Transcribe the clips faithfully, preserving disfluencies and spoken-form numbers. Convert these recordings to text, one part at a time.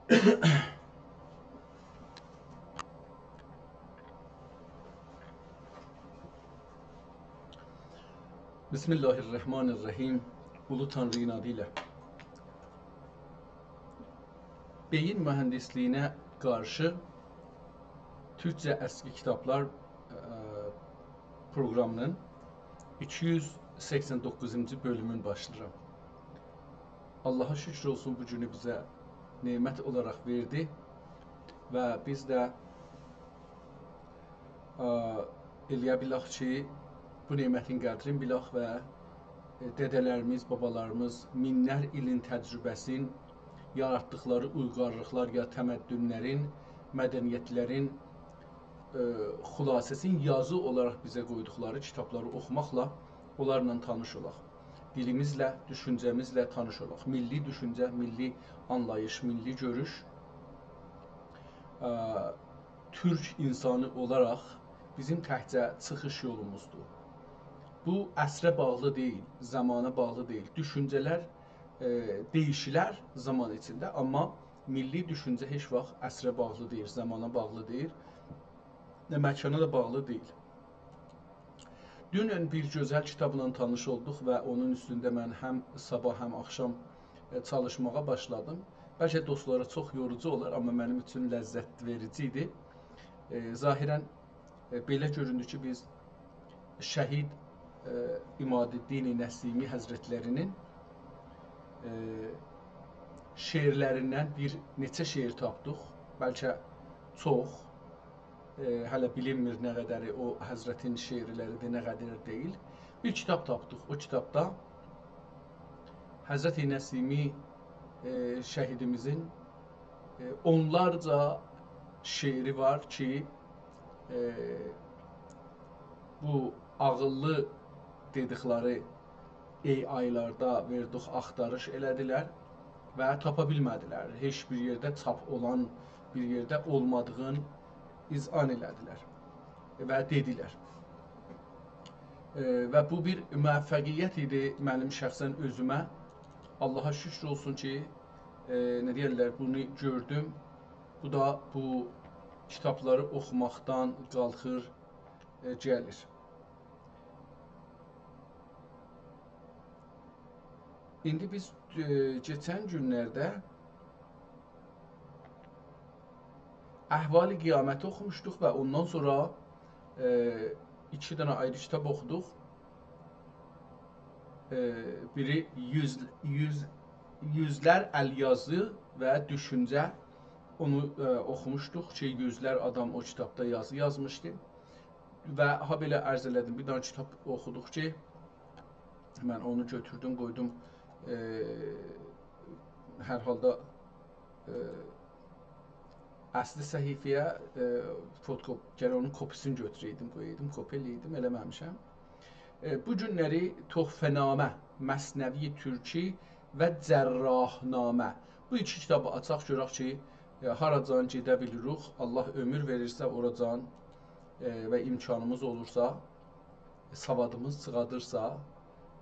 بسم الله الرحمن الرحیم. اولو تانری‌نین آدی ایله. بئیین موهندیسلیگینه قارشی تورکجه اسکی کیتابلار، ائ، پروقرامی‌نین ایکی یوز سکسن دوققوزونجو بؤلومون باشلاییرام. آللاها شوکور اولسون، بو گونو بیزه نعمت اولاراق وئردی و بیز ده، ا، ائله‌یه بیلک کی، بو نعمتین قدرین بیلک و، ائ، دده‌لریمیز، بابالاریمیز مینلر ایلین تجربه‌سین، یاراتدیقلاری اویغارلیقلار یا تمدنلرین، مدنیتلرین، ائ، خلاصه‌سین یازی اولاراق بیزه قویدوقلاری کیتابلاری اوخوماقلا اونلارلا تانیش اولاق. دیلیمیزله، دوشونجه‌میزله تانیش اولاق. میللی دوشونجه، میللی آنلاییش، میللی گؤروش، ا، تورک اینسانی اولاراق بیزیم تکجه چیخیش یولوموزدور. بو عصره باغلی دئییل، زامانا باغلی دئییل. دوشونجه‌لر، ائ، دییشیلر زامان ایچینده، آمما میللی دوشونجه هئچ واخت عصره باغلی دئییل، زامانا باغلی دئییل، نه مکانا دا باغلی دئییل. دونن بیر گؤزل کیتابلا تانیش اولدوق و اونون اوستونده من هم صاباح، هم آخشام، ائ، چالیشماغا باشلادیم. بلکه دوستلارا چوخ یوروجو اولار، آمما منیم اوچون لذت وئریجی ایدی. ائ، ظاهراً، ائ، بئله گؤروندو کی، بیز شهید، ائ، عمادالدین نسیمی حضرتلری‌نین، ائ، شعرلریندن بیر نئچه شعر تاپدیق. بلکه چوخ. ائ، هله بیلینمیر نه قدری او حضرتین شعرلری‌دیر، نه قدر دئییل. بیر کیتاب تاپدیق. او کیتابدا حضرت نسیمی، ائ، شهیدیمیزین، ائ، اونلارجا شعری وار کی، ائ، بو عاغیللی دئدیکلری AI-لاردا وئردیک، آختاریش ائله‌دیلر و تاپا بیلمه‌دیلر. هئچ بیر یئرده چاپ اولان، بیر یئرده اولمادیغین اذعان ائله‌دیلر و دئدیلر. ائ، و بو بیر موفقیت ایدی منیم شخصاً اؤزومه. آللاها شوکور اولسون کی، ائ، نه دئیرلر، بونو گؤردوم. بو دا بو کیتابلاری اوخوماقدان قالخیر، ائ، گلیر. ایندی بیز، ائ، کئچن گونلرده احوال قیامتی اوخوموشدوق و اوندان سونرا، ائ، ایکی دنه آیری کیتاب اوخودوق. ائ، بیری یوز، یوز، یوزلر ال‌یازی و دوشونجه. اونو، ائ، اوخوموشدوق کی، یوزلر آدام او کیتابدا یازی یازمیشدی. و هابئله عرض ائله‌دیم، بیر دنه کیتاب اوخودوق کی، من اونو گؤتوردوم، قویدوم، ائ، هر حالدا، ائ، اصلی صفحه‌یه، ائ، فوتوکوپ-، گرک اونون کپی‌سینی گؤتوره‌یدیم، قویایدیم، کپی ائله‌یه‌یدیم، ائله‌مه‌میشم. ائ، بو گونلری تحفه‌نامه، مثنوی تورکی و جراح‌نامه. بو ایکی کیتابی آچاق گؤرک کی، ائ، هاراجان گئده بیلیریک، آللاه عؤمور وئریرسه اوراجان، ائ، و امکانیمیز اولورسا، سوادیمیز چیخادیرسا،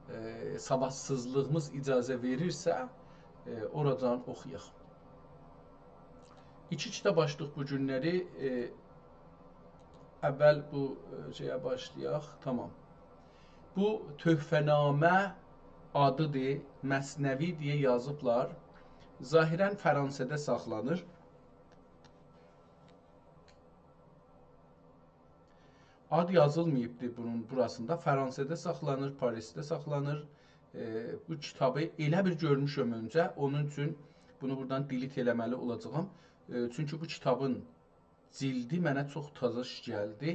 ائ، سوادسیزلیغیمیز اجازه وئریرسه، ائ، اوراجان اوخویاق. ایکی کیتاب آچدیق بو گونلری. ائ، اول بو، ائ، شئیه باشلایاق. تامام. بو تحفه‌نامه آدیدیر، مثنوی دئیه یازیبلار. ظاهراً فرانسه‌ده ساخلانیر. آد یازیلماییبدی بونون بوراسیندا. فرانسه‌ده ساخلانیر، پاریسده ساخلانیر. ائ، بو کیتابی ائله بیر گؤرموشم اؤنجه، اونون اوچون بونو بورادان delete ائله‌مه‌لی اولاجاغام. ائ، چونکی بو کیتابین جیلدی منه چوخ تازا گلدی.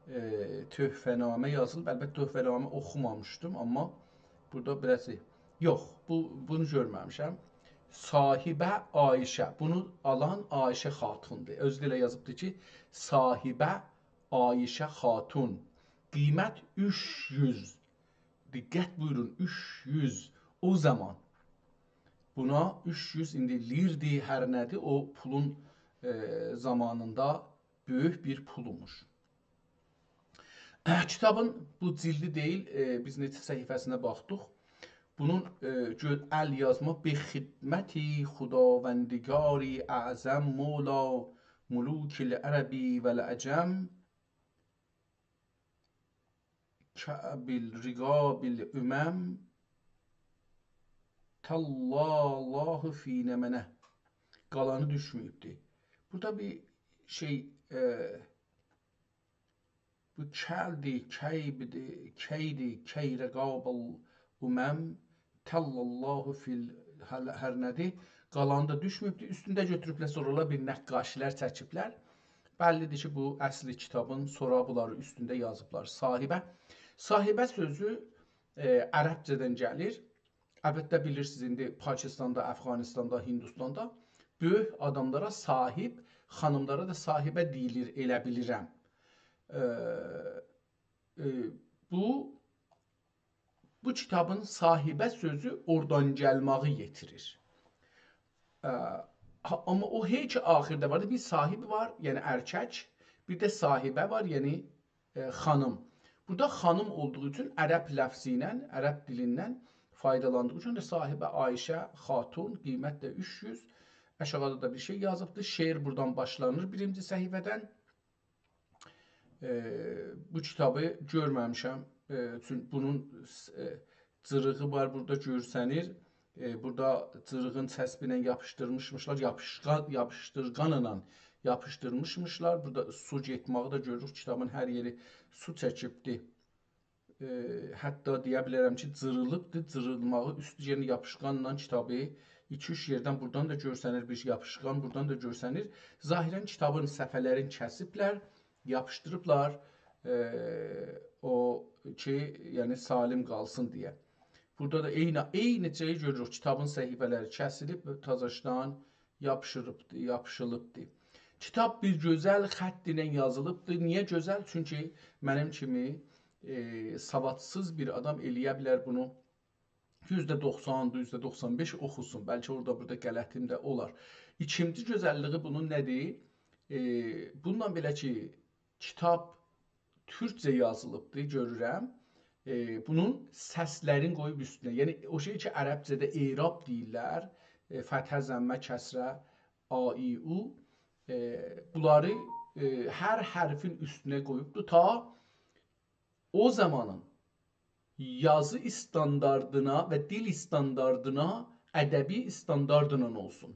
ائ، تحفه‌نامه یازیلیب. البته، تحفه‌نامه اوخومامیشدیم، آمما بورادا بیر آز شئی، یوخ، بو، بونو گؤرمه‌میشم. صاحبه عایشه. بونو آلان عایشه خاتوندور. اؤزو ده ائله یازیبدیر کی، صاحبه عایشه خاتون. قیمت اوچ یوز. دقت بویورون، اوچ یوز. او زامان. بونا اوچ یوز ایندی لیردی، هر نه‌دیر، او پولون، ائ، زامانیندا بؤیوک بیر پولوموش. کیتابین بو جیلدی دئییل، ائ، بیز نئچه صفحه‌سینه باخدیق. بونون، ائ، گؤ-، ال یازما: «به خدمت خداوندگار اعظم، مولی ملوک العرب والعجم، کعب رقاب الامم، تلا الله فی نمنه.» قالانی دوشمه‌ییبدی. بورادا بیر شئی، ائ، بو کلدی، کیبدی، کیدی، کی رقاب الامم، تلا الله فی ال-، هر، هر نه‌دیر. قالانی دا دوشمه‌ییبدی. اوستونده گؤتوروبلر، سونرالار بیر نقاشی‌لر چکیبلر. بللی‌دیر کی، بو اصلی کیتابین، سونرا بونلاری اوستونده یازیبلار. صاحبه. صاحبه سؤزو، ائ، عربجه‌دن گلیر. البته، بیلیرسینیز، ایندی پاکستاندا، افغانستاندا، هندوستاندا بؤیوک آداملارا صاحب، خانیملارا دا صاحبه دئییلیر، ائله بیلیرم. ائ، ائ، بو، بو کیتابین صاحبه سؤزو اورادان گلمه‌یی یئتیریر. ائ، ها، آمما او هئی کی آخیردا وار، بیر صاحب وار، یعنی ارکک، بیر ده صاحبه وار، یعنی، ائ، خانیم. بورادا خانیم اولدوغو اوچون عرب لفظی ایله، عرب دیلیندن فایدالاندیغی اوچون ده صاحبه عایشه خاتون، قیمت ده اوچ یوز. آشاغیدا دا بیر شئی یازیبدی. شعر بورادان باشلانیر بیرینجی صفحه‌دن. ائ، بو کیتابی گؤرمه‌میشم. ائ، چون بونون، ائ، جیریغی وار، بورادا گؤرسنیر. ائ، بورادا جیریغین چسبی ایله یاپیشدیرمیشمیشلار، یاپیشقان، یاپیشدیرغانلا یاپیشدیرمیشمیشلار. بورادا سو گئتمه‌یی ده گؤروروک، کیتابین هر یئری سو چکیبدی. ائ، حتی دئیه بیلرم کی، جیریلیبدی، جیریلماغی اوستو یئنه یاپیشقانلا کیتابی ایکی-اوچ یئردن، بورادان دا گؤرسنیر بیر یاپیشقان، بورادان دا گؤرسنیر. ظاهراً کیتابین صفحه‌لرینی کسیبلر، یاپیشدیریبلار، ائ، او کی، یعنی سالم قالسین دئیه. بورادا دا عینی، عینی شئیی گؤروروک. کیتابین صفحه‌لری کسیلیب، تازاشدان یاپیشیلیبدی، یاپیشیلیبدی. کیتاب بیر گؤزل خط ایله یازیلیبدی. نییه گؤزل؟ چونکی منیم کیمی، ائ، سوادسیز بیر آدام ائلیه بیلر بونو یوزده دوخسان، یوزده دوخسان بئش اوخوسون. بلکه اورادا بورادا غلطیم ده اولار. ایکینجی گؤزللیگی بونون نه‌دیر؟ ائ، بونونلا بئله کی، کیتاب تورکجه یازیلیبدیر، گؤرورم. ائ، بونون سسلرینی قویوب اوستونه. یعنی، او شئی کی، عربجه‌ده اعراب دئییرلر، ائ، فتحه، ضمه، کسره، آ، ای، او، ائ، بونلاری، ائ، هر حرفین اوستونه قویوبدور. تا او زامانین یازی استانداردینا و دیل استانداردینا، ادبی استانداردلا اولسون.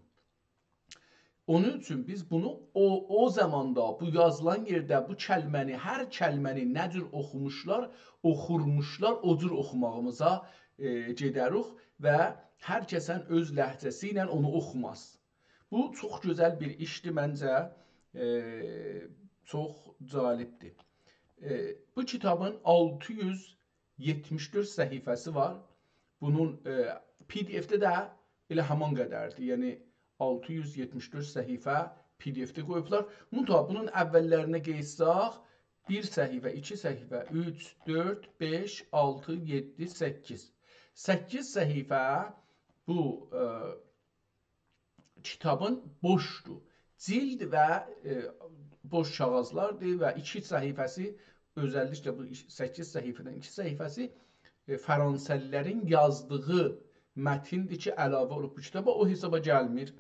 اونون اوچون بیز بونو او، او زاماندا بو یازیلان یئرده بو کلمه‌نی، هر کلمه‌نی نه جور اوخوموشلار، اوخورموشلار، او جور اوخوماغیمیزا، ائ، گئده‌ریک و هر کسن اؤز لهجه‌سی ایله اونو اوخوماز. بو چوخ گؤزل بیر ایشدیر منجه، ائ، چوخ جالبدیر. ائ، بو کیتابین آلتی یوز یئتمیش دؤرد صفحه‌سی وار. بونون، ائ، پی دی اف‌ده ده ائله همان قدردیر. یعنی، آلتی یوز یئتمیش دؤرد صفحه پی دی اف‌ده قویوبلار. منتها بونون اوللرینه قئییتساق، بیر صفحه، ایکی صفحه، اوچ، دؤرد، بئش، آلتی، یئددی، سککیز. سککیز صفحه بو، ائ، کیتابین بوشدور. جلد و، ائ، بوش کاغیذلاردیر و ایکی صفحه‌سی، اؤزللیکله بو ایش-، سککیز صفحه‌دن ایکی صفحه‌سی، ائ، فرانسه‌لی‌لرین یازدیغی متندیر کی، علاوه اولوب بو کیتابا، او حسابا گلمیر.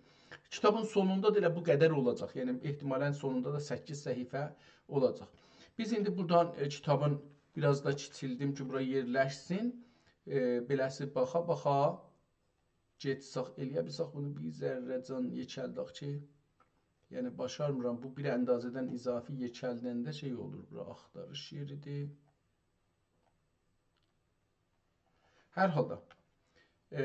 کیتابین سونوندا دا ائله بو قدر اولاجاق. یعنی، احتمالاً سونوندا دا سککیز صفحه اولاجاق. بیز ایندی بورادان، ائ، کیتابین بیر آز دا کیچیلدیم کی، بورا یئرلشسین. ائ، بئله‌سی باخا-باخا گئتسک، ائلیه بیلسک بونو بیر ذره‌جان یئکلدک کی، یعنی باشارمیرام، بو بیر اندازه‌دن اضافی یئکلدنده شئی اولور، بورا آختاریش یئریدیر. هر حالدا، ائ،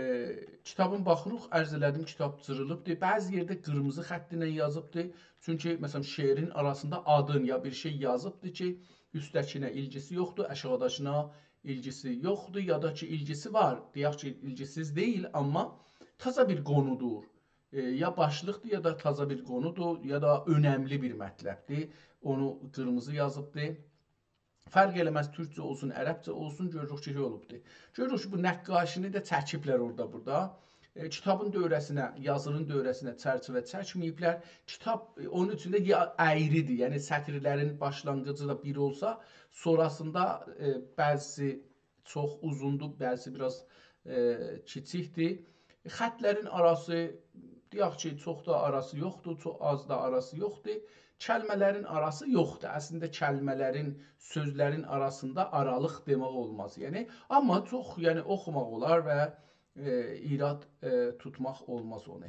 کیتابین باخیریق، عرض ائله‌دیم، کیتاب جیریلیبدیر. بعضی یئرده قیرمیزی خط ایله یازیبدیر. چونکی، مثلاً، شعرین آراسیندا آدین یا بیر شئی یازیبدیر کی، اوستده‌کینه ایلگیسی یوخدور، آشاغیداکینا ایلگیسی یوخدور، یا دا کی، ایلگیسی وار، دئیک کی، ایلگیسیز دئییل، آمما تازا بیر قونودور. ائ، یا باشلیقدیر، یا دا تازا بیر قونودور، یا دا اؤنملی بیر مطلبدیر. اونو قیرمیزی یازیبدیر. فرق ائله‌مز، تورکجه اولسون، عربجه اولسون، گؤروروک کی، شئی اولوبدور. گؤروروک کی، بو نقاشی‌نی ده چکیبلر اورادا، بورادا. ائ، کیتابین دؤوره‌سینه، یازی‌نین دؤوره‌سینه چرچیوه چکمه‌ییبلر. کیتاب، ائ، اونون اوچون ده یا-، اَیری‌دیر. یعنی، سطیرلرین باشلانغیجی دا بیر اولسا، سونراسیندا، ائ، بعضیسی چوخ اوزوندور، بعضیسی بیر آز، ائ، کیچیکدیر. خطلرین آراسی، دئیک کی، چوخ دا آراسی یوخدور، چوخ آز دا آراسی یوخدور. کلمه‌لرین آراسی یوخدور. اصلینده کلمه‌لرین، سؤزلرین آراسیندا آرالیق دئمک اولماز. یعنی، آمما چوخ، یعنی، اوخوماق اولار و، ائ، ایراد، ائ، توتماق اولماز اونو.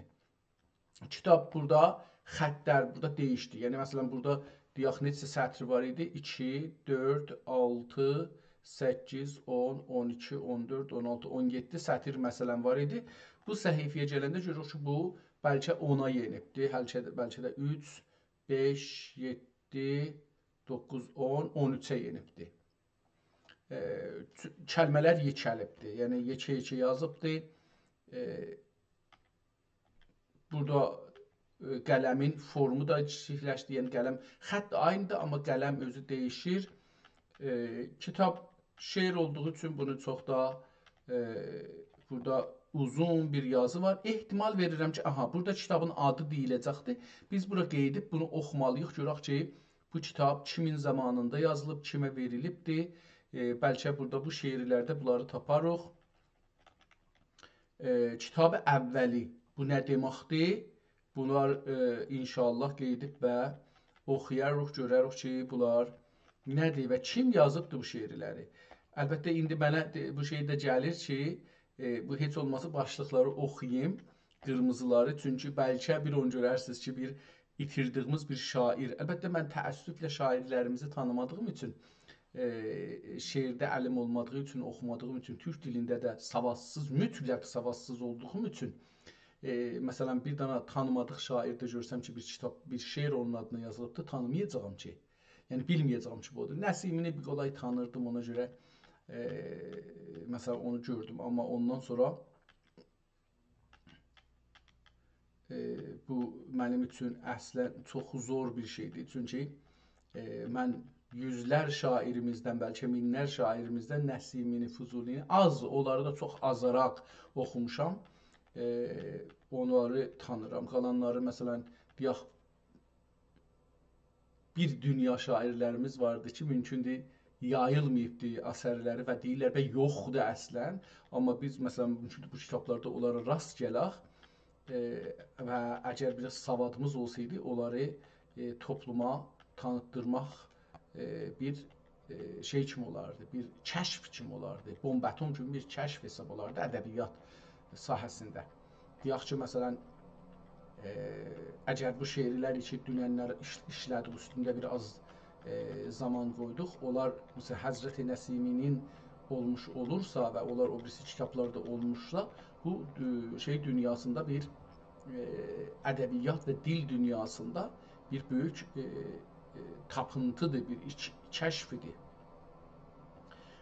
کیتاب بورادا خطلر بورادا دییشدی. یعنی، مثلا، بورادا دئیک نئچه سطر وار ایدی؟ ایکی، دؤرد، آلتی، سککیز، اون، اون ایکی، اون دؤرد، اون آلتی، اون یئددی سطر، مثلا، وار ایدی. بو صفحه‌یه گلنده گؤروروک کی، بو بلکه اونا یئنیبدی، بلکه ده، بلکه ده اوچ، بئش، یئددی، دوققوز، اون، اون اوچه یئنیبدی. ائ، چ-، کلمه‌لر یئکه‌لیبدی. یعنی، یئکه-یئکه یازیبدی. ائ، بورادا، ائ، قلمین فورمو دا کیچیکلشدی. یعنی، قلم، خط عینیدیر، آمما قلم اؤزو دییشیر. ائ، کیتاب شعر اولدوغو اوچون بونو چوخ دا، ائ، بورادا اوزون بیر یازی وار. احتمال وئریرم کی، آها، بورادا کیتابین آدی دئییله‌جکدیر. بیز بورا قاییدیب بونو اوخومالی‌ییق، گؤرک کی، بو کیتاب کیمین زامانیندا یازیلیب، کیمه وئریلیبدیر. ائ، بلکه بورادا بو شعرلرده بونلاری تاپاریق. ائ، کیتاب اولی. بو نه دئمکدیر؟ بونلار، ائ، ان‌شاءالله قاییدیب و اوخویاریق، گؤرریک کی، بونلار نه‌دیر و کیم یازیبدی بو شعرلری؟ البته، ایندی منه ده، بو شئی ده گلیر کی، ائ، بو هئچ اولماسا باشلیقلاری اوخویوم، قیرمیزیلاری. چونکی بلکه بیر اون گؤررسینیز کی، بیر ایتیردیگیمیز بیر شاعر. البته، من تأسفله شاعرلریمیزی تانیمادیغیم اوچون، ائ، شعرده الیم اولمادیغی اوچون، اوخومادیغیم اوچون، تورک دیلینده ده سوادسیز، مطلق سوادسیز اولدوغوم اوچون، ائ، مثلا، بیر دنه تانیمادیق شاعر ده گؤرسم کی، بیر کیتاب، بیر شعر اونون آدینا یازیلیبدیر، تانیمایاجاغام کی. یعنی، بیلمه‌یه‌جه‌یم کی، بو اودور. نسیمی‌نی بیر قولای تانیردیم، اونا گؤره، ائ، مثلا، اونو گؤردوم. آمما اوندان سونرا، ائ، بو منیم اوچون اصلا چوخ زور بیر شئیدیر. چونکی، ائ، من یوزلر شاعریمیزدن، بلکه مینلر شاعریمیزدن نسیمی‌نی، فضولی‌نی آز، اونلاری دا چوخ آزاراق اوخوموشام. ائ، اونلاری تانیرام. قالانلاری، مثلا، دئیک، بیر دونیا شاعرلریمیز واردی کی، مومکوندور، یاییلماییبدی اثرلری و دئییرلر، به، یوخدور اصلا. آمما بیز، مثلا، مومکوندور، بو کیتابلاردا اونلارا راست گلک، ائ، و اگر بیر آز سوادیمیز اولسایدی، اونلاری، ائ، توپلوما تانیتدیرماق، ائ، بیر ائ، شئی کیمی اولاردی، بیر کشف کیمی اولاردی. بمب اتم کیمی بیر کشف حساب اولاردی ادبیات ساحه‌سینده. دئیک کی، مثلا، ائ، اگر بو شعرلر کی، دوننلر ایش-، ایشله‌دیک، اوستونده بیر آز، ائ، زامان قویدوق، اونلار، مثلا، حضرت نسیمی‌نین اولموش اولورسا و اونلار او بیریسی کیتابلاردا اولموشسا، بو، ائ، شئی دونیاسیندا بیر، ائ، ادبیات و دیل دونیاسیندا بیر بؤیوک، ائ، ائ، تاپینتیدیر، بیر ایچ-، کشفیدیر.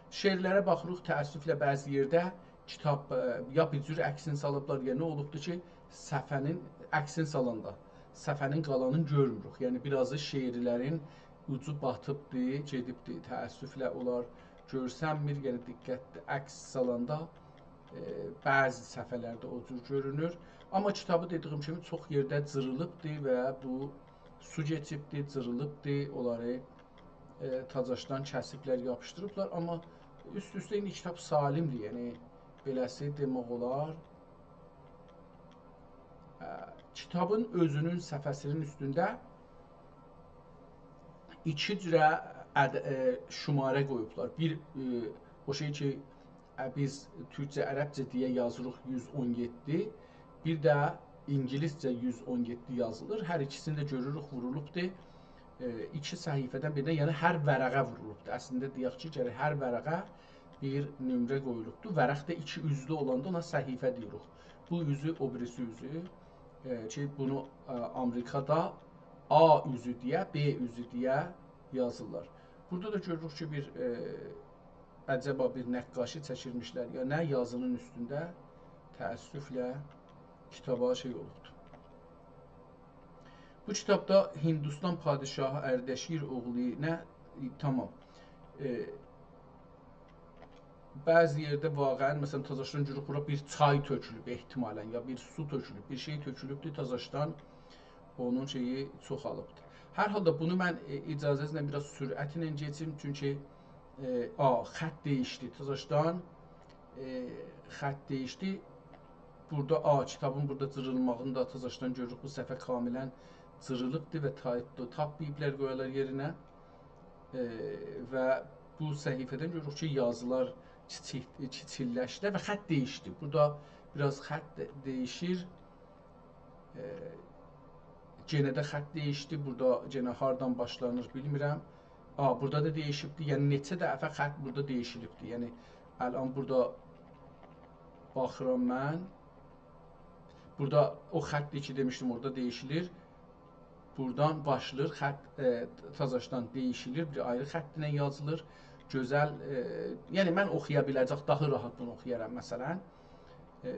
شعرلره باخیریق، تأسفله بعضی یئرده کیتاب، ائ، یا بیر جور عکسینی سالیبلار، یا نه اولوبدور کی، صفحه‌نین عکسینی سالاندا صفحه‌نین قالانینی گؤرموروک. یعنی، بیر آزی شعرلرین اوجو باتیبدی، گئدیبدی. تأسفله اونلار گؤرسنمیر. یعنی، دقتلی عکس سالاندا، ائ، بعضی صفحه‌لرده او جور گؤرونور. آمما کیتابی، دئدیگیم کیمی، چوخ یئرده جیریلیبدی و بو سو کئچیبدی، جیریلیبدی. اونلاری، ائ، تازاشدان کسیبلر، یاپیشدیریبلار. آمما اوست-اوسته ایندی کیتاب سالمدیر، یعنی بئله‌سی دئمک اولار. ائ، کیتابین اؤزونون صفحه‌سینین اوستونده ایکی جوره عد-، ائ، شماره قویوبلار. بیر، ائ، او شئی کی، ائ، بیز تورکجه، عربجه دئیه یازیریق یوز اون یئددی، بیر ده اینگیلیسجه یوز اون یئددی یازیلیر. هر ایکیسینی ده گؤروروک، وورولوبدور. ائ، ایکی صفحه‌دن بیرینه، یعنی هر ورقه وورولوبدور. اصلینده دئیک کی، گرک هر ورقه بیر نمره قویولوبدور. ورق ده ایکی اوزلو اولاندا اونا صفحه دئییریک. بو اوزو، او بیریسی اوزو، ائ، کی، بونو، ائ، آمریکادا آ اوزو دئیه، ب اوزو دئیه یازیرلار. بورادا دا گؤروروک کی، بیر، ائ، عجبا بیر نقاشی چکیرمیشلر یا نه، یازی‌نین اوستونده، تأسفله کیتابا شئی اولوبدور. بو کیتابدا هندوستان پادشاهی اردشیر اوغلو نه، تامام. ائ، بعضی یئرده واقعا، مثلا، تازاشدان گؤروروک بورا بیر چای تؤکولوب احتمالا، یا بیر سو تؤکولوب، بیر شئی تؤکولوبدور، تازاشدان اونون شئیی چوخالیبدیر. هر حالدا بونو من، ائ، اجازه‌نیزله بیر آز سرعتله کئچیم، چونکی، ائ، آ، خط دییشدی. تازاشدان ائ، خط دَییشدی. بورادا، آ، کیتابین بورادا جیریلماغینی دا تازاشدان گؤروروک. بو صفحه کاملاً جیریلیبدی و تا-، تاپماییبلار قویالار یئرینه. ائ، و بو صفحه‌دن گؤروروک کی، یازیلار کیچیک-، کیچیللشدی و خط دَییشدی. بورادا بیر آز خط ده-، دَییشیر. ائ، یئنه ده خط دَییشدی. بورادا یئنه هاردان باشلانیر، بیلمیرم. آ، بورادا دا دَییشیبدی. یعنی، نئچه دفعه خط بورادا دَییشیلیبدی. یعنی، الان بورادا باخیرام من. بورادا او خط کی دئمیشدیم، اورادا دَییشیلیر. بورادان باشلاییر، خط، ائ، تازاشدان دَییشیلیر، بیر آیری خط ایله یازیلیر. گؤزل، ائ، یعنی من اوخویا بیله‌جک، داها راحت بونو اوخویارام، مثلاً. ائ،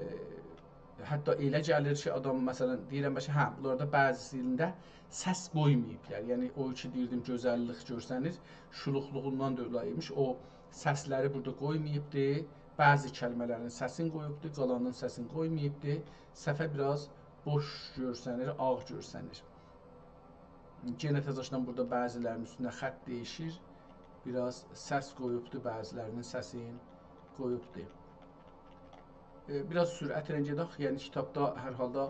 حتی ائله گلیر کی، آدام، مثلاً، دئییرم، بلکه، هه، بونلاردا بعضی‌سینده سس قویماییبلار. یعنی، او کی، دئییردیم، گؤزللیک گؤرسنیر، شولوقلوغوندان دولایی‌یمیش. او سسلری بورادا قویماییبدی. بعضی کلمه‌لرین سسینی قویوبدو، قالانین سسینی قویماییبدی. صفحه بیر آز بوش گؤرسنیر، آغ گؤرسنیر. یئنه تازاشدان بورادا بعضی‌لرین اوستونه خط دَییشیر. بیر آز سس قویوبدو، بعضی‌لرینین سسینی قویوبدو. ائ، بیر آز سرعتله گئدک. یعنی، کیتابدا هر حالدا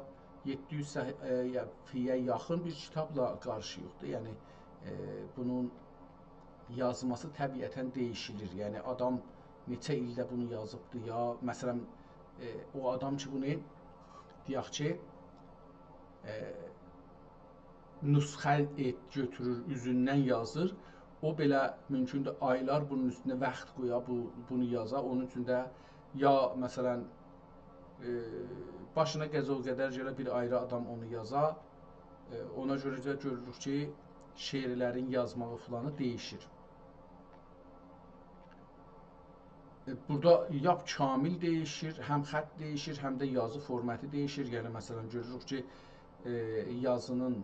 یئددی یوز صفحه‌یه یاخین بیر کیتابلا قارشی‌ییقدیر. یعنی، ائ، بونون یازماسی طبیعتاً دَییشیلیر. یعنی، آدام نئچه ایلده بونو یازیبدی یا، مثلاً، ائ، او آدام کی، بونو، دئیک کی، ائ، نسخه ائت، گؤتورور، اوزوندن یازیر. او بئله مومکوندور، آیلار بونون اوستونه واخت قویا، بو، بونو یازا. اونون اوچون ده یا، مثلاً، ائ، باشینا قضا و قدر گله بیر آیری آدام اونو یازا. ائ، اونا گؤره ده گؤروروک کی، شعرلرین یازماغی فلانی دَییشیر. ائ، بورادا یاپ کامل دَییشیر، هم خط دَییشیر، هم ده یازی فورماتی دَییشیر. یعنی، مثلاً، گؤروروک کی، ائ، یازینین،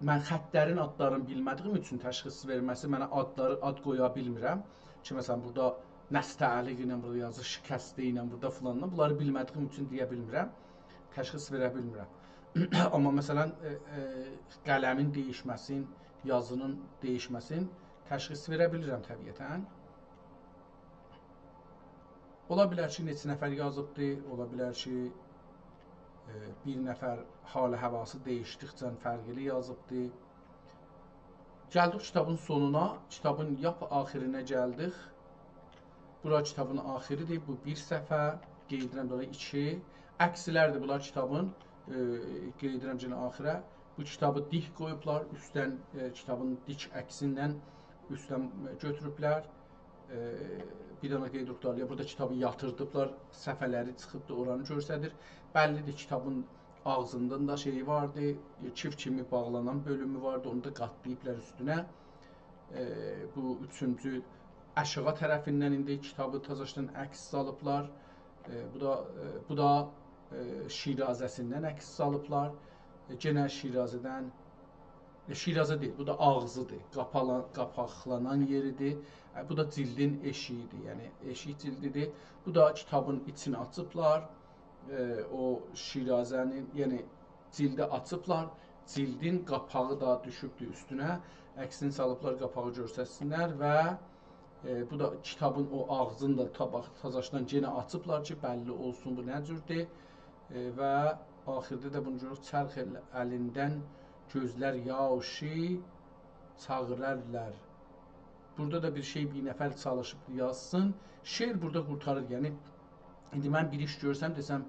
من خطلرین آدلارینی بیلمه‌دیییم اوچون تشخیص وئرمه‌سی، من آدلاری، آد قویا بیلمیرم کی، مثلاً، بورادا نستعلیق ایله بورادا یازیر، شکسته ایله بورادا فلان، بونلاری بیلمه‌دیییم اوچون دئیه بیلمیرم، تشخیص وئره بیلمیرم. آمما، مثلاً، ائ، ائ، قلمین دَییشمه‌سین، یازینین دَییشمه‌سین تشخیص وئره بیلیرم طبیعتاً. اولا بیلر کی، نئچه نفر یازیبدی، اولا بیلر کی، ائ، بیر نفر حال و هواسی دَییشدیکجه فرقلی یازیبدی. گلدیک کیتابین سونونا، کیتابین لاپ آخیرینه گلدیک. بورا کیتابین آخیری‌دیر، بو بیر صفحه، قئید ائدیرم، بورا ایکی. عکسلردیر بونلار کیتابین، ائ، قئید ائدیرم یئنه آخیره. بو کیتابی دیک قویوبلار، اوستدن، ائ، کیتابین دیک عکسیندن اوستدن، ائ، گؤتوروبلر. ائ، بیر دنه قئید نقطه‌لی‌یه، بورادا کیتابی یاتیردیبلار، صفحه‌لری چیخیبدی، اورانی گؤستریر. بللی‌دیر، کیتابین آغزیندان دا شئیی واردی، کیف کیمی باغلانان بؤلومو واردی، اونو دا قاتلاییبلار اوستونه. ائ، بو اوچونجو آشاغی طرفیندن ایندی کیتابی تازاشدان عکس سالیبلار. ائ، بو دا، ائ، بو دا، ائ، شیرازه‌سیندن عکس سالیبلار. ائ، یئنه شیرازه‌دن، ائ، شیرازه دئییل، بو دا آغزی‌دیر، قاپالان-، قاپاقلانان یئری‌دیر. ائ، بو دا جیلدین ائشیگی‌دیر، یعنی ائشیک جیلدی‌دیر. بو دا کیتابین ایچینی آچیبلار. ائ، او شیرازه‌نین، یعنی جیلدی آچیبلار، جیلدین قاپاغی دا دوشوبدور اوستونه، عکسینی سالیبلار، قاپاغی گؤرستسینلر و، ائ، بو دا کیتابین او آغزینی دا تاباق-، تازاشدان یئنه آچیبلار کی، بللی اولسون بو نه جوردور. ائ، و آخیردا دا بونو گؤروروک، چرخ ال-، الیندن گؤزلر یاشی چاغیرارلار. بورادا دا بیر شئی، بیر نفر چالیشیب یازسین. شعر بورادا قورتاریر. یعنی، ایندی من بیر ایش گؤرسم، دئسم،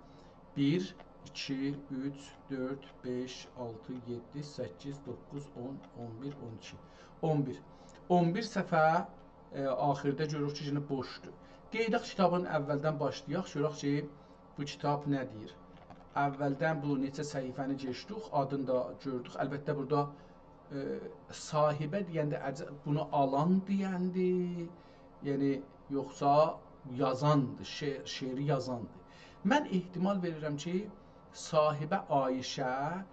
بیر، ایکی، اوچ، دؤرد، بئش، آلتی، یئددی، سککیز، دوققوز، اون، اون بیر، اون ایکی. اون بیر. اون بیر صفحه، ائ، آخیردا گؤروروک کی، یئنه بوشدور. قئییداق کیتابین، اولدن باشلایاق، گؤرک کی، بو کیتاب نه دئییر؟ اولدن بو نئچه صفحه‌نی کئچدیک، آدینی دا گؤردوک. البته، بورادا، ائ، صاحبه دئینده عج-، بونو آلان دئیندی، یعنی، یوخسا یازاندی، شعر، شعری یازاندی. من احتمال وئریرم کی، صاحبه عایشه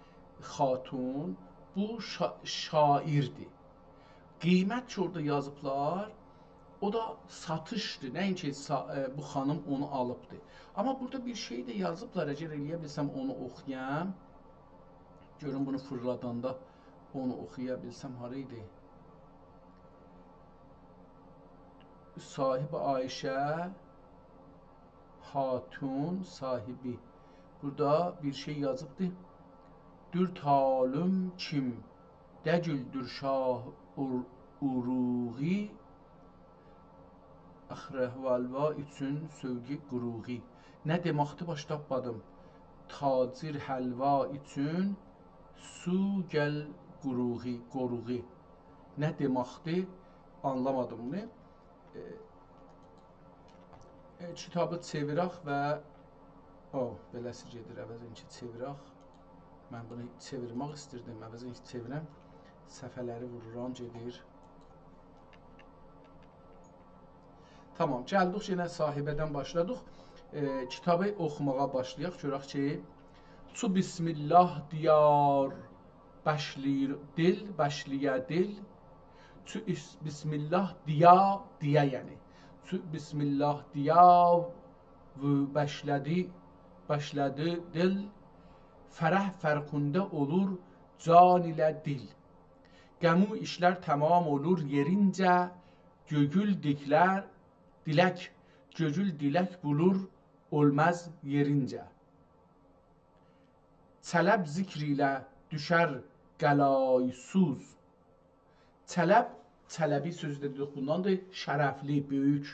خاتون بو شا-، شاعیردی. قیمت کی، اورادا یازیبلار، او دا ساتیشدیر. نه‌اینکی سا-، ائ، بو خانیم اونو آلیبدی. آمما بورادا بیر شئی ده یازیبلار، اگر ائلیه بیلسم اونو اوخویام. گؤروم بونو فیرلاداندا اونو اوخویا بیلسم، هارا ایدی؟ صاحب عایشه خاتون صاحبی. بورادا بیر شئی یازیبدی. دور طالعیم کیم، دگیلدیر شاه اور-، اوروغی، اخره حلوا اوچون سؤیگی قوروغی. نه دئمکدی، باش تاپمادیم. تاجر حلوا اوچون سو گل قوروغی، قوروغی. نه دئمکدی، آنلامادیم بونو. ائ، ائ، کیتابی چئویرک و، او، بئله‌سی گئدیر، عوضین کی چئویرک. من بونو چئویرمک ایستیردیم، عوضین کی چئویرم، صفحه‌لری وورورام، گئدیر. تامام، گلدیک یئنه صاحبه‌دن باشلادیق. ائ، کیتابی اوخوماغا باشلایاق، گؤرک کی، چو بسم الله دئیه باشلاییر دیل، باشلاییر دیل. چو اس-، بسم الله دئیه، دئیه یعنی. چو بسم الله دئیه و باشلادی، باشلادی دیل، فرح فرخنده اولور جان ایله دیل. غم و ایشلر تمام اولور یئرینجه، گؤیول دیلک، دیلک، گؤیول دیلک بولور اولماز یئرینجه. طلب ذکر ایله دوشر قلایسوز. طلب، طلبی سؤزو ده دئدیک، بوندان دا شرفلی، بؤیوک،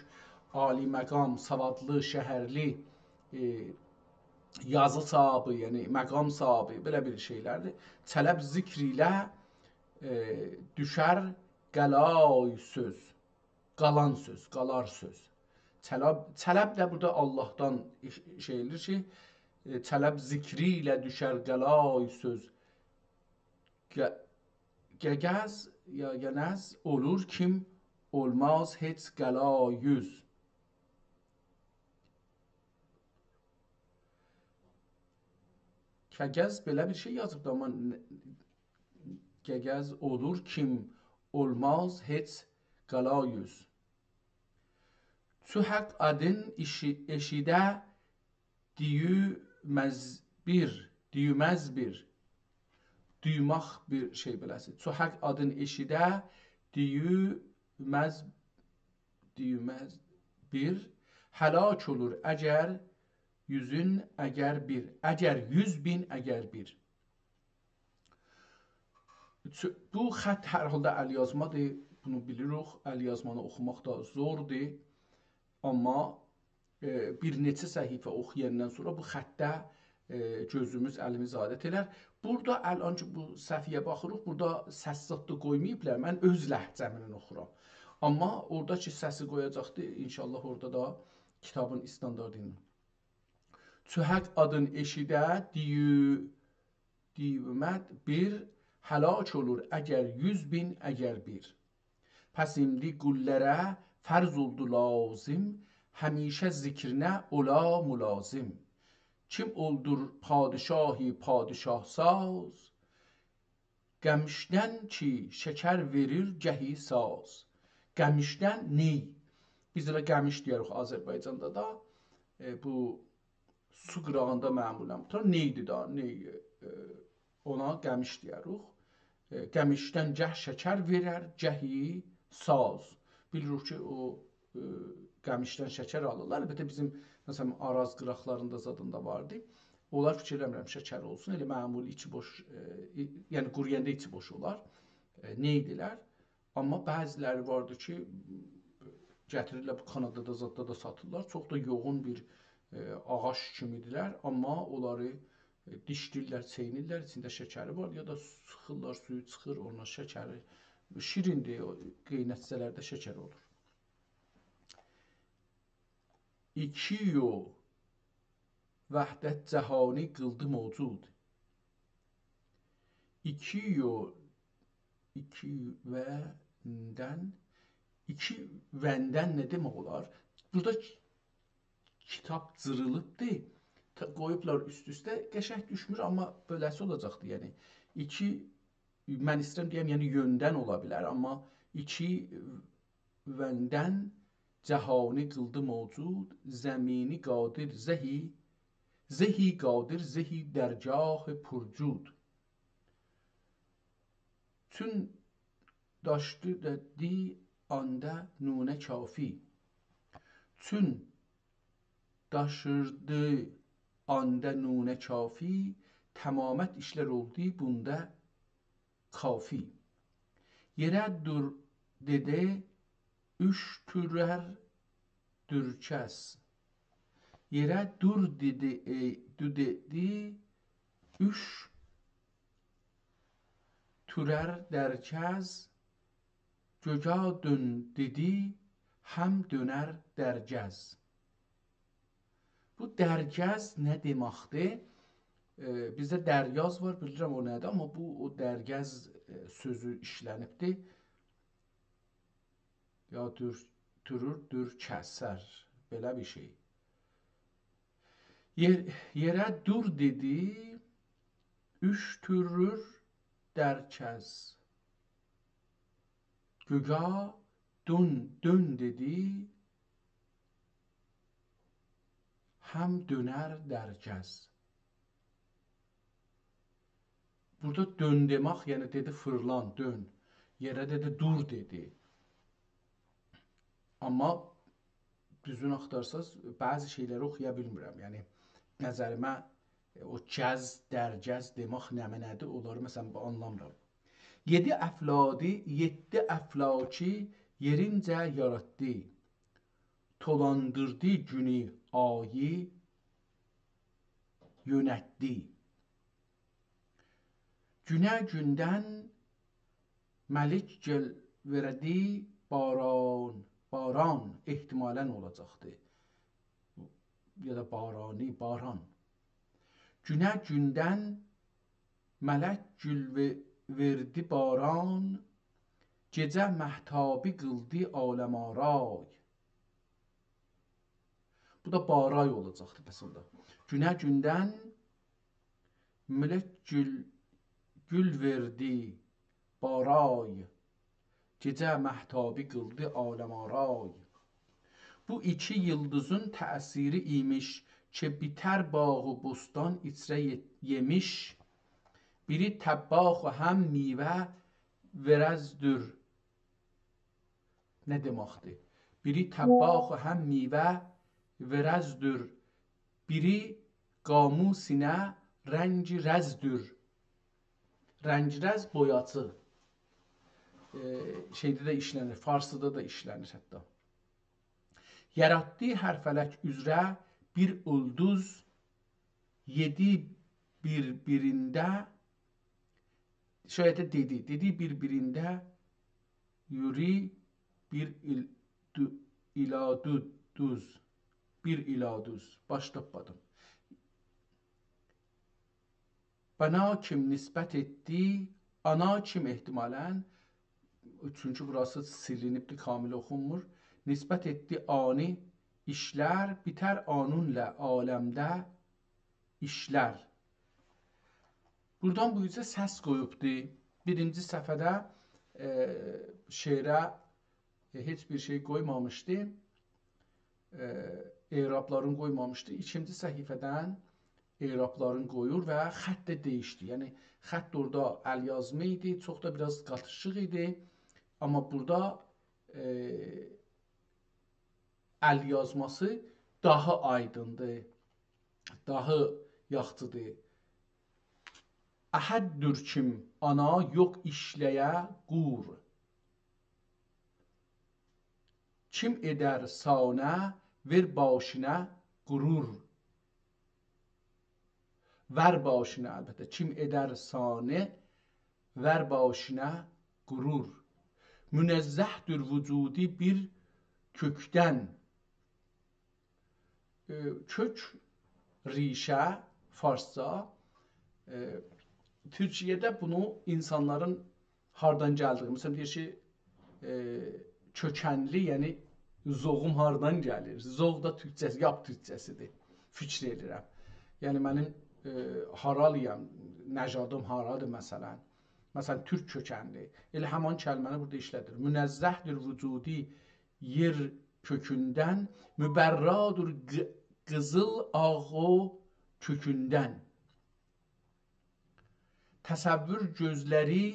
عالی مقام، سوادلی، شهرلی، ائ، یازی صاحبی، یعنی مقام صاحبی، بئله بیر شئیلردیر. طلب ذکر ایله، ائ، دوشر قلایسوز. قالان سؤز، قالار سؤز. طلب، طلب ده بورادا آللاهدان ایش-، شئی ائله‌ییر کی، ائ، طلب ذکر ایله دوشر قلایسوز. ق-، قگز یا گنز اولور کیم، اولماز هئچ قلایوز. قگز بئله بیر شئی یازیبدی، آمما ن-، قگز اولور کیم، اولماز هئچ قلایوز. چو حق آدین ایشی-، ائشیده دیومز بیر، دیومز بیر. دیوماق بیر شئی بئله‌سی. چو حق آدین ائشیده دیومز، دیومز بیر. هلاک اولور اگر یوزون اگر بیر. اگر یوز بین اگر بیر. چو-، بو خط هر حالدا ال‌یازمادیر، بونو بیلیریک. ال‌یازمانی اوخوماق دا زوردور. آمما، ائ، بیر نئچه صفحه اوخویاندان سونرا بو خطه، ائ، گؤزوموز، الیمیز عادت ائلر. بورادا الان کی بو صفحه‌یه باخیریق، بورادا سس زاد دا قویماییبلار. من اؤز لهجه‌مله اوخورام. آمما اورادا کی سسی قویاجاقدی، ان‌شاءالله اورادا دا کیتابین استانداردی ایله. چو حق آدین ائشیده دیو-، دیومز بیر، هلاک اولور اگر یوز بین اگر بیر. پس ایندی قوللره فرض اولدو لازم، همیشه ذکرینه اولا ملازم. کیم اولدور پادشاهی پادشاه‌ساز، قمیشدن کی شکر وئریر گهی ساز. قمیشدن نئی. بیز ائله قمیش دئیه‌ریک آذربایجاندا دا. ائ، بو سو قیراغیندا معمولاً بو نئیدی دا، نئی، ائ، اونا قمیش دئیه‌ریک. ائ، قمیشدن گه شکر وئرر، گهی ساز. بیلیریک کی، او، ائ، قمیشدن شکر آلیرلار. البته، بیزیم، مثلاً، آراز قیراقلاریندا زادیندا واردی. اونلار فیکیر ائله‌میرم شکر اولسون. ائله معمولی ایچی بوش، ائ، ای-، یعنی قورویاندا ایچی بوش اولار. ائ، نئیدیلر؟ آمما بعضی‌لری واردی کی، گتیریرلر، بو کانادادا، زاددا دا ساتیرلار. چوخ دا یوغون بیر، ائ، آغاج کیمی‌دیرلر. آمما اونلاری، ائ، دیشله‌ییرلر، چئینیرلر، ایچینده شکری وار. یا دا سیخیرلار، سویو چیخیر، اوندان شکری شیریندیر، او قئینتسه‌لر ده شکر اولور. ایکی یو وحدت جهانی قیلدی موجود. ایکی یو، ایکی وندن، ایکی وندن نه دئمک اولار؟ بورادا کی-، کیتاب جیریلیبدی. تا-، قویوبلار اوست-اوسته، قشنگ دوشمور، آمما بئله‌سی اولاجاقدی، یعنی. ایکی، من ایسته‌ییرم دئیم، یعنی یؤندن اولا بیلر، آمما ایکی وندن جهانی قیلدی موجود، زمینی قادر زهی، زهی قادر زهی درگاه پرجود. چون داشتی ده دی آنده نونه کافی. چون داشیردی آندا نون کافی، تمامت ایشلر اولدو بوندا کافی. یئره دور دئدی، اوچ تورر درکز. یئره دور دئدی، ائ، دو دئدی، اوچ تورر درکز. گؤیه دؤن دئدی، هم دؤنر درگز. بو درگز نه دئمکدیر؟ ائ، بیزده دریاز وار، بیلیرم او نه‌دیر، آمما بو او درگز، ائ، سؤزو ایشله‌نیبدیر. یا دور، دورور، دور کسر. بئله بیر شئی. یئر، یئره دور دئدی، اوچ تورر درکز. گؤیه دؤن، دؤن دئدی، هم دؤنر درگز. بورادا دؤن دئمک، یعنی دئدی فیرلان، دؤن. یئره دئدی دور دئدی. آمما دوزون آختارساز، بعضی شئیلری اوخویا بیلمیرم. یعنی نظریمه، ائ، او گز، درگز دئمک نمنه‌دیر، اونلاری مثلا آنلامیرام. یئدی افلادی، یئددی افلاکی یئرینجه یاراتدی. دولاندیردی گونو، آیی یؤنتدی. گونه گوندن ملک گؤل وئردی باران، باران احتمالا اولاجاقدی. یا دا بارانی، باران. گونه گوندن ملک گؤل وئ-، وئردی باران، گئجه مهتابی قیلدی عالم‌آرای. بو دا بارای اولاجاقدی اصلینده. گونه گوندن ملک گؤل، گؤل وئردی بارای، گئجه مهتابی قیلدی عالم‌آرای. بو ایکی ییلدیزین تأثیری ایمیش کی، بیتر باغ و بوستان ایچره یئ-، یئمیش، بیری طباخ و هم میوه وئرزدور. نه دئمکدیر؟ بیری طباخ و هم میوه وئرزدور، بیری قاموسینه رنگ‌رزدور. رنگ‌رز بویاجی. ائ، شئیده ده ایشله‌نیر، فارسیدا دا ایشله‌نیر حتی. یاراتدی هر فلک اوزره بیر اولدوز، یئدی بیر-بیرینده، شاید دئدی، دئدی بیر-بیرینده یوری بیر ایل-، دو-، ایلادو-، دوز، بیر ایلادوز، باش تاپمادیم. بنا کیم نسبت ائتدی، آنا کیم احتمالا، چونکی بوراسی سیلینیبدیر، کامل اوخونمور. نسبت ائتدی آنی ایشلر، بیتر آنونلا عالمده ایشلر. بورادان بو اوزه سس قویوبدو. بیرینجی صفحه‌ده، ائ، شعره، ائ، هئچ بیر شئی قویمامیشدی. ائ، اعرابلارین قویمامیشدی. ایکینجی صفحه‌دن اعرابلارین قویور و خط ده دییشدی. یعنی خط اورادا الیازما ایدی، چوخ دا بیر آز قاتیشیق ایدی. آمما بورادا، ائ، الیازماسی داها آیدیندیر، داها یاخشیدیر. احددور کیم آنا یوخ ایشله‌یه قور، کیم ائدر سانه وئر باشینه غرور. وئر باشینه، البته، کیم ائدر سانه وئر باشینه غرور. منزه‌دور وجودو بیر کؤکدن. ائ، کؤک، ریشه، فارسجا. ائ، تورکیه‌ده بونو اینسانلارین هاردان گلدیگی، مثلا، دئییر کی، ائ، کؤکنلی، یعنی زوغوم هاردان گلیر؟ زوغ دا تورکجه‌سی، یاپ تورکجه‌سیدیر، فیکیر ائدیرم. یعنی منیم، ائ، هارالی‌یام، نژادیم هارادیر، مثلا. مثلا، تورک کؤکنلی. ائله همان کلمه‌نی بورادا ایشله‌دیر. منزه‌دور وجودو یئر کؤکوندن، مبرّادور قی-، قیزیل آغ او کؤکوندن. تصوّر گؤزلری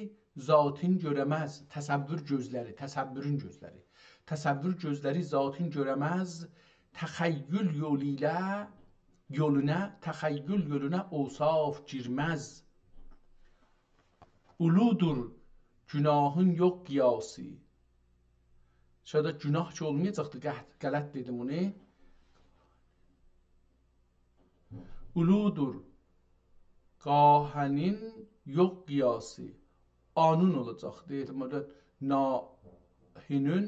ذاتین گؤره‌مز. تصوّر گؤزلری، تصوّرون گؤزلری. تصوّر گؤزلری ذاتین گؤره‌مز، تخیل یولو ایله، یولونا، تخیل یولونا اوصاف گیرمز. اولودور گناهین یوخ قیاسی. شورادا گناه کی اولمایاجاقدی، غلط، غلط دئدیم اونو. اولودور گاهنین یوخ قیاسی. آنون اولاجاقدی. احتمالاً ناهینین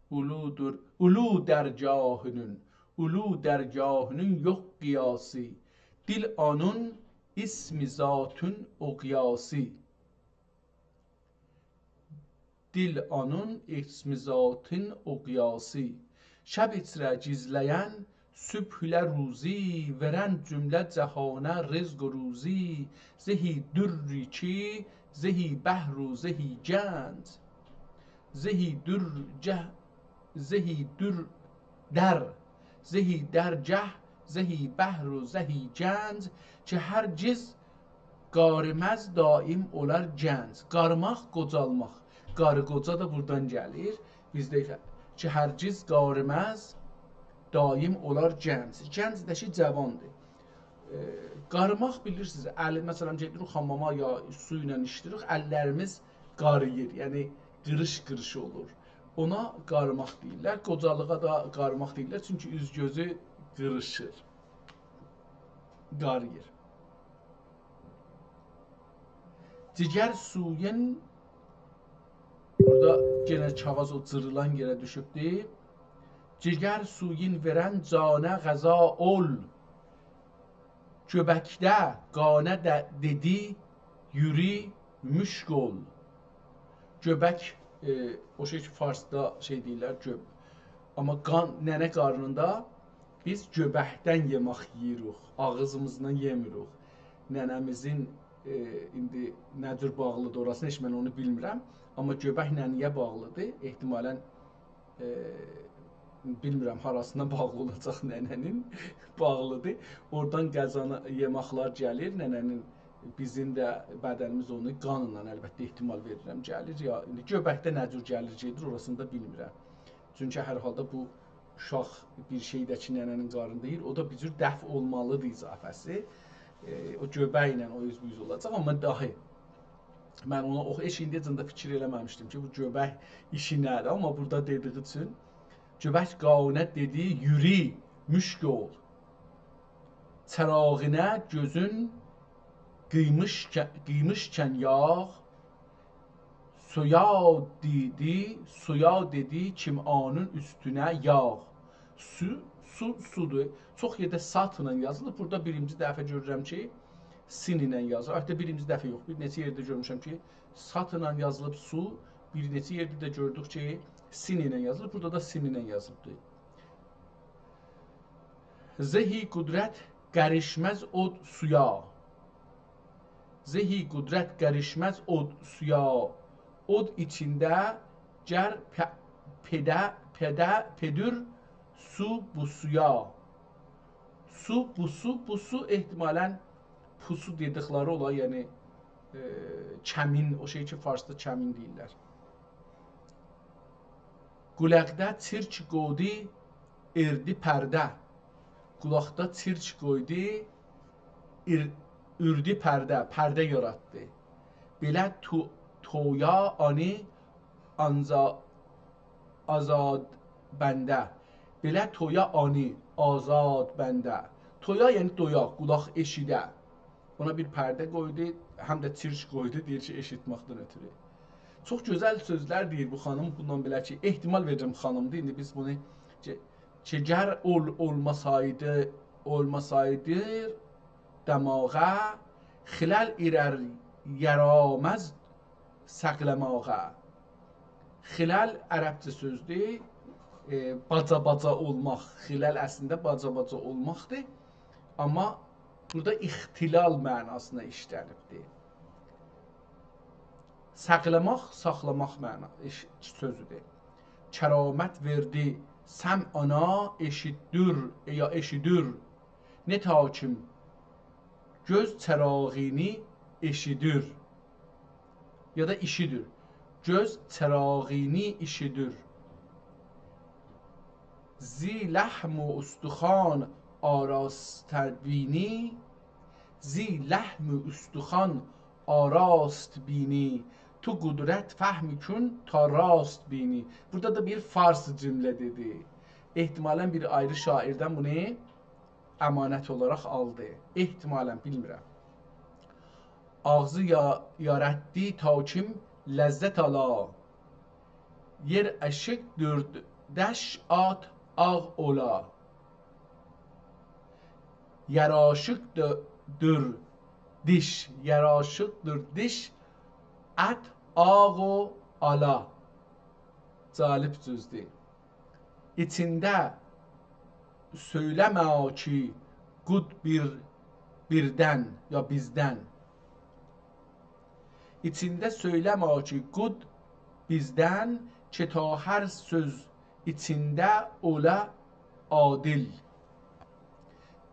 اولودور، اولو درگاهینین، اولو درگاهینین یوخ قیاسی. دیل آنون اسم ذاتین اقیاسی. دیل آنون اسم ذاتین اقیاسی. شب ایچره گیزله‌ین صبح ایله روزی، وئرن جمله جهانا رزق و روزی. زهی دری کی، زهی بحر و زهی گنج، زهی در جه-، زهی در، در، زهی درگه، زهی بحر و زهی گنج، کی هرگز قاریمز، دایم اولار گنج. قاریماق، قوجالماق. قاری قوجا دا بورادان گلیر. بیزده کی هرگز قاریمز، دایم اولار گنج. گنج ده کی جواندیر. ائ، قاریماق بیلیرسینیز، ال، مثلاً، گئدیریک حاماما یا سو ایله ایشله‌ییریک، اللریمیز قاریییر، یعنی قیریش-قیریش اولور. اونا قاریماق دئییرلر. قوجالیغا دا قاریماق دئییرلر، چونکی اوز-گؤزو قیریشیر، قاریییر. جگر سویون، بورادا یئنه کاغیذ او جیریلان یئره دوشوبدو. جگر سویون وئرن جانا غذا اول. گؤبکده قانا ده دئدی، یوری مشک اول. گؤبک، ائ، او شئی کی فارسدا شئی دئییرلر، گؤب. آمما قان، ننه قارنیندا بیز گؤبکدن یئمک یئییریک، آغیزیمیزدان یئمیریک. ننه‌میزین، ائ، ایندی نه جور باغلیدیر اوراسینا، هئچ من اونو بیلمیرم. آمما گؤبک ننه‌یه باغلیدیر. احتمالاً، ائ، بیلمیرم، هاراسینا باغلی اولاجاق ننه‌نین، باغلیدیر. اورادان غذا، یئمکلر گلیر، ننه‌نین، بیزیم ده بدنیمیز اونو قانلا، البته، احتمال وئریرم، گلیر. یا، ایندی گؤبکده نه جور گلیر، گئدیر، اوراسینی دا بیلمیرم. چونکی هر حالدا بو اوشاق بیر شئی ده کی ننه‌نین قارنیندا یئییر، او دا بیر جور دفع اولمالیدیر اضافه‌سی. ائ، او گؤبک ایله او اوز بو اوز اولاجاق، آمما داهی من اونا اوخ-، هئچ ایندیه‌جن ده فیکیر ائله‌مه‌میشدیم کی بو گؤبک ایشی نه‌دیر، آمما بورادا دئدیگی اوچون گؤبک قانا دئدی، یوری مشک اول. چراغینه گؤزون قییمیشکن، قییمیشکن یاغ، سویا دئدی، سویا دئدی، کیم آنین اوستونه یاغ. سو، سو، سودور. چوخ یئرده سات ایله یازیلیر. بورادا بیرینجی دفعه گؤرورم کی سین ایله یازیلیر. حتی بیرینجی دفعه یوخ، بیر نئچه یئرده گؤرموشم کی سات ایله یازیلیب سو، بیر نئچه یئرده ده گؤردوک کی سین ایله یازیلیب. بورادا دا سین ایله یازیلیبدیر. زهی قدرت قاریشماز اود سویا. زهی قدرت قاریشماز اود سویا. اود ایچینده گر پ-، پده، پده، پدور سو بو سویا. سو، بو سو، بو سو احتمالاً پوسو دئدیکلری اولا، یعنی، ائ، کمین، او شئی کی فارسدا کمین دئییرلر. قولاقدا چیرک قویدو، ائردی پرده. قولاقدا چیرک قویدو، ایر-، اؤردو پرده، پرده یاراتدی. بئله تو-، تویا آنی آنجا آزاد بنده. بئله تویا آنی آزاد بنده. تویا، یعنی دویا، قولاق ائشیده. اونا بیر پرده قویدو، هم ده چیرک قویدو، دئییر کی ائشیتمکدن اؤتورو. چوخ گؤزل سؤزلر دئییر بو خانیم، بونونلا بئله کی احتمال وئریرم خانیمدیر. ایندی بیز بونو کی، کی گر اول-، اولماسایدی، اولماسایدی دماغه، خلل ایرر یاراماز ساخلاماغا. خلل عربجه سؤزدور. ائ، باجا-باجا اولماق. خلل اصلینده باجا-باجا اولماقدیر. آمما بورادا اختلال معناسینا ایشله‌نیبدیر. ساخلاماق، ساخلاماق معنا، ایش، سؤزودور. کرامت وئردی سمعانا، ائشیددور، یا ائشیدیر. نتاکیم گؤز چراغینی ائشیدیر. یا دا ایشیدیر. گؤز چراغینی ایشیدیر. زی لحم و استخوان آراست بینی، زی لحم و استخوان آراست بینی، تو قدرت فهم کن تا راست بینی. بورادا دا بیر فارس جمله دئدی. احتمالاً بیر آیری شاعیردن بونو امانت اولاراق آلدی. احتمالاً، بیلمیرم. آغزی یا-، یاراتدی تا کیم لذت آلا، یئر آشیقدیر دش آت آغ اولا. یاراشیقدیر دیش، یاراشیقدیر دیش آت آغ و آلا. جالب سؤزدور. ایچینده سؤیله‌مه کی، قود بیر، بیردن یا بیزدن. ایچینده سؤیله‌مه کی، قود بیزدن، کی تا هر سؤز ایچینده اولا عادل.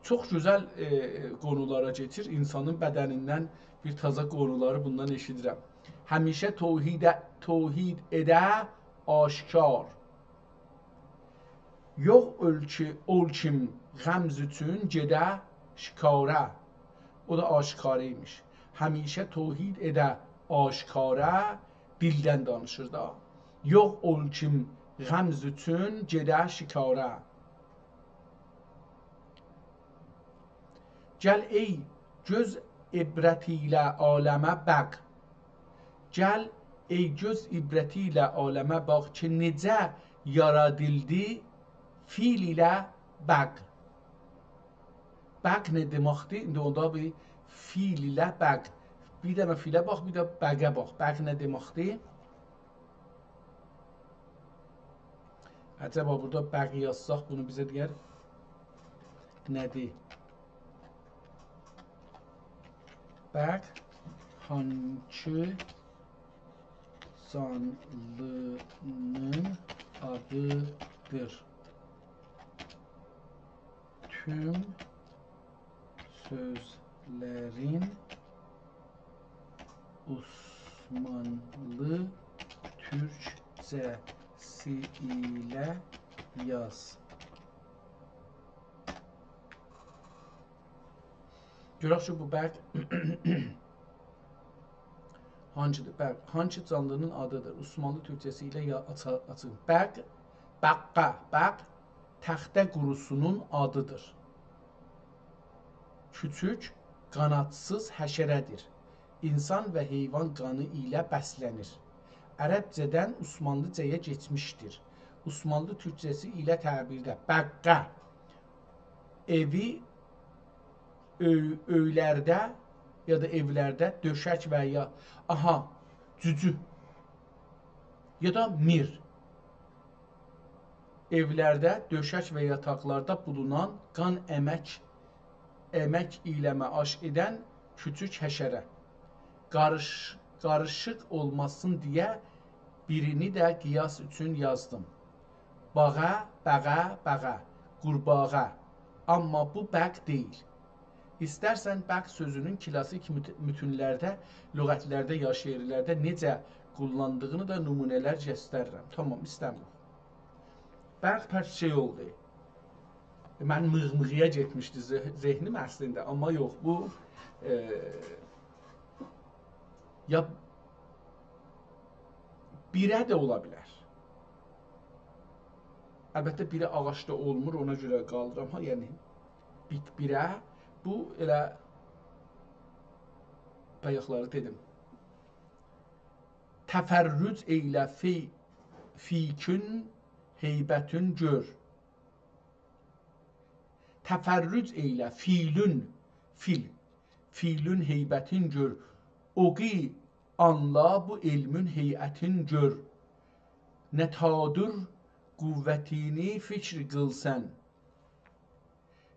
چوخ گؤزل، ائ، قونولارا کئچیر. اینسانین بدنیندن بیر تازا قونولاری بوندان ائشیدیرم. همیشه توحید، توحید ائده آشکار. یوخ اول کی، اول کیم غمز اوچون گئده شکاره. او دا آشکاره ایمیش. همیشه توحید ائده آشکاره، دیلدن دانیشیر دا. یوخ اول کیم غمز اوچون گئده شکاره. گل ای گؤز عبرتی ایله عالمه باخ. گل ای گؤز عبرتی ایله عالمه باخ کی، نئجه یارادیلدی فیل ایله بق. بق نه دئمکدیر؟ ایندی اوندا بیر فیل ایله بق. بیر دنه فیله باخ، بیر ده بقه باخ. بق نه دئمکدیر؟ عجبا بورادا بق یازساق، بونو بیزه دئیر نه‌دیر؟ بق هانکی جانلی‌نین آدیدیر؟ توم سؤزلرین عثمانلی تورکجه‌سی ایله یاز. گؤرک کی، بو بق هانکی‌دیر؟ بق، هانکی جانلی‌نین آدیدیر؟ عثمانلی تورکجه‌سی ایله یا-، آچا-، آچین. بق، بقه، بق، تخته قوروسونون آدیدیر. کوچوک، قانادسیز حشره‌دیر. اینسان و حیوان قانی ایله بسله‌نیر. عربجه‌دن عثمانلیجایا کئچمیشدیر. عثمانلی تورکجه‌سی ایله تعبیرده بقه، ائوی، اؤ-، اؤیلرده یا دا ائولرده دؤشک و یا، آها، جوجو یا دا میر. ائولرده، دؤشک و یاتاقلاردا بولونان قان امک، امک ایله معاش ائدن کوچوک حشره. قاریش-، قاریشیق اولماسین دئیه بیرینی ده قیاس اوچون یازدیم. باغا، باغا، باغا، قورباغا. آمما بو بق دئییل. ایسترسن بق سؤزونون کلاسیک مت-، متونلرده، لغتلرده یا شعرلرده نئجه قوللاندیغینی دا نمونه‌لر گؤستریرم. تامام، ایسته‌میرم. بق پس شئی اولدو. من میغمیغی‌یه گئتمیشدی ذه-، ذهنیم اصلینده، آمما یوخ، بو، ائ، یا بیره ده اولا بیلر. البته، بیره آغاجدا اولمور، اونا گؤره قالدیرام ها، یعنی بیت بیره. بو ائله بایاقلاری دئدیم. تفرج ائیله فی-، فیکون هیبتون گؤر. تفرج ائیله، فیلون، فیل، فیلون هیبتین گؤر. اوقو، آنلا بو علمون هیئتین گؤر. نه‌تادور قوتینی فکر قیل سن.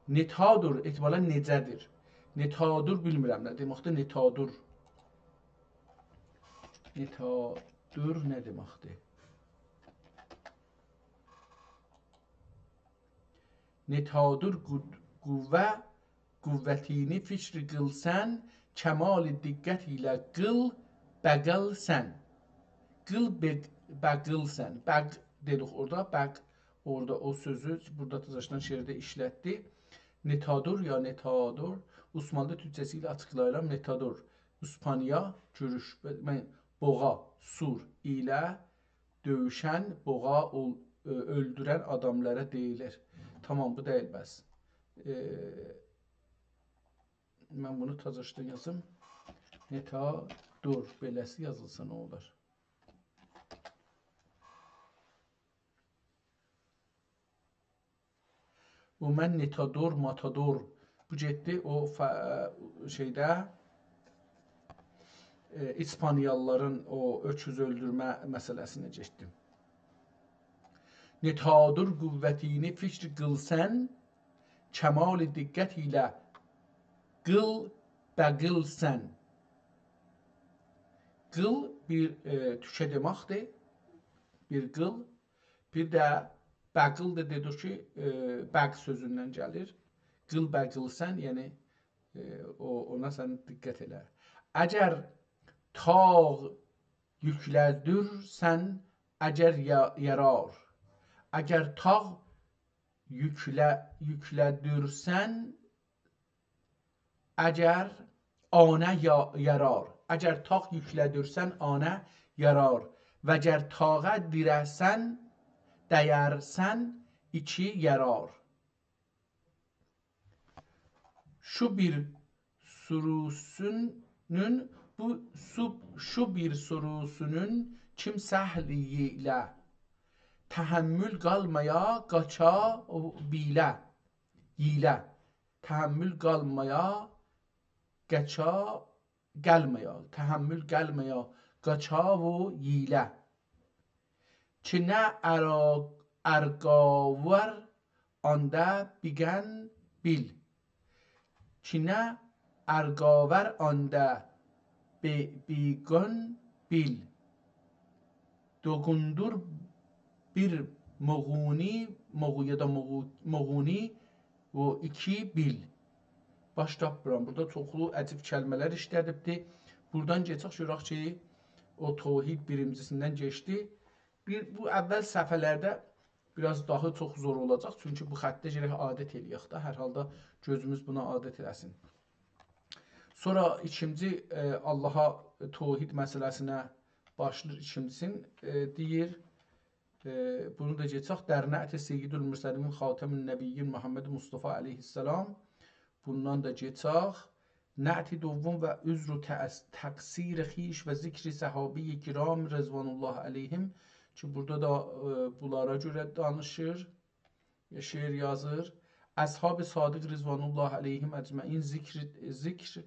نه‌تادور، احتمالاً نئجه‌دیر. نه‌تادور بیلمیرم نه دئمکدیر، نه‌تادور. نه‌تادور نه دئمکدیر؟ نه‌تادور قو-، قوه، قوتینی فکر قیل سن، کمال دقت ایله قیل بقل سن. قیل بق-، بقل سن. بق دئدیک اورادا، بق اورادا او سؤزو بورادا تزاشدان شعرده ایشلتدی. نتادور یا نتادور، اوسمانلی تورکجه‌سی ایله آچیقلاییرام. نتادور، ایسپانیا، گوروش، من، بوغا، سور ایله دؤیوشن، بوغا اول-، اؤ-، اؤلدورن آداملارا دئییلیر. تامام، بو دئییل بس. ائ، من بونو تزاشدان یازیم. نتادور، بئله‌سی یازیلسا نه اولار؟ بو من نتادور، ماتادور. بو گئتدی او ف-، شئیده، ائ، ایسپانیالیلارین او اؤکوز اؤلدورمه مسئله‌سینه گئتدی. نتادور قوتینی فکر قیل سن، کمال دقت ایله قیل بقیل سن. قیل بیر، ائ، توکه دئمکدیر. بیر قیل. بیر ده بقیل ده دئدیک کی، ائ، بقل سؤزوندن گلیر. قیل بقیل سن، یعنی، ائ، او، اونا سن دقت ائله. اگر تاغ یوکله‌دورسن، اگر یا-، یارار. اگر تاغ یوکله-، یوکله‌دورسن، اگر آنه یا-، یارار. اگر تاغ یوکله‌دورسن، آنه یارار. وگر تاغا دیره‌سن، دیره‌سن، ایکی یارار. شو بیر سوروسونون، بو سو-، شو بیر سوروسونون کیم سهلی یئیله. تحمل قالمایا، قاچا او بیله، ییله. تحمل قالمایا، قاچا، قالمایا. تحمل قالمایا، قاچا او ییله. کی نه ارا-، ارقاور آندا بیگن بیل. کی نه ارقاور آندا بی-، بیگن بیل. دوقوندور بیر موغونی، موغو یا دا موغو-، موغونی و ایکی بیل. باش تاپمیرام. بورادا چوخلو عجیب کلمه‌لر ایشله‌دیبدی. بورادان کئچک، گؤرک کی، او توحید بیرینجیسیندن کئچدی. بیر، بو اول صفحه‌لرده بیر آز داها چوخ زور اولاجاق. چونکی بو خطه گرک عادت ائله‌یک ده. هر حالدا گؤزوموز بونا عادت ائله‌سین. سونرا ایکینجی، ائ، آللاها توحید مسئله‌سینه باشلاییر ایکینجیسین، ائ، دئییر. ائ، بونو دا کئچک. در نعت سیدالمرسلین خاتم‌النبیین محمد مصطفی علیه‌السلام. بوندان دا کئچک. نعت دوم و عذر و تأس-، تقصیر خویش و ذکر صحابه کرام رضوان الله علیهم کی، بورادا دا، ائ، بونلارا گؤره دانیشیر، شعر یازیر. اصحاب صادق رضوان الله علیهم اجمعین ذکر، ذکر،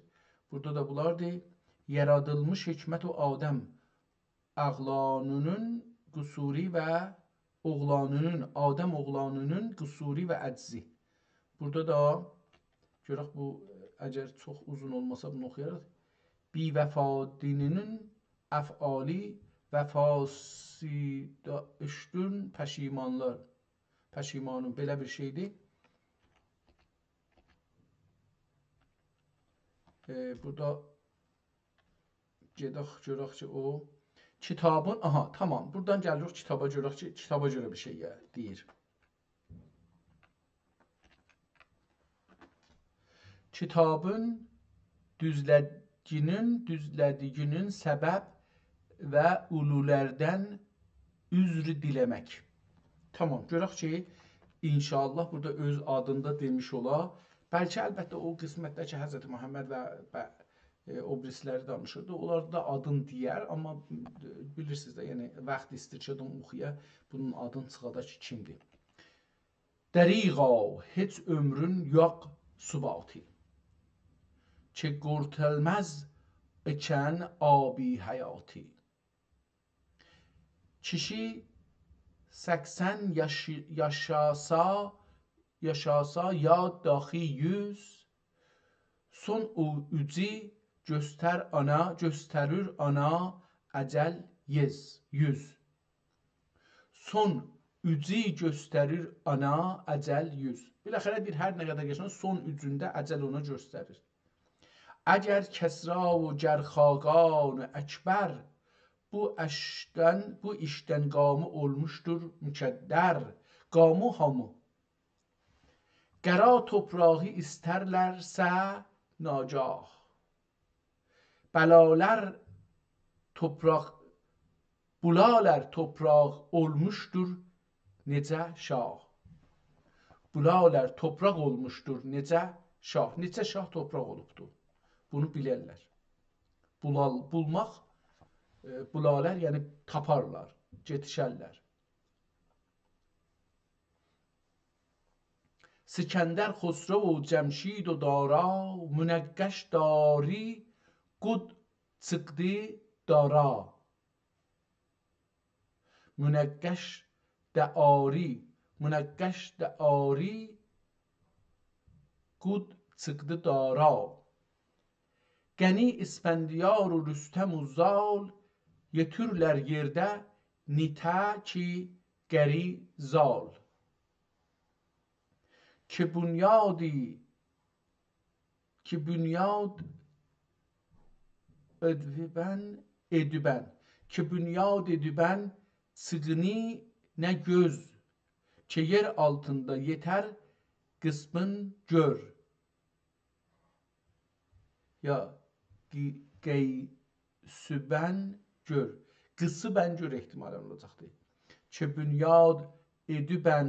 بورادا دا بونلاردیر. یارادیلمیش حکمت و آدم اوغلانینین قصورو و اوغلانینین، آدم اوغلانینین قصورو و عجزی. بورادا دا گؤرک بو، اگر چوخ اوزون اولماسا بونو اوخویاریق. بی‌وفا دینینین افعالی، وفاسیزداشدین پشیمانلار، پشیمانین، بئله بیر شئیدیر. ائ، بورادا گئدک، گؤرک کی، او کیتابین، آها، تامام. بورادان گلیریک کیتابا، گؤرک کی، کیتابا گؤره بیر شئی، یعنی، دئییر. کیتابین دوزلدیگینین، دوزلدیگینین سبب و اولولردن عذر دیله‌مک. تامام، گؤرک کی، ان‌شاءالله بورادا اؤز آدینی دا دئمیش اولا. بلکه، البته، او قسمتده کی، حضرت محمد و، و، ائ، او بیریسی‌لری دانیشیردی، اونلاردا دا آدین دئیر، آمما، ائ، بیلیرسینیز ده، یعنی، واخت ایستیر کی، آدام اوخویا، بونون آدینی چیخادا کی، کیمدیر. دریغا هئچ عؤمرون یوخ ثباتی، کی قورتولماز ایکن آبی حیاتی. کیشی سکسن یاشی-، یاشاسا، یاشاسا یا داخی یوز، سون او اوزو گؤستر آنا، گؤستریر آنا اجل یز-، یوز. سون اوزو گؤستریر آنا اجل یوز. بالاخره دئییر، هر نه قدر یاشانسا، سون اوزونده اجل اونا گؤستریر. اگر کسری و گر خاقان اکبر، بو اشدن، بو ایشدن قامی اولموشدور مکدر. قامو هامی. قارا توپراغی ایسترلرسه ناگاه. بلالار توپراق، بولالار توپراق اولموشدور نئجه شاه. بولالار توپراق اولموشدور نئجه شاه. نئچه شاه توپراق اولوبدو. بونو بیلرلر. بولال، بولماق، ائ، بولالار، یعنی تاپارلار، یئتیشرلر. سکندر، خسرو و جمشید و دارا، منقش داری قود چیخدی دارا. منقش داری، منقش داری قود چیخدی دارا. غنی اسفندیار و رستم و زال، یئتیرلر یئرده نیته کی قری زال. کی بنیادی، کی بنیاد ادوبن، ادوبن. کی بنیاد ادوبن چیغینی نه گؤز، کی یئر آلتیندا یئتر قیسمین گؤر. یا قی-، قیسوبن گؤر. قیسوبن گؤر احتمالاً اولاجاقدیر. کی بنیاد ادوبن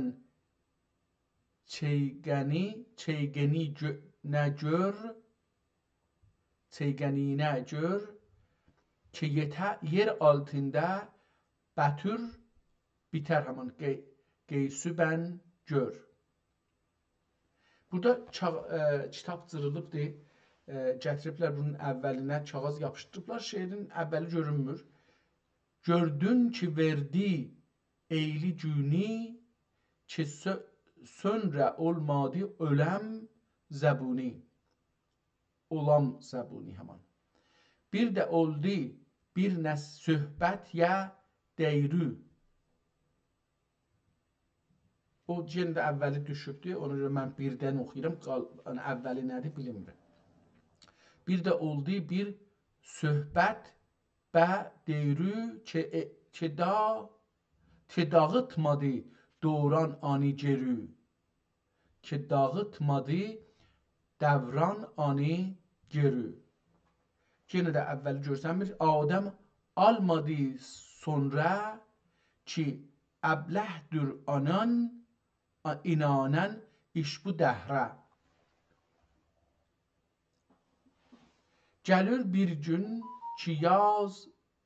چیغینی، چیغینی گؤ-، نه گؤر، چیغینی نه گؤر، کی یئته-، یئر آلتیندا بتور بیتر، همان قی-، قیسوبن گؤر. بورادا چاغ-، ائ، کیتاب جیریلیبدیر. ائ، گتیریبلر بونون اوّلینه کاغیذ یاپیشدیریبلار. شعرین اوّلی گؤرونمور. گؤردون کی وئردی ائیلی گونو، کی سؤ-، سونرا اولمادی اؤلم زبونو. اولام زبونو همان. بیر ده اولدو بیر نه صحبت یا دیرو. او یئنه ده اوّلی دوشوبدور. اونا گؤره من بیردن اوخویورام. قال-، یعنی اوّلی نه‌دیر، بیلینمیر. بیر ده اولدو بیر صحبت به دیرو کی، ائ، کی دا-، کی داغیتمادی دوران آنی گئرو. کی داغیتمادی دوران آنی گئرو. یئنه ده اوّلی گؤرسنمیر. آدم آلمادی سونرا کی ابله‌دیر آنان، آ-، اینانان ایش بو دهره. گلیر بیر گون کی یاز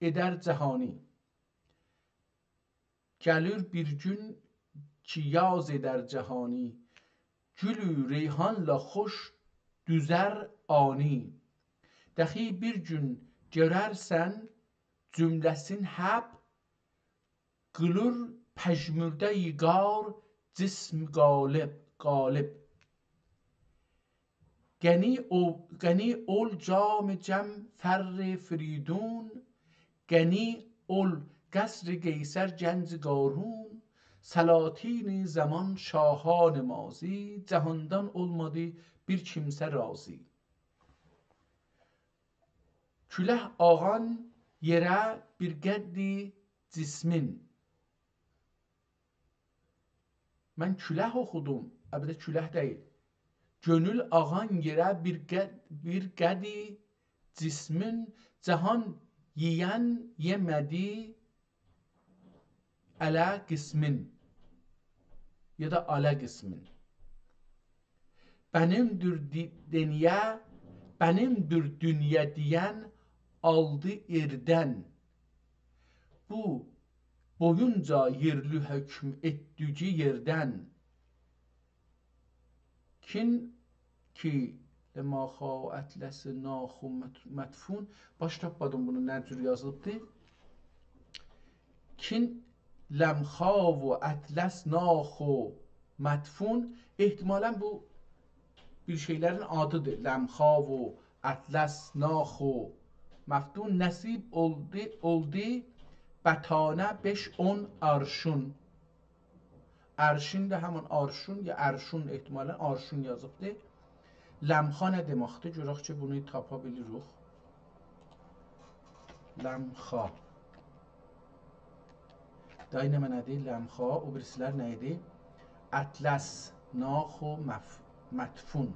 ائدر جهانی. گلیر بیر گون کی یاز ائدر جهانی، گول و ریحانلا خوش دوزر آنی. دخی بیر گون گؤررسن جمله‌سین حب، قیلیر پژمرده ییغار جسم غالب، غالب. غنی او-، غنی اول جام جم فر فریدون، غنی اول قصر قیصر گنج قارون، سلاطین زمان شاهان ماضی، جهاندان اولمادی بیر کیمسه راضی. کولک آغان یئره بیر قدی جسمین. من کولک اوخودوم. البته، کولک دئییل. کؤنول آغان یئره بیر قد-، بیر قدی جسمین، جهان یئین یئمه‌دی اله قسمین. یا دا آله قسمین. بنیمدیر دی-، دنیه، بنیمدیر دونیا دئین آلدی ائردن. بو بویونجا یئرلی حکم ائتدیگی یئردن. کین کی لمخا و اطلس ناخ و مد-، مدفون. باش تاپمادیم بونو نه جور یازیلیبدی. کین لمخا و اطلس ناخ و مدفون. احتمالاً بو بیر شئیلرین آدیدیر. لمخا و اطلس ناخ و مدفون. نصیب اولدو، اولدو بتانه بئش اون آرشون. آرشین ده همان آرشون، یا آرشون، احتمالاً آرشون یازیبدی. لمخا نه دئمکدیر؟ گؤرک کی، بونو تاپا بیلیریک. لمخا. دای نمنه‌دیر؟ لمخا. او بیریسیلر نه ایدی؟ اطلس‌ناخ و مف-، مدفون.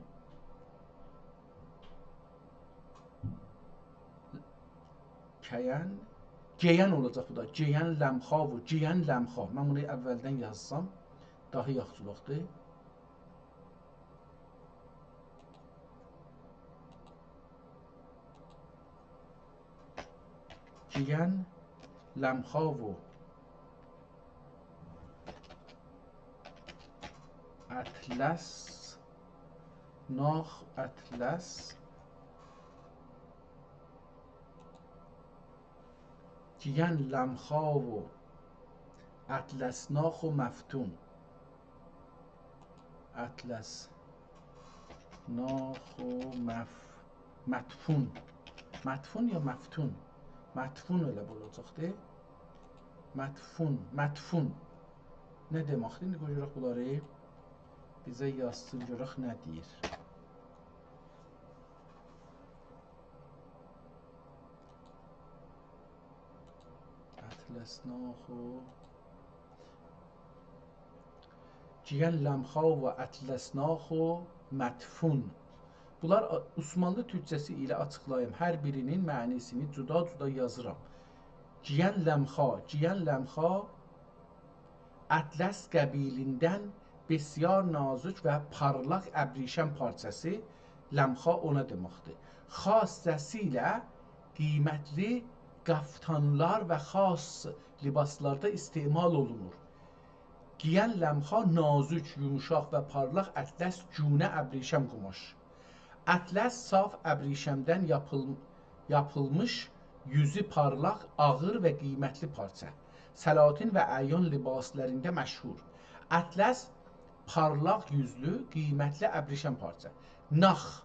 کیین، گئین اولاجاق بو دا. گئین لم‌خا و گئین لم‌خا. من بونو اولدن یازسام داها یاخشی اولاجاقدی. گئین لم‌خا و اطلس‌ناخ، اطلس، گئین لم‌خا و اطلس‌ناخ و مفتون. اطلس‌ناخ و مف-، مدفون. مدفون یا مفتون؟ مدفون ائله بولاجاقدی. مدفون، مدفون. نه دئمکدیر؟ ایندی قوی گؤرک بونلاری بیزه یازسین، گؤرک نه دئییر. اطلس‌ناخ و گئین لم‌خا و اطلس‌ناخ و مدفون. بونلار آ-، عثمانلی تورکجه‌سی ایله آچیقلاییم. هر بیرینین معنی‌سینی جدا-جدا یازیرام. گئین لم‌خا، گئین لم‌خا اطلس قبیلیندن بسیار نازک و پارلاق ابریشم پارچاسی، لم‌خا اونا دئمکدیر. خاصه‌سیله قیمتلی قافتانلار و خاص لباسلاردا استعمال اولونور. گئین لم‌خا نازک، یوموشاق و پارلاق اطلس گونه ابریشم قوماش. اطلس صاف ابریشمدن یاپیل-، یاپیلمیش، یوزو پارلاق، آغیر و قیمتلی پارچا. سلاطین و اعیان لباسلاریندا مشهور. اطلس پارلاق یوزلو، قیمتلی ابریشم پارچا. ناخ،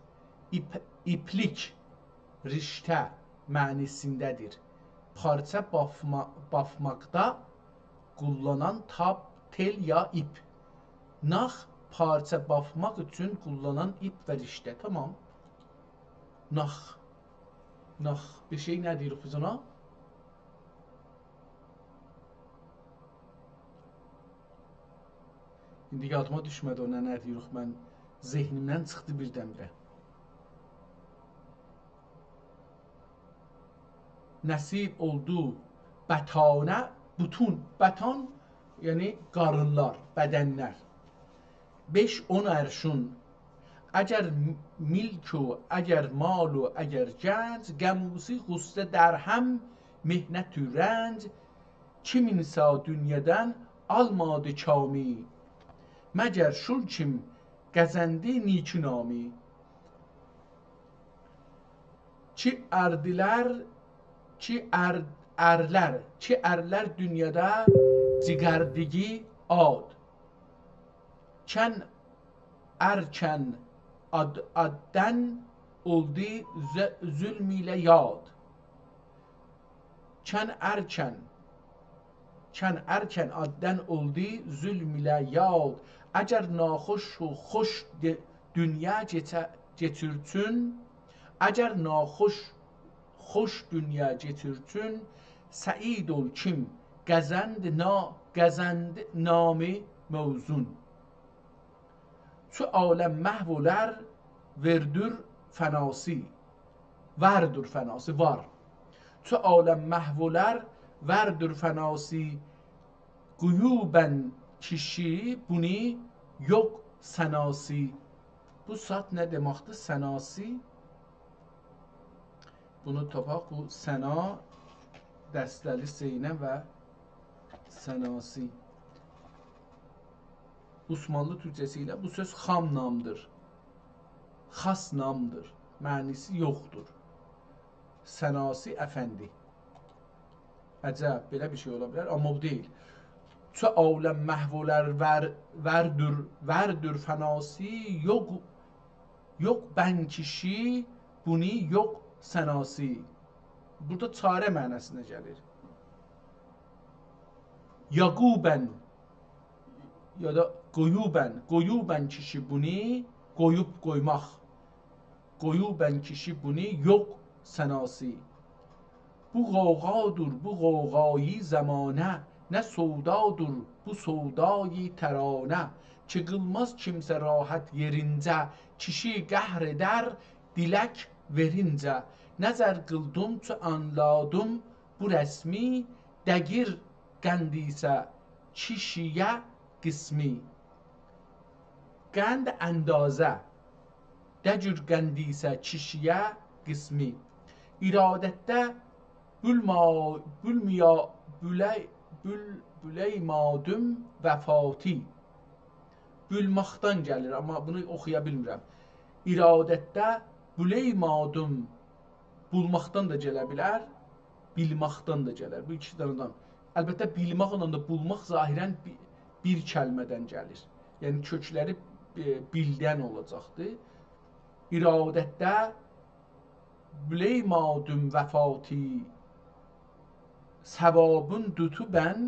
ایپ-، ایپلیک، رشته معنی‌سینده‌دیر. پارچا بافما-، بافماقدا قوللانان تاب، تئل یا ایپ. ناخ، پارچا بافماق اوچون قوللانان ایپ و رشته. تامام. ناخ. ناخ. بیر شئی، نه دئییریک بیز اونا؟ ایندی یادیما دوشمه‌دی اونا نه دئییریک، من ذهنیمدن چیخدی بیردن-بیره. نصیب اولدو بطانه بطون. بطان، یعنی قارینلار، بدنلر. بئش اون عرشون. اگر ملک و اگر مال و اگر گنج، غم و غصه درهم، محنت و رنج، کیمینسه دونیادان آلمادی کامی. مگر شول کیم قازاندی نیکی نامی. کی اردیلر، کی ار-، ارلر، کی ارلر دونیادا جیگردیگی آد. کن ارکن آد-، آددن اولدو ظ-، ظلم ایله یاد. کن ارکن، کن ارکن آددن اولدو ظلم ایله یاد. اگر ناخوش و خوش د-، دونیا کئچه-، کئچیرسون، اگر ناخوش، خوش دونیا کئچیرسون، سعید اول کیم قازاند نا-، قازاند نامی موزون. چو عالم محو اولار، وردور فناسی. وردور فناسی، وار. چو عالم محو اولار، وردور فناسی. قویو بن کیشی بونو یوخ ثناسی. بو سات نه دئمکدیر؟ ثناسی. بونو تاپاق. بو ثنا، دسته‌لی سینه و ثناسی. عثمانلی تورکجه‌سی ایله بو سؤز خام نامدیر. خاص نامدیر. معنی‌سی یوخدور. ثناسی افندی. عجب، بئله بیر شئی اولا بیلر، آمما بو دئییل. چو عالم محو اولار ور-، وردور، وردور فناسی، یوخ، یوخ بن کیشی بونو یوخ ثناسی. بورادا چاره معناسینا گلیر. یاقوبن، یا دا قویوبن، قویوبن کیشی بونو، قویوب، قویماق. قویوبن کیشی بونو یوخ ثناسی. بو غوغادور، بو غوغایی زمانه، نه سودادور بو سودایی ترانه. کی قیلماز کیمسه راحت یئرینجه، کیشی قهر ائدر دیلک وئرینجه. نظر قیلدیم چو آنلادیم بو رسمی، دگیر قند ایسه کیشییه قسمی. قند اندازه، دگیر قند ایسه کیشییه قسمی. ارادتده بولما-، بولمیا-، بولی-، بول-، بولیمادیم وفاتی. بولماقدان گلیر، آمما بونو اوخویا بیلمیرم. ارادتده بولیمادیم، بولماقدان دا گله بیلر، بیلماقدان دا گلر. بو ایکی دنه‌دن. البته، بیلماقلا دا بولماق ظاهراً بی-، بیر کلمه‌دن گلیر. یعنی، کؤکلری، ائ، بیلدن اولاجاقدیر. ارادتده بولیمادیم وفاتی، ثوابین توتوبن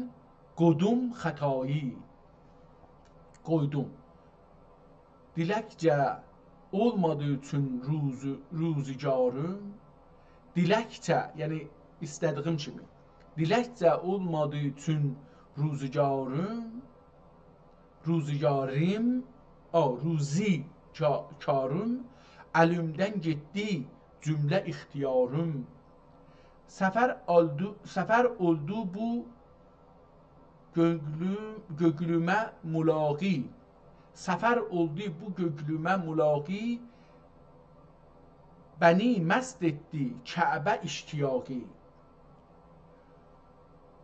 قودوم خطایی. قویدوم. دیلکجه اولمادی اوچون روزو-، روزگاریم. دیلکجه، یعنی ایسته‌دیگیم کیمی. دیلکجه اولمادی اوچون روزگاریم، روزگاریم، آ، روزی کا-، کاریم، الیمدن گئتدی جمله اختیاریم. سفر اولدو، سفر اولدو بو گؤنلوم-، گؤنلومه ملاقی. سفر اولدو بو گؤنلومه ملاقی، بنی مست ائتدی کعبه اشتیاقی.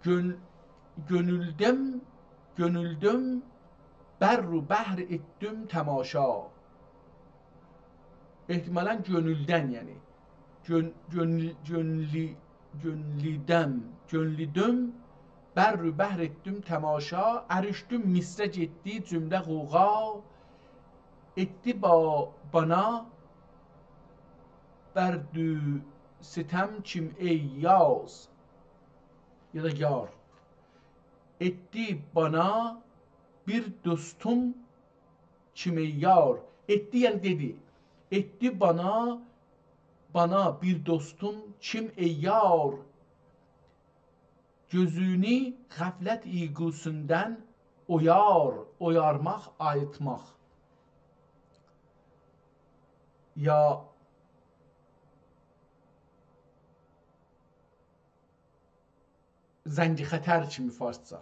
گؤن-، گؤنولدم، گؤنولدم، بر و بحر ائتدیم تماشا. احتمالاً گؤنولدن، یعنی. گؤن-، گؤنل-، گؤنلی-، گؤنلیدم، گؤنلیدم، بر و بحر ائتدیم تماشا، اریشدیم مصره گئتدی جمله غوغا، ائتدی با-، بانا بر دو ستم کیم ای یاز، یا دا یار. ائتدی بانا بیر دوستوم کیم ای یار. ائتدی، یعنی دئدی. ائتدی بانا، بانا بیر دوستوم کیم ای یار. گؤزونو غفلت ایقوسوندان اویار، اویارماق، آییتماق. یا زنگ خطر کیمی فارسجا.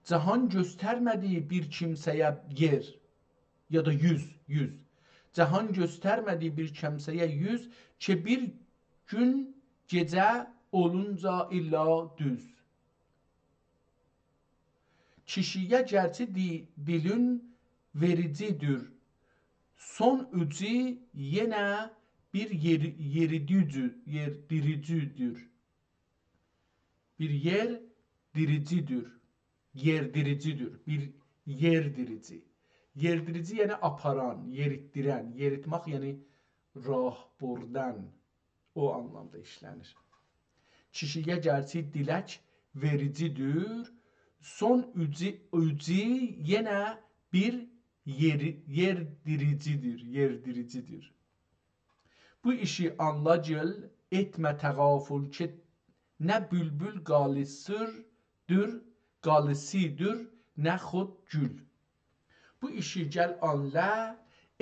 جهان گؤسترمه‌دی بیر کیمسه‌یه یئر، یا دا یوز، یوز. جهان گؤسترمه‌دی بیر کیمسه‌یه یوز، کی بیر گون گئجه اولونجا الا دوز. کیشییه گرچی دی-، دیلین وئریجی‌دیر، سون اوجو یئنه بیر یئری-، یئریدیجی-، یئردیریجی‌دیر. بیر یئردیریجی‌دیر. یئردیریجی‌دیر. بیر یئردیریجی. یئردیریجی، یعنی آپاران، یئریتدیرن. یئریتمک، یعنی راه بردن. او آنلامدا ایشله‌نیر. کیشییه گرچی دیلک وئریجی‌دیر، سون اوجو، اوجو یئنه بیر یئری-، یئردیریجی‌دیر، یئردیریجی‌دیر. بو ایشی آنلا گؤل، ائتمه تغافل کی، نه بولبول قالیسی‌دیر، قالیسی‌دیر، نه خود گول. بو ایشی گل آنلا،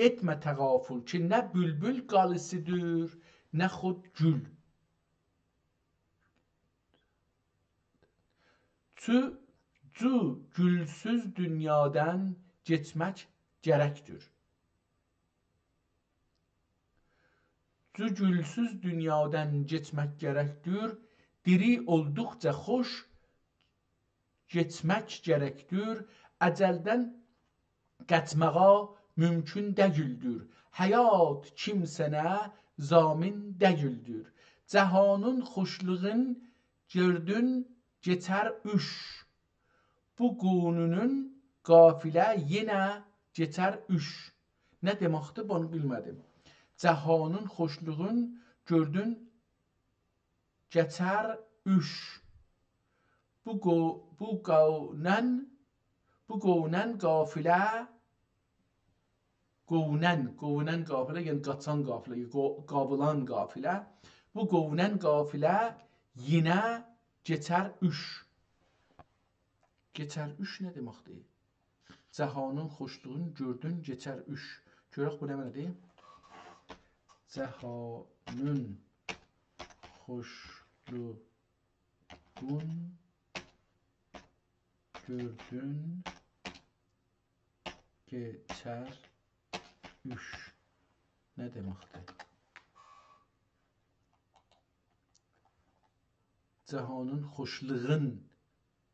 ائتمه تغافل کی، نه بولبول قالیسی‌دیر، نه خود گول. چو، جو گولسوز دونیادان کئچمک گرکدیر. جو گولسوز دونیادان کئچمک گرکدیر، دیری اولدوقجا خوش کئچمک گرکدیر، اجلدن قاچماغا مومکون دئییلدیر. حیات کیمسه‌نه ضامن دئییلدیر. جهانین خوشلوغون گؤردون کئچر اوش، بو قونونون قافله یئنه کئچر اوش. نه دئمکدیر، بونو بیلمه‌دیم. جهانین خوشلوغون گؤردون کئچر اوش. بو قو-، بو قونن، بو قونن قافله، قونن، قونن قافله، یعنی قاچان قافله، قو-، قاویلان قافله. بو قونن قافله یئنه کئچر اوش. کئچر اوش نه دئمکدیر؟ جهانین خوشلوغون گؤردون کئچر اوچ. گؤرک بو نمنه‌دیر؟ جهانین خوشلوغون گؤردون کئچر اوچ. نه دئمکدیر؟ جهانین خوشلوغون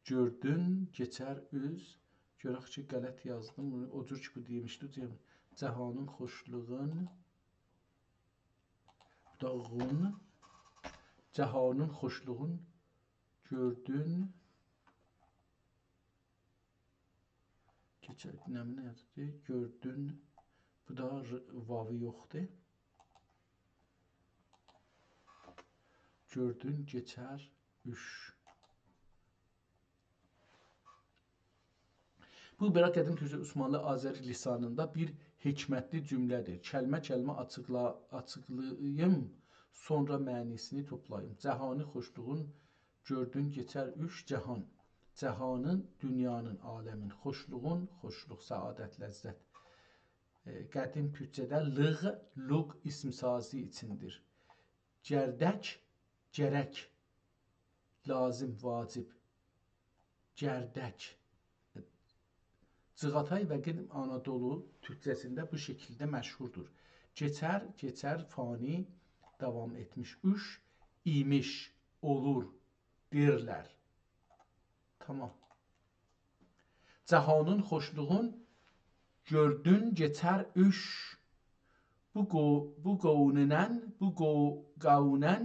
گؤردون کئچر اوچ. گؤرک کی، غلط یازدیم. بونو او جور کی، بو دئمیشدی، دئییم. جهانین خوشلوغون، بو دا غون. جهانین خوشلوغون گؤردون کئچر، نمنه یازیبدی؟ گؤردون. بو دا ر-، واوی یوخدور. گؤردون کئچر اوچ. بو، بیر قدیم تورکجه عثمانلی آذری لسانیندا بیر حکمتلی جمله‌دیر. کلمه-کلمه آچیقلا-، آچیقلاییم، سونرا معنی‌سینی توپلاییم. جهانی خوشلوغون گؤردون کئچر اوچ جهان. جهانین، دونیانین، عالمین، خوشلوغون، خوشلوق، سعادت، لذت. ائ، قدیم تورکجه‌ده لغ، لوغ اسم سازی اوچوندور. گردک، گرک، لازم، واجب. گردک. جیغاتای و قدیم آنادولو تورکجه‌سینده بو شکیلده مشهوردور. کئچر، کئچر، فانی، داوام ائتمیش. اوچ، ایمیش، اولور، دئرلر. تامام. جهانین خوشلوغون گؤردون کئچر اوچ. بو قو-، بو قونونن، بو قو-، قونونن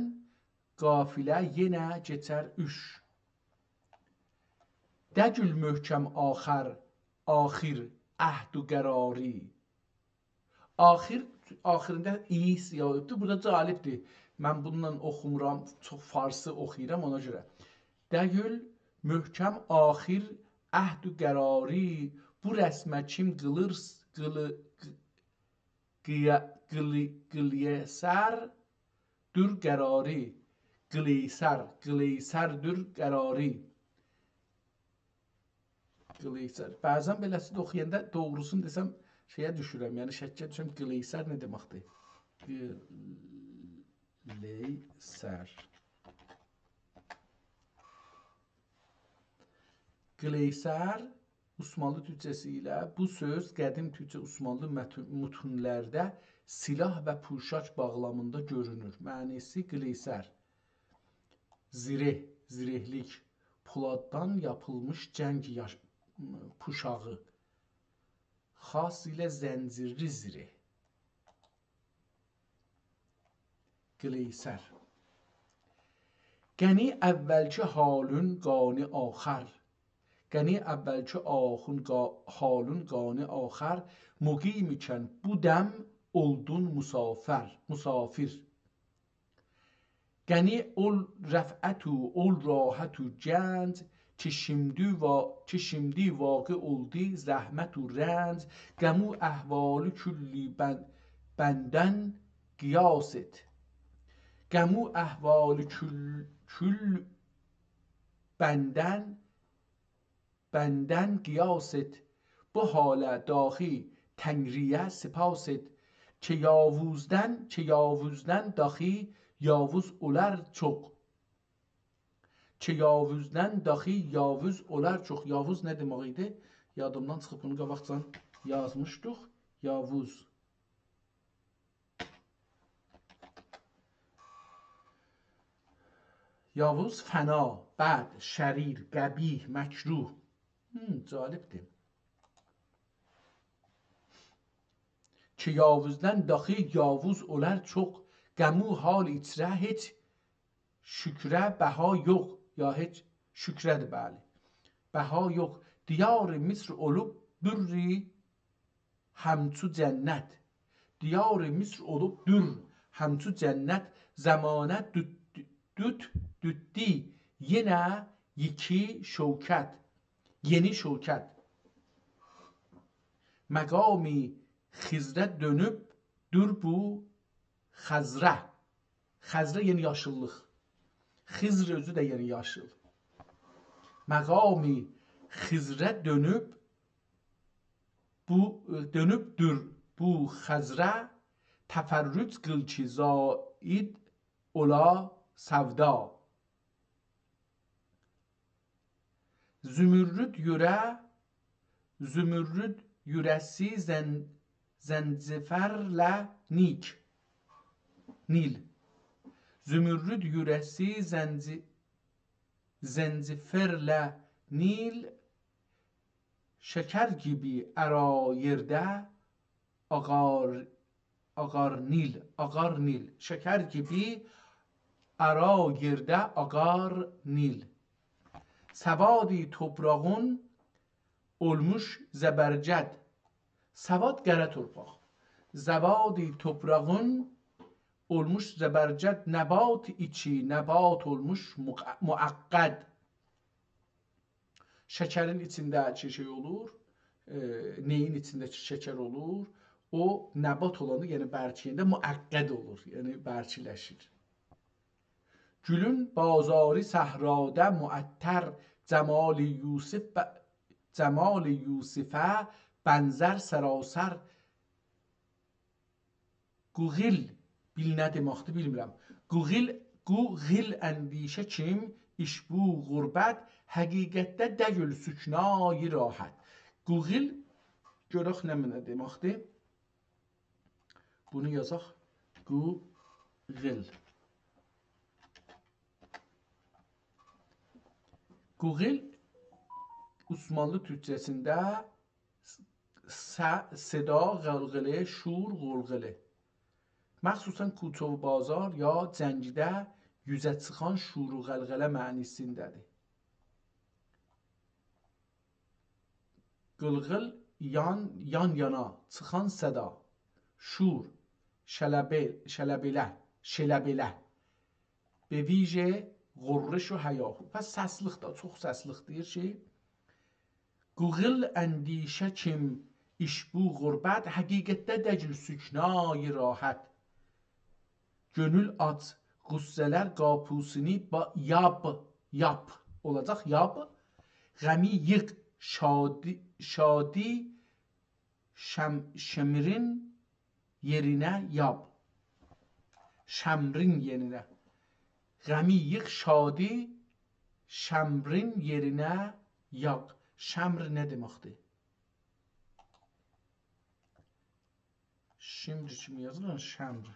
قافله یئنه کئچر اوچ. دئگیل محکم آخر، آخر عهد و قراری. آخر، آخریندا «ای» یازیبدیر. بورادا جالبدیر. من بونونلا اوخومورام، چوخ فارسی اوخویورام، اونا گؤره. دئگیل محکم آخر عهد و قراری، بو رسمه کیم قیلیر، قیلی-، قی-، قییا-، قیلی-، قیلیسردور قراری. قیلیسر، قیلیسردور قراری. قیلیسر. بعضا بئله‌سی ده اوخویاندا دوغروسونو دئسم شئیه دوشورم، یعنی شکّه دوشورم، قیلیسر نه دئمکدیر؟ قیلیسر. قیلیسر، عثمانلی تورکجه‌سی ایله بو سؤز قدیم تورکجه عثمانلی متو-، متونلرده سلاح و پوشاک باغلامیندا گؤرونور. معنی‌سی قیلیسر. زره، زره‌لیک، پولاددان یاپیلمیش جنگ یاش-، پوشاغی. خاص ایله زنجیرلی زره. قیلیسر. غنی اولکی حالون قانی آخر. غنی اولکی آخون قا-، حالون قانی آخر. مقیم ایکن بو دم اولدون مسافر، مسافر. غنی اول رفعت و اول راحت و گنج، کی شیمدی وا-، کی شیمدی واقع اولدو زحمت و رنج، غم و احوالی کلی بن-، بندن قیاس ائت. غم و احوالی کل-، کل بندن بندن قیاس ائت، بو حاله داخی تنگری‌یه سپاس ائت. کی یاووزدن، کی یاووزدن داخی یاووز اولار چوخ. کی یاووزدن داخی یاووز اولار چوخ. یاووز نه دئمک ایدی؟ یادیمدان چیخیب، بونو قاباقجان یازمیشدیق. یاووز. یاووز، فنا، بد، شریر، قبیح، مکروه. هوم، جالبدیر. کی یاووزدن داخی یاووز اولار چوخ، غم و حال ایچره هئچ شکره بها یوخ، یا هئچ شکره‌دیر، بلی. بها یوخ. دیار مصر اولوب دری همچو جنت. دیار مصر اولوب در همچو جنت. زمانه دوت، دوت، دوتدی یئنه یکی شوکت. یئنی شوکت. مقامی خضره دؤنوب دور بو خضره. خضره، یعنی یاشیللیق. خضر اؤزو ده، یعنی یاشیل. مقامی خضره دؤنوب بو، دؤنوبدور بو خضره، تفرج قیل کی زاید اولا سودا. زمرد یوره، زمرد یوره‌سی زن-، زنجفرله نیک، نیل. زمرد یوره‌سی زنج-، زنجفرله نیل، شکر گیبی ارا یئرده آغار، آغار نیل، آغار نیل. شکر گیبی ارا یئرده آغار نیل. سوادی توپراغین اولموش زبرجد. سواد قره تورپاق. سوادی توپراغین اولموش زبرجد، نبات ایچی، نبات اولموش مق-، معقد. شکرین ایچینده کی شئی اولور، ائ، نئیین ایچینده کی شکر اولور، او نبات اولاندا، یعنی برکیینده معقد اولور، یعنی برکیلشیر. گولون بازاری صحراده معطر، جمال یوسف ب-، جمال یوسفه بنزر سراسر. قوغیل، بیل نه دئمکدیر، بیلمیرم. قوغیل، قوغیل اندیشه کیم، ایشبو غربت، حقیقتده دئییل سکنای راحت. قوغیل، گؤرک نه معنا دئمکدیر. بونو یازاق. قوغیل. قوغیل عثمانلی تورکجه‌سینده س-، صدا، غلغله، شور، غلغله. مخصوصاً کوچه و بازار یا جنگده اوزه چیخان شور و غلغله معنی‌سینده‌دیر. قیلغیل، یان، یان یانا چیخان صدا. شور، شلبه-، شلبله، شلبله. به ویژه غرش و هیاهو. پس سسلیق دا، چوخ سسلیق دئییر کی، قوغیل اندیشه کیم ایشبو غربت، حقیقتده دئییل سکنای راحت. گؤنول آچ، غصه‌لر قاپوسونو با-، یاب، یاب اولاجاق، یاب. غمی ییغ، شادی، شادی شم-، شمرین یئرینه یاب. شمرین یئرینه. غمی ییغ، شادی شمرین یئرینه یاغ. شمر نه دئمکدیر؟ شمر کیمی یازیلیر، شمر.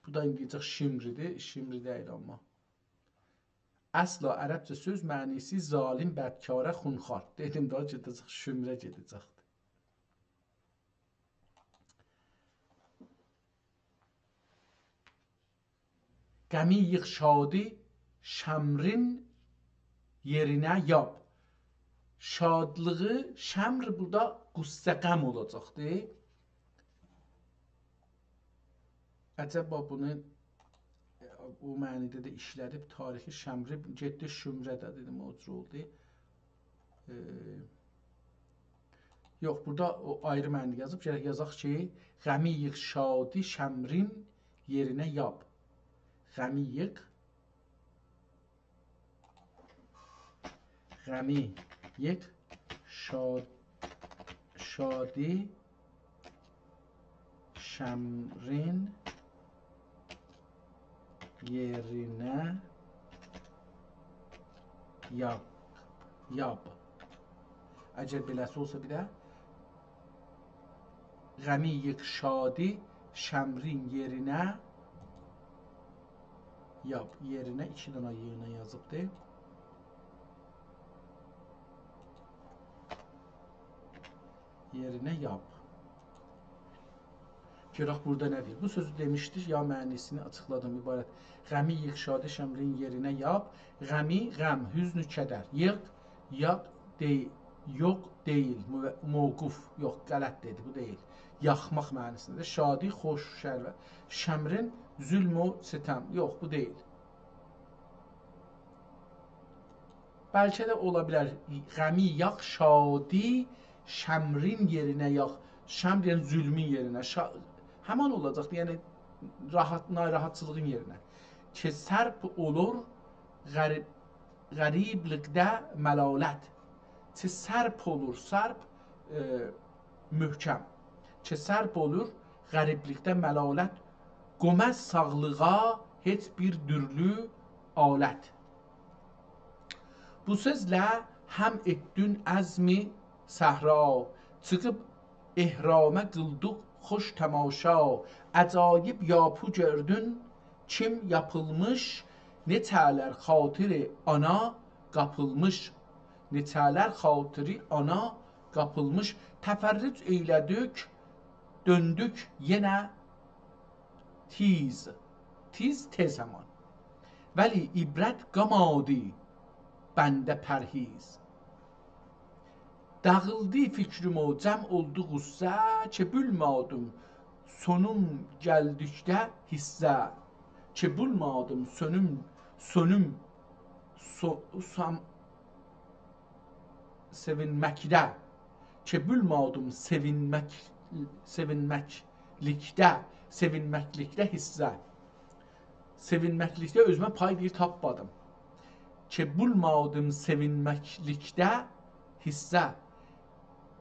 بو دا اینگیلیسجه شمری‌دیر، شمری دئییل آمما. اصلا عربجه سؤز معنی‌سی ظالم، بدکاره، خونخوار. دئدیم ده، گئده‌جک، شمره گئده‌جکدیر. غمی ییغ، شادی شمرین یئرینه یاب. شادلیغی، شمر بورادا غصه، غم اولاجاقدیر. عجبا بونو، ائ، بو معنی‌ده ده ایشله‌دیب، تاریخی شمری، گئتدی شمره ده، دئدیم، او جور اولدو. ائ، یوخ، بورادا او آیری معنی یازیب، گرک یازاق کی، غمی ییغ، شادی شمرین یئرینه یاب. غمی ییغ، غمی ییغ، شاد-، شادی شمرین یئرینه یاب، یاب. اگر بئله‌سی اولسا بیر ده، غمی ییغ، شادی شمرین یئرینه یاب. یئرینه ایکی دنه یئرینه یازیبدی. یئرینه یاب. گؤرک بورادا نه دئییر. بو سؤزو دئمیشدیک، یا معنی‌سینی آچیقلادیم، عبارت. غمی ییغ، شادی شمرین یئرینه یاب. غمی، غم، حزن و کدر. ییغ، یاغ، دئییل، یوخ، دئییل. مو-، موقوف، یوخ، غلط دئدی، بو دئییل. یاخماق معنی‌سینده. شادی، خوش، شربت. شمرین، ظلم و ستم. یوخ، بو دئییل. بلکه ده اولا بیلر، غمی یاغ، شادی شمرین یئرینه یاغ. شمر، یعنی ظلمون یئرینه، شا-، همان اولاجاقدی، یعنی راحت، ناراحتچیلیغین یئرینه. کی صرف اولور غریب-، غریبلیکده ملالت. چه سرپ اولور، سرپ، ائ، محکم. چه سرپ اولور غریبلیکده ملالت، قوماز ساغلیغا هئچ بیر دورلو آلت. بو سؤزله هم ائتدین عزم صحرا، چیخیب احرامه قیلدیق خوش تماشا. عجایب یاپو گؤردون کیم یاپیلمیش، نئچه‌لر خاطر آنا قاپیلمیش. نئچه‌لر خاطر آنا قاپیلمیش. تفرج ائیله‌دیک، دؤندوک یئنه تیز. تیز، تئز همان. ولی عبرت قامادی بنده پرهیز. داغیلدی فیکریم و جمع اولدو غصه، کی بولمادیم سونوم گلدیکده حسه. کی بولمادیم سونوم، سونوم، سو-، سام-، سئوینمکده. کی بولمادیم سئوینمک، سئوینمکلیکده، سئوینمکلیکده حسه. سئوینمکلیکده اؤزومه پای دئییر تاپمادیم. کی بولمادیم سئوینمکلیکده حسه.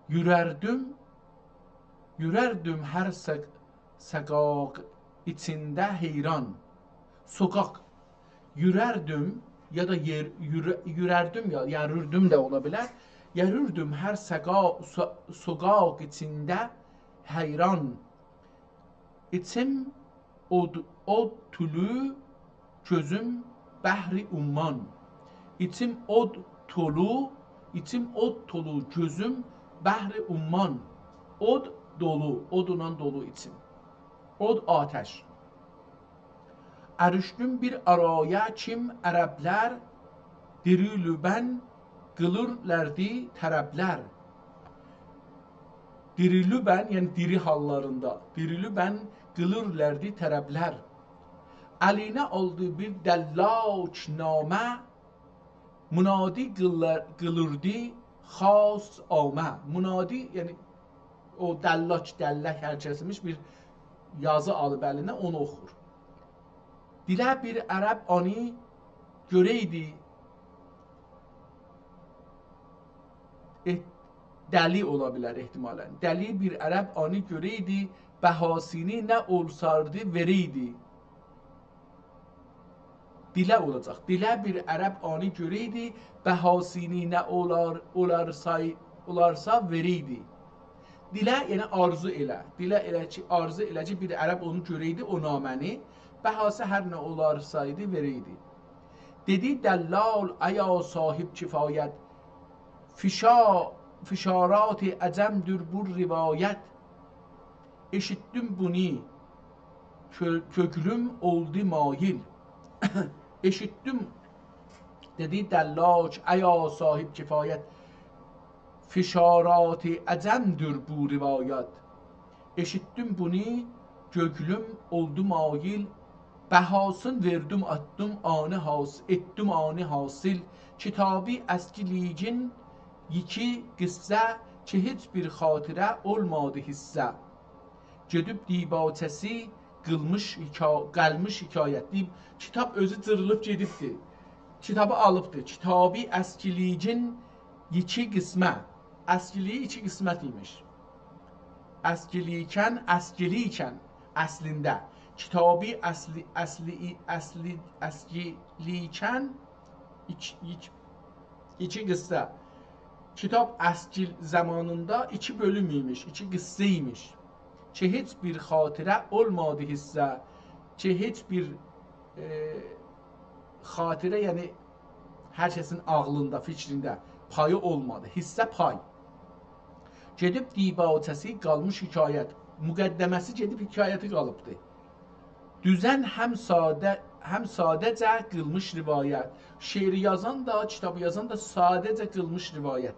یوروردوم، یوروردوم هر سق-، سقاق ایچینده حیران. سوقاق. یوروردوم، یا دا یئر-، یوره-، یوروردوم یا، یوروردوم ده اولا بیلر. یوروردوم هر سقا-، سو-، سوقاق ایچینده حیران. ایچیم اود، اود تولو، گؤزوم بحر عمان. ایچیم اود تولو، ایچیم اود تولو، گؤزوم بحر عمان. اود دولو، اودونان دولو ایچیم. اود، آتش. اریشدیم بیر آرایا کیم عربلر، دیری لبن قیلیرلاردی طربلر. دیری لبن، یعنی دیری حاللاریندا، دیری لبن قیلیرلاردی طربلر. الینه آلدی بیر دلاک نامه، منادی قیللار-، قیلیردی خاص عامه. منادی، یعنی او دلاک، دلاک هر کس ایمیش، بیر یازی آلیب الینه، اونو اوخور. دیله بیر عرب آنی گؤرئیدی، ائه، دلی اولا بیلر احتمالاً. دلی بیر عرب آنی گؤرئیدی، بهاسینی نه اولساردی وئرئیدی. دیله اولاجاق. دیله بیر عرب آنی گؤرئیدی، بهاسینی نه اولار، اولارسای-، اولارسا وئرئیدی. دیله، یعنی آرزو ائله. دیله ائله کی، آرزو ائله کی، بیر عرب اونو گؤرئیدی، او نامه‌نی. بهاسی هر نه اولارسایدی، وئرئیدی. دئدی دلال، ایا صاحب کفایت، فشا-، فشارات عجم‌دور بو روایت. ائشیتدیم بونو، کؤ-، کؤکلوم اولدو مایل. ائشیتدیم، دئدی دلاک، ایا صاحب کفایت، فشارات عجم‌دور بو روایت. ائشیتدیم بونو، کؤکلوم اولدو مایل، بهاسین وئردیم، آتدیم آنی حاص-، ائتدیم آنی حاصل. کیتابی اسکیلیگین یکی قصه، کی هئچ بیر خاطره اولمادی حصه. گئدیب دیباچه‌سی قیلمیش حکا-، قالمیش حکایت. دئییب، کیتاب اؤزو جیریلیب گئدیبدی. کیتابی آلیبدی. کیتابی اسکیلیگین یکی قسمه. اسکیلیگی ایکی قسمت ایمیش. اسکیلیکن، اسکیلیکن اصلینده. کیتابی اسلی، اسلی، اسلی، اسکیلیکن ایکی، ایکی، ایکی قصه. کیتاب اسکیل زامانیندا ایکی بؤلوم ایمیش، ایکی قصه ایمیش. کی هئچ بیر خاطره اولمادی حصه، کی هئچ بیر، ائ، خاطره، یعنی هر کسین عاغلیندا، فیکرینده پایی اولمادی. حصه، پای. گئدیب دیباچه‌سی قالمیش حکایت. مقدمه‌سی گئدیب حکایتی قالیبدی. دوزن هم ساده، هم ساده‌جه قیلمیش روایت. شعری یازان دا، کیتابی یازان دا ساده‌جه قیلمیش روایت.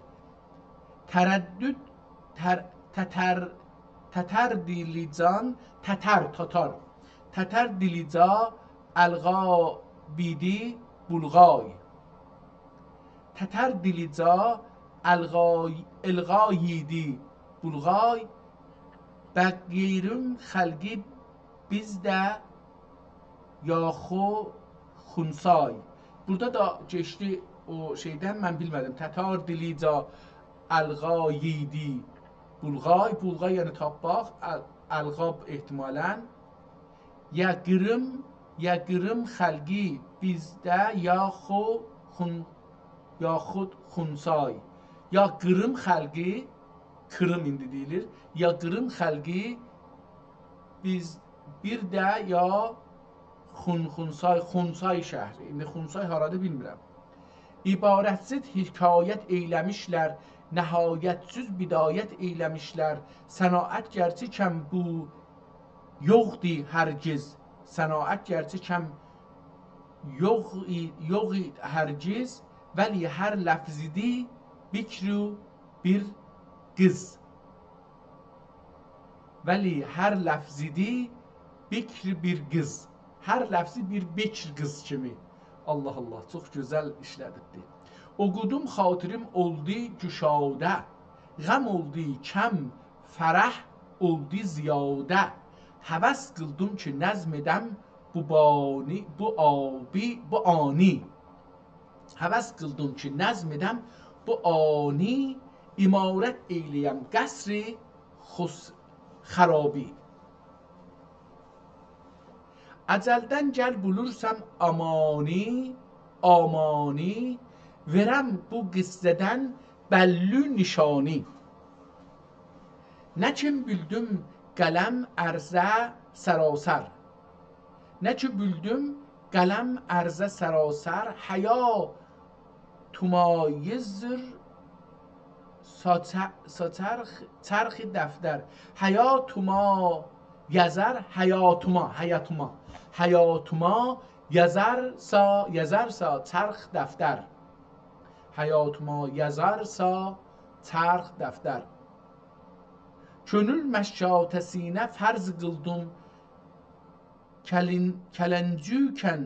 تردد، تر-، تتر، تتر دیلی جان، تتر، تاتار. تتر دیلی جا القا بیدی بولغای. تتر دیلی جا القای، القا ییدی بولغای. بقیرون خلقی بیزده یاخو خونسای. بورادا دا کئچدی او شئیدن، من بیلمه‌دیم. تتر دیلی جا القا یئیدی بولغای، بولغای یعنی تاپماق، ال-، القا احتمالاً. یا قیریم، یا قیریم خلقی بیزده، یا خو-، خون-، یاخود خونسای. یا قیریم خلقی، قیریم ایندی دئییلیر، یا قیریم خلقی بیز بیر ده یا خون-، خونسای، خونسای شهری. ایندی خونسای هارادیر بیلمیرم. عبارت‌سیز حکایت ائیله‌میشلر، نهایت‌سیز بدایت ائیله‌میشلر. صناعت گرچه کم بو یوخدی هرگز. صناعت گرچه کم یوخ ای-، یوخ ای هرگز، ولی هر لفظیدی بکر و بیر قیز. ولی هر لفظیدی بکر بیر قیز. هر لفظی بیر بکر قیز کیمی. الله الله، چوخ گؤزل ایشله‌دیبدی. اوخودوم خاطریم اولدو گشاده، غم اولدو کم، فرح اولدو زیاده. هوس قیلدیم کی نظم ائدم بو بانی، بو آبی، بو آنی. هوس قیلدیم کی نظم ائدم بو آنی، عمارت ائیله‌یم قصر خس-، خرابی. اجلدن گر بولورسام امانی، امانی، وئرم بو قصه‌دن بللی نشانی. نه کیم بیلدیم قلم عرضه سراسر، نه کی بیلدیم قلم عرضه سراسر، حیاتوما یزر سا چه-، سا چرخ، چرخ دفتر. حیاتوما یزر، حیاتوما، حیاتوما. حیاتوما یزر سا، یزر سا چرخ دفتر. حیاتوما یزر سا چرخ دفتر. کؤنول مشاطه‌سینه فرض قیلدیم، کلین-، کلنجوکن،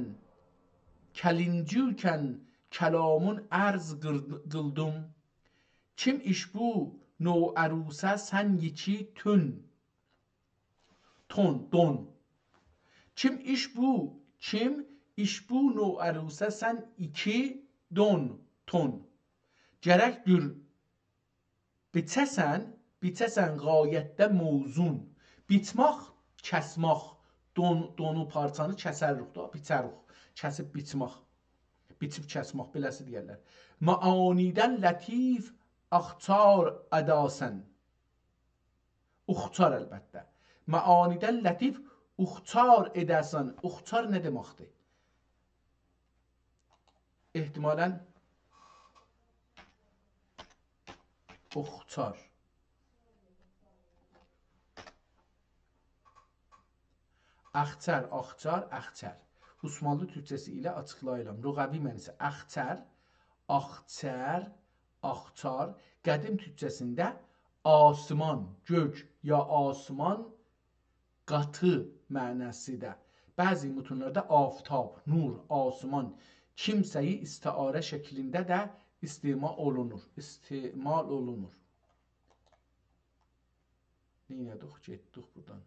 کلنجوکن کلامون عرض قیل-، قیلدیم. کیم ایش بو نوعروسه سن یکی تون، تون، دون. کیم ایش بو، کیم ایش بو نوعروسه سن ایکی دون، تون. گرک دور بیچه‌سن، بیچه‌سن غایتده موزون. بیچماق، کسماق. دون، دونو، پارچانی کسریک دا، بیچریک. کسیب بیچماق. بیچیب کسماق، بئله‌سی دئیرلر. معانیدن لطیف آخچار اداسن. اوخچار البته. معانیدن لطیف اوخچار اداسن. اوخچار نه دئمکدیر؟ احتمالاً اوخچار. اخچر، آخچار، اخچر. عثمانلی تورکجه‌سی ایله آچیقلاییرام. لغوی معناسی اخچر، آخچر، آخچار. قدیم تورکجه‌سینده آسمان، گؤک یا آسمان، قاتی معناسیدا. بعضی متونلاردا آفتاب، نور، آسمان، کیمسه‌یی استعاره شکلینده ده استعمال اولونور، استعمال اولونور. نئینه‌دیک؟ گئتدیک بورادان.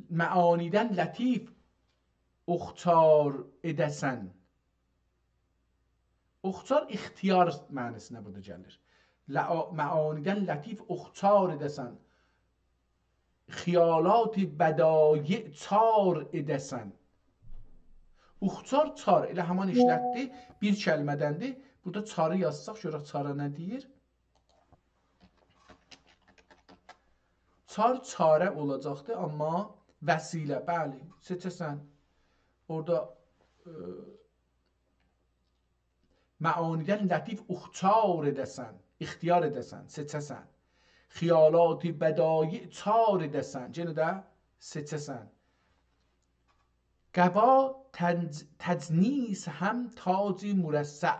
معانیدن لطیف اوخچار ائده‌سن. اوخچار اختیار معناسینا بورادا گلیر. لعا-، معانیدن لطیف اوخچار ائده‌سن. خیالات بدایع چار ائده‌سن. اوخچار چار، ائله همان ایشلتدی. بیر کلمه‌دندیر. بورادا چاری یازساق، گؤرک چارا نه دئییر. چار چاره اولاجاقدی، آمما وسیله، بلی، سئچه‌سن. اورادا، ائ، معانیدن لطیف اوخچار ائده‌سن، اختیار ائده‌سن، سئچه‌سن. خیالات بدایع چار ائده‌سن، یئنه ده سئچه‌سن. قبا تج-، تجنیس هم تاج مرصع.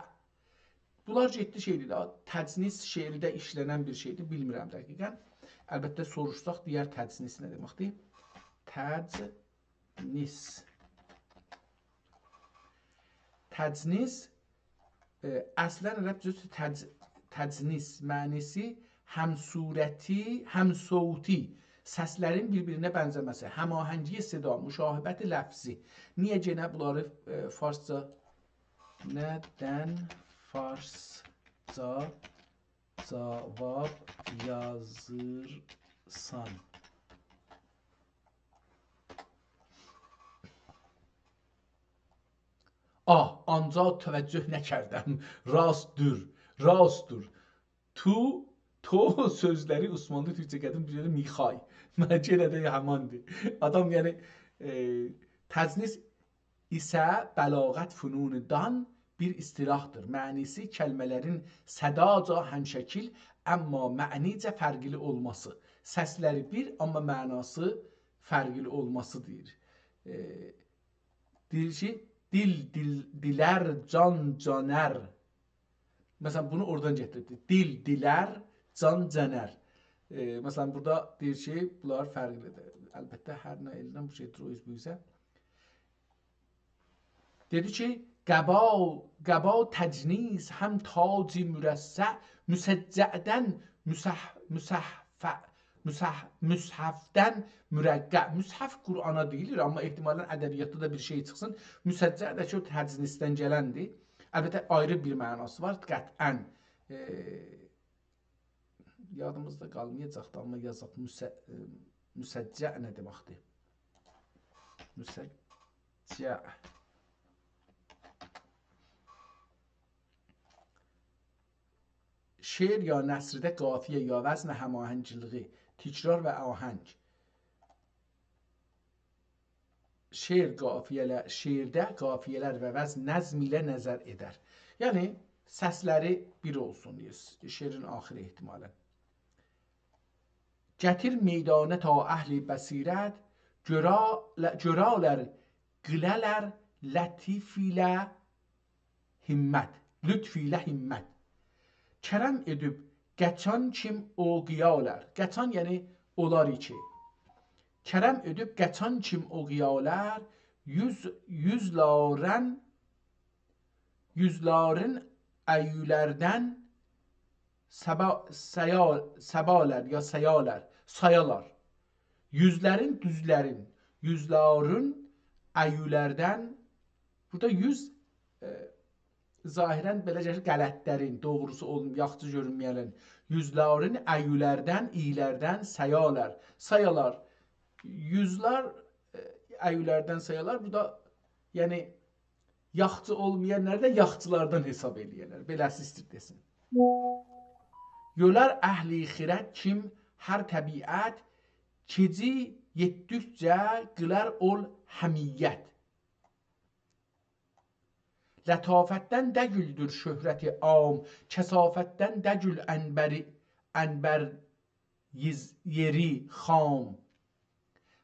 بونلار گئتدی شعرده، تجنیس شعرده ایشله‌نن بیر شئیدیر، بیلمیرم دقیقاً. البته، سوروشساق، دئیر تجنیس نه دئمکدیر؟ تجنیس. تجنیس، ائ، اصلاً عربجه‌سی تج-، تجنیس معناسی همصورتی، هم‌صوتی، سسلرین بیر-بیرینه بنزه‌مه‌سی، هماهنگی صدا، مشابهت لفظی. نییه یئنه بونلاری، ائ، فارسجا ندن فارسجا جواب یازیرسان. آه، آنجا توجه نکردم. راستدور، راستدور. تو، تو سؤزلری عثمانلی تورکجه قدیم بیر یئره میخای. منه یئنه ده هماندیر. آدام، یعنی، ائ، تجنیس ایسه بلاغت فنونوندان بیر اصطلاحدیر. معنی‌سی کلمه‌لرین صداجا همشکیل، اما معنیجه فرقلی اولماسی. سسلری بیر، اما معناسی فرقلی اولماسی دئییر. ائ، دئییر کی، دیل، دیل، دیلر، جان، جانر. مثلا، بونو اورادان گتیردی. دیل، دیلر، جان، جانر. ائ، مثلا، بورادا دئییر کی، بونلار فرقلیدیر. البته، هر نه ائله‌ییرم، بو شئی، او اوز بو اوزه. دئدی کی، قبا، قبا تجنیس هم تاج مرصع، مسجعدن، مصح-، مصحف-، مصح-، مصحفدن مرقع. مصحف قرآنا دئییلیر، اما احتمالا ادبیاتدا دا بیر شئی چیخسین. مسجع ده کی، او تجنیسدن گلندیر. البته، آیری بیر معناسی وار، قطعا. ائ، یادیمیزدا قالمایاجاقدی، اما یازاق. مس-، ائ، مسجع نه دئمکدیر؟ مسجع. شعر یا نثرده قافیه یا وزن هماهنگلیگی، تکرار و آهنگ. شعر قافیه‌له-، شعرده قافیه‌لر و وزن نظم ایله نظر ائدر. یعنی، سسلری بیر اولسون دئییر، شعرین آخیری احتمالا. گتیر میدانه تا اهل بصیرت، گؤرا-، گؤرالر، قیلالر لطف ایله همت، لطف ایله همت. کرم ائدیب قاچان کیم او قیالر. قاچان، یعنی اولار کی. کرم ائدیب قاچان کیم او قیالر، یوز، یوزلارین، یوزلارین ایولردن سبا-، سیا-، سبالر یا سیالر، سایالار. یوزلرین، دوزلرین، یوزلارین ایولردن، بورادا یوز، ائ، ظاهرا بئله گلیر، غلطلرین، دوغروسو اولم-، یاخشی گؤرونمه‌یه‌لرین، یوزلارین ایولردن، ایلردن سیالر، سایالار. یوزلار، ائ، ایولردن سایالار. بورادا، یعنی، یاخشی اولمایانلاری دا یاخشیلاردان حساب ائله‌یه‌لر. بئله‌سی ایستیر دئسین. یولار اهل خرد کیم هر طبیعت، کئجی یئتدیکجه قیلار اول حمیت. لطافتدن دگیلدیر شهرت عام، کثافتدن دگیل عنبری، عنبر یز-، یئری خام.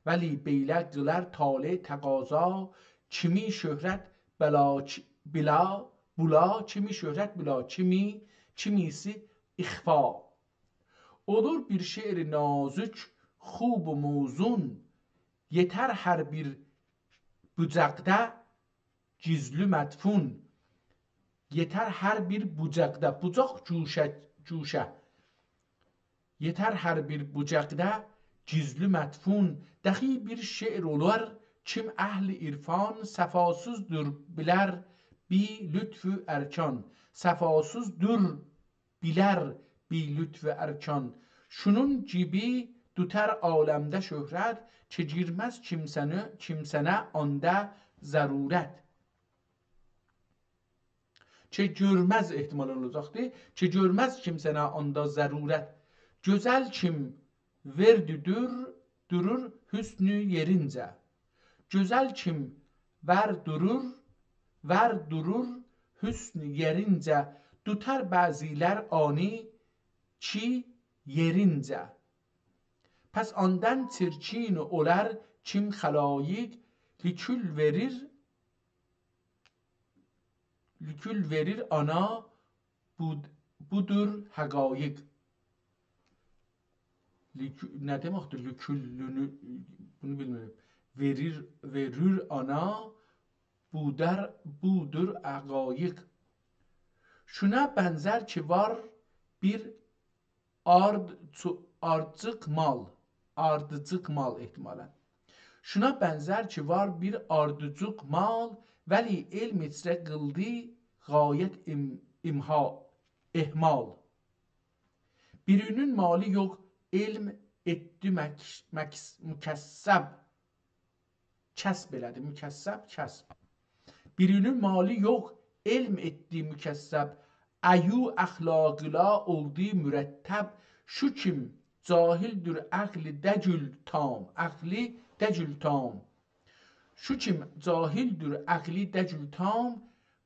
ولی بئله قیلار طالع تقاضا، کیمی شهرت بلا، کی-، بلا، بلا، کیمی شهرت بلا، کیمی، کیمیسی اخفا. اولور بیر شعر نازک، خوب و موزون، یئتر هر بیر بوجاقدا گیزلی مدفون. یئتر هر بیر بوجاقدا، بوجاق گوشه، گوشه. یئتر هر بیر بوجاقدا گیزلی مدفون، دخی بیر شعر اولار، کیم اهل عرفان، صفاسیزدیر بیلر بی لطف و ارکان. صفاسیزدیر بیلر بی لطف و ارکان. شونون گیبی توتار عالمده شهرت، کی گیرمز کیمسه‌نی، کیمسه‌نه آندا ضرورت. کی گؤرمز احتمال اولاجاقدی. کی گؤرمز کیمسه‌نه آندا ضرورت. گؤزل کیم ورددور، دورور حسنو یئرینجه. گؤزل کیم وار دورور، وار دورور حسن یئرینجه، توتار بعضیلر آنی کی یئرینجه. پس آندان چیرکین اولار کیم خلایق، لکول وئریر، لکول وئریر آنا، بو، بودور حقایق. لکو-، نه دئمکدیر؟ لکولونو، بونو بیلمیرم. وئریر، وئریر آنا، بودر، بودور حقایق. شونا بنزر کی وار بیر آرد-، چو-، آردیجیق مال، آردیجیق مال احتمالا. شونا بنزر کی وار بیر آردیجیق مال، ولی علم ایچره قیلدی غایت ام-، امها-، اهمال. بیرینین مالی یوخ، علم ائتدی مک-، مکس-، مکسب. کسب ائله‌دی، مکسب، کسب. بیرینین مالی یوخ، علم ائتدی مکسب. عیوب اخلاقلا اولدو مرتب. شو کیم جاهلدیر، عقلی دگیل تام، عقلی دگیل تام. شو کیم جاهلدیر، عقلی دگیل تام،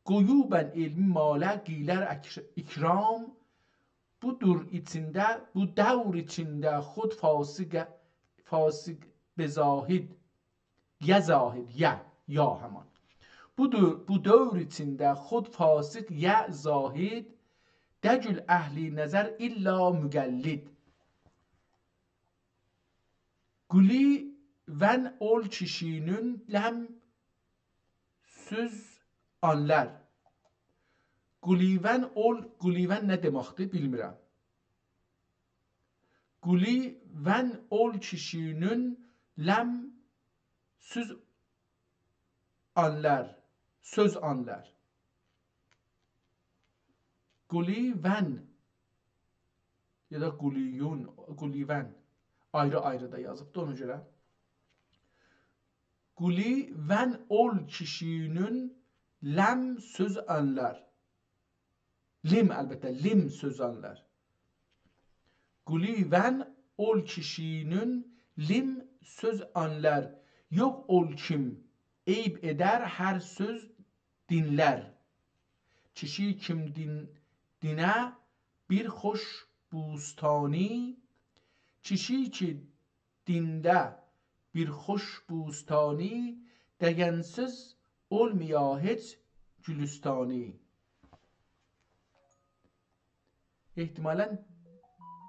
قویوبن علمی ماله قیلر اکر-، اکرام. بو دور ایچینده، بو دور ایچینده خود فاسق، فاسق به زاهد، یه زاهد، یه، یا همان. بو دور، بو دور ایچینده خود فاسق، یه زاهد، دگیل اهل نظر الا مقلد. قولیون اول کیشینین لم سؤز آنلار. قولیون اول، قولیون نه دئمکدیر، بیلمیرم. قولیون اول کیشینین لم سؤز آنلار، سؤز آنلار. قولیون یا دا قولیون، قولیون. آیری-آیری دا یازیبدی، اونا گؤره. قولیون اول کیشینین لم سؤز آنلار. لیم، البته، لیم سؤز آنلار. قولیون اول کیشینین لیم سؤز آنلار. یوخ اول کیم عیب ائدر، هر سؤز دینلر. کیشی کیم دین-، دینه بیر خوش بوستانی، کیشی کی دینده بیر خوش بوستانی، دگن‌سوز اولمایا هئچ گولوستانی. احتمالاً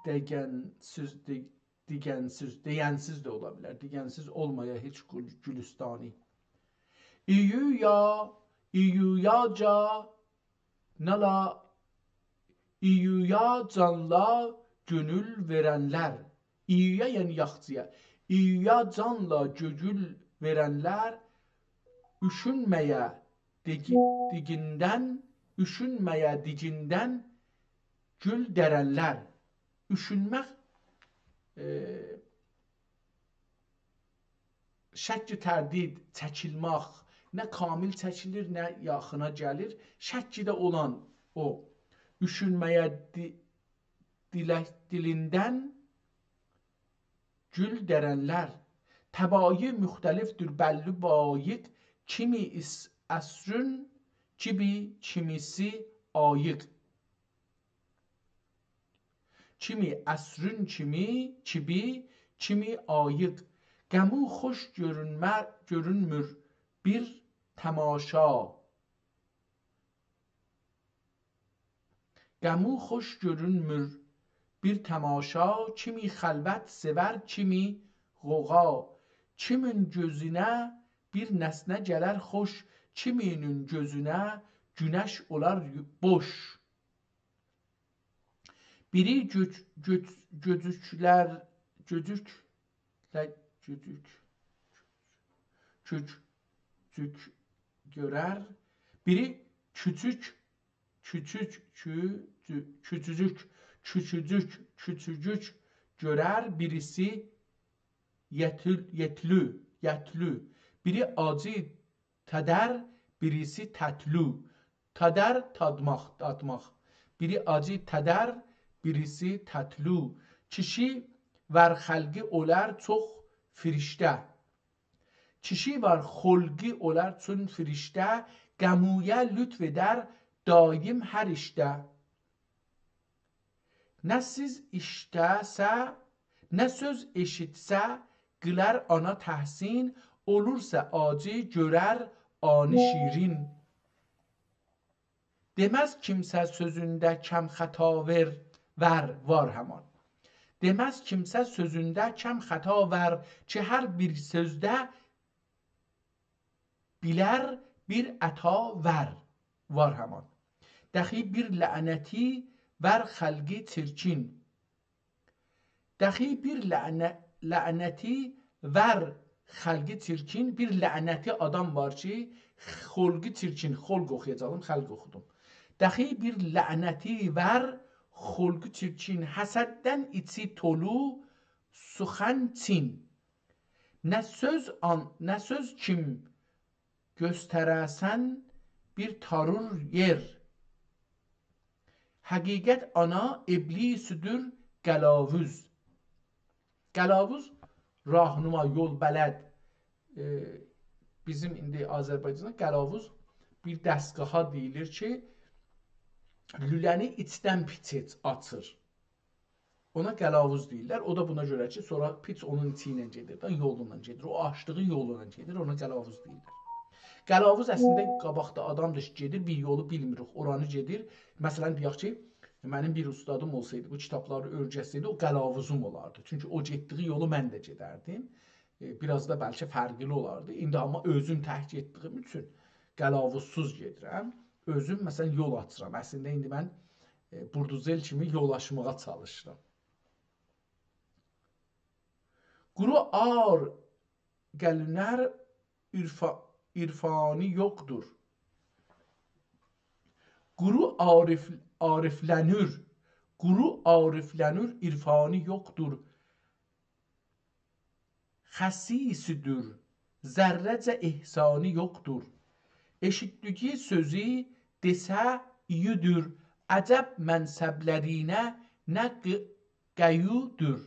دگن‌سوز، دئ-، دیگن‌سوز، دئین‌سیز ده اولا بیلر. دیگن‌سیز اولمایا هئچ گول-، گولوستانی. ایویا، ایویا جا نالا، ایویا جانلا گؤنول وئرنلر. ایویا، یعنی یاخچییا. ایویا جانلا گؤنول وئرنلر، اوشونمه‌یه دیگی-، دیگیندن، اوشونمه‌یه دیگیندن گول درنلر. اوشونمک، ائ، شک، تردید، چکینمک، نه کامل چکیلیر، نه یاخینا گلیر. شکی ده اولان او. اوشونمه‌یه دی-، دیله-، دیلیندن گول درنلر. طبایع مختلفدیر بللی باییق، کیمی ایس-، عصرون، کیمی، کیمیسی آییق. کیمی عصرون کیمی، کیبی، کیمی آییق. غمو خوش گؤرونمه-، گؤرونمور بیر تماشا. غمو خوش گؤرونمور بیر تماشا، کیمی خلوت سئور، کیمی غوغا. کیمین گؤزونه بیر نسنه گلر خوش، کیمینین گؤزونه گونش اولار بوش. بیری گؤج-، گؤج-، گؤجوکلر، گؤجوک، له-، گؤجوک، کوچوک گؤرر. بیری کوچوک، کوچوک، کو-، کو-، کوچوجوک، کوچوجوک، کوچوجوک گؤرر. بیریسی یئتل-، یئتلو، یئتلو. بیری آجی تدر، بیریسی تتلو. تدر، تادماق، دادماق. بیری آجی تدر، بیریسی تتلو. کیشی وار خلقی اولار چوخ فرشته. کیشی وار خلقی اولار چون فرشته، غمویه لطف ائدر دایم هر ایشده. نه سؤز ایشیتسه، نه سؤز ائشیتسه، قیلار آنا تحسین، اولورسا آجی گؤرر آنی شیرین. دئمز کیمسه سؤزونده کم خطا وئر، وار، وار همان. دئمز کیمسه سؤزونده کم خطا وار، کی هر بیر سؤزده بیلر بیر عطا وار، وار همان. دخی بیر لعنتی وار خلقی چیرکین. دخی بیر لعنه-، لعنتی وار خلقی چیرکین، بیر لعنتی آدام وار کی، خلقی چیرکین، خلق اوخویاجاغیم، خلق اوخودوم. دخی بیر لعنتی وار، خلقو چیرکین، حسددن ایچی تولو، سخن چین. نه سؤز آن، نه سؤز کیم گؤستره‌سن، بیر تارور یئر. حقیقت آنا ابلیسدیر قلاووز. قلاووز، راهنما، یول بلد. ائ، بیزیم ایندی آذربایجاندا قلاووز بیر دستگاها دئییلیر کی، لوله‌نی ایچدن پیچ آچیر. اونا قلاووز دئییرلر. او دا بونا گؤره کی، سونرا پیچ اونون ایچی ایله گئدیر ده، یولونان گئدیر. او آچدیغی یولونان گئدیر، اونا قلاووز دئییرلر. قلاووز اصلینده قاباقدا آدامدیر کی، گئدیر، بیر یولو بیلمیریک، اورانی گئدیر. مثلا، دئیک کی، منیم بیر اوستادیم اولسایدی، بو کیتابلاری اؤیرتسه‌یدی، او قلاووزوم اولاردی. چونکی او گئتدیگی یولو من ده گئدردیم. ائ، بیر آز دا بلکه فرقلی اولاردی. ایندی آمما اؤزوم تک گئتدیگیم اوچون قلاووزسوز گئدیرم. اؤزوم، مثلا، یول آچیرام. اصلینده ایندی من، ائ، بوردوزل کیمی یول آچماغا چالیشیرام. قورو آر گلینر عرفا-، عرفانی یوخدور. قورو عارف-، عارفلنیر، قورو عارفلنیر، عرفانی یوخدور. خسیسدیر، ذره‌جه احسانی یوخدور. ائشیتدیگی سؤزو دئسه اییدیر، عجب منصبلرینه نه ق-، قیودور.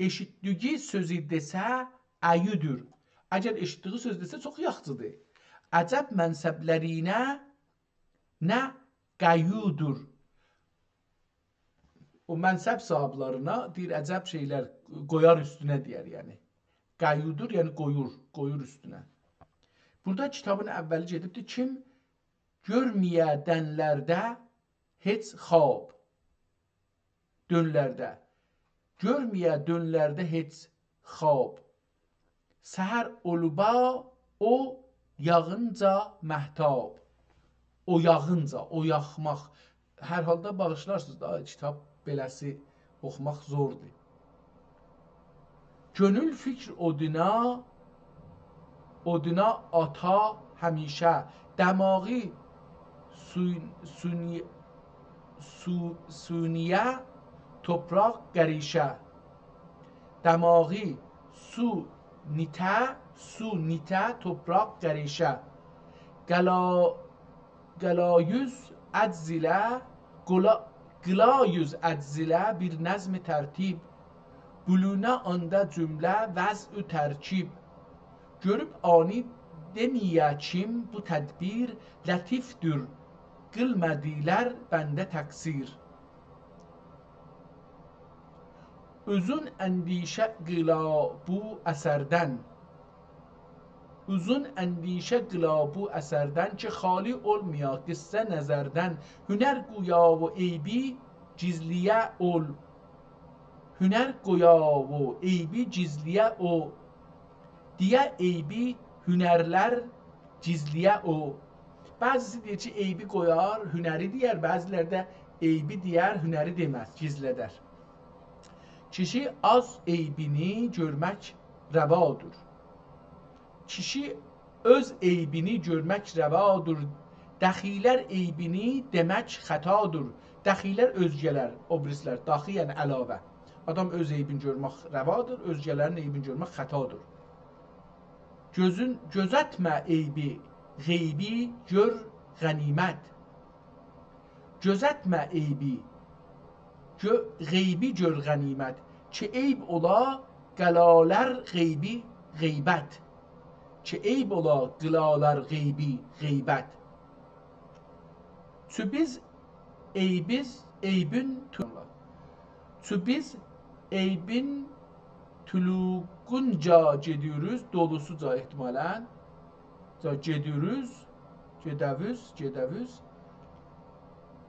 ائشیتدیگی سؤزو دئسه اییدیر. اگر ائشیتدیگی سؤز دئسه، چوخ یاخشیدیر. عجب منصبلرینه نه قیودور. او منصب صاحیبلرینه دئییر، عجب شئیلر قویار اوستونه دئیر، یعنی. قیودور، یعنی قویور، قویور اوستونه. بورادا کیتابین اوّلی گئدیبدیر. کیم گؤرمه‌یه دؤنلرده هئچ خواب. دؤنلرده. گؤرمه‌یه دؤنلرده هئچ خواب. سحر اولوبا او یاغینجا مهتاب. او یاغینجا، او یاخماق. هر حالدا باغیشلارسینیز دا، کیتاب بئله‌سی اوخوماق زوردور. کؤنول فیکر اودونا، اودونا آتا همیشه. دماغی سو-، سونی-، سو-، سونیه، توپراق قریشه. دماغی سو نیته، سو نیته، توپراق قریشه. قلا-، قلایوز عجز ایله، قلا-، قلایوز عجز ایله بیر نظم ترتیب. بولونا آندا جمله وضع و ترکیب. گؤروب آنی دئمه‌یه کیم بو تدبیر لطیفدیر، قیلمادیلار بنده تقصیر. اوزون اندیشه قیلا بو اثردن. اوزون اندیشه قیلا بو اثردن، کی خالی اولمایا قصه نظردن. هنر گویا و عیبی گیزله‌یه اول. هنر گویا و عیبی گیزله‌یه او. دئیه عیبی هنرلر گیزله‌یه او. بعضیسی دئییر کی، عیبی قویار، هنری دئیر، بعضیلری ده عیبی دئیر، هنری دئمز، گیزله‌در. کیشی آز عیبینی گؤرمک روادور. کیشی اؤز عیبینی گؤرمک روادور، دخیلر عیبینی دئمک خطادور. دخیلر اؤزگه‌لر، او بیریسیلر، دخی یعنی علاوه. آدام اؤز عیبینی گؤرمک روادیر، اؤزگه‌لرین عیبینی گؤرمک خطادیر. گؤزون، گؤزتمه عیبی، غیبی گؤر غنیمت. گؤزتمه عیبی، گؤ-، غیبی گؤر غنیمت. کی عیب اولا قلالار غیبی غیبت. کی عیب اولا قلالار غیبی غیبت. چو بیز عیبیز، عیبین تو-، چو بیز عیبین طولوغونجا گئدیروز، دولوسوجا احتمالاً. جا گئدیروز، گئده‌ویز، گئده‌ویز.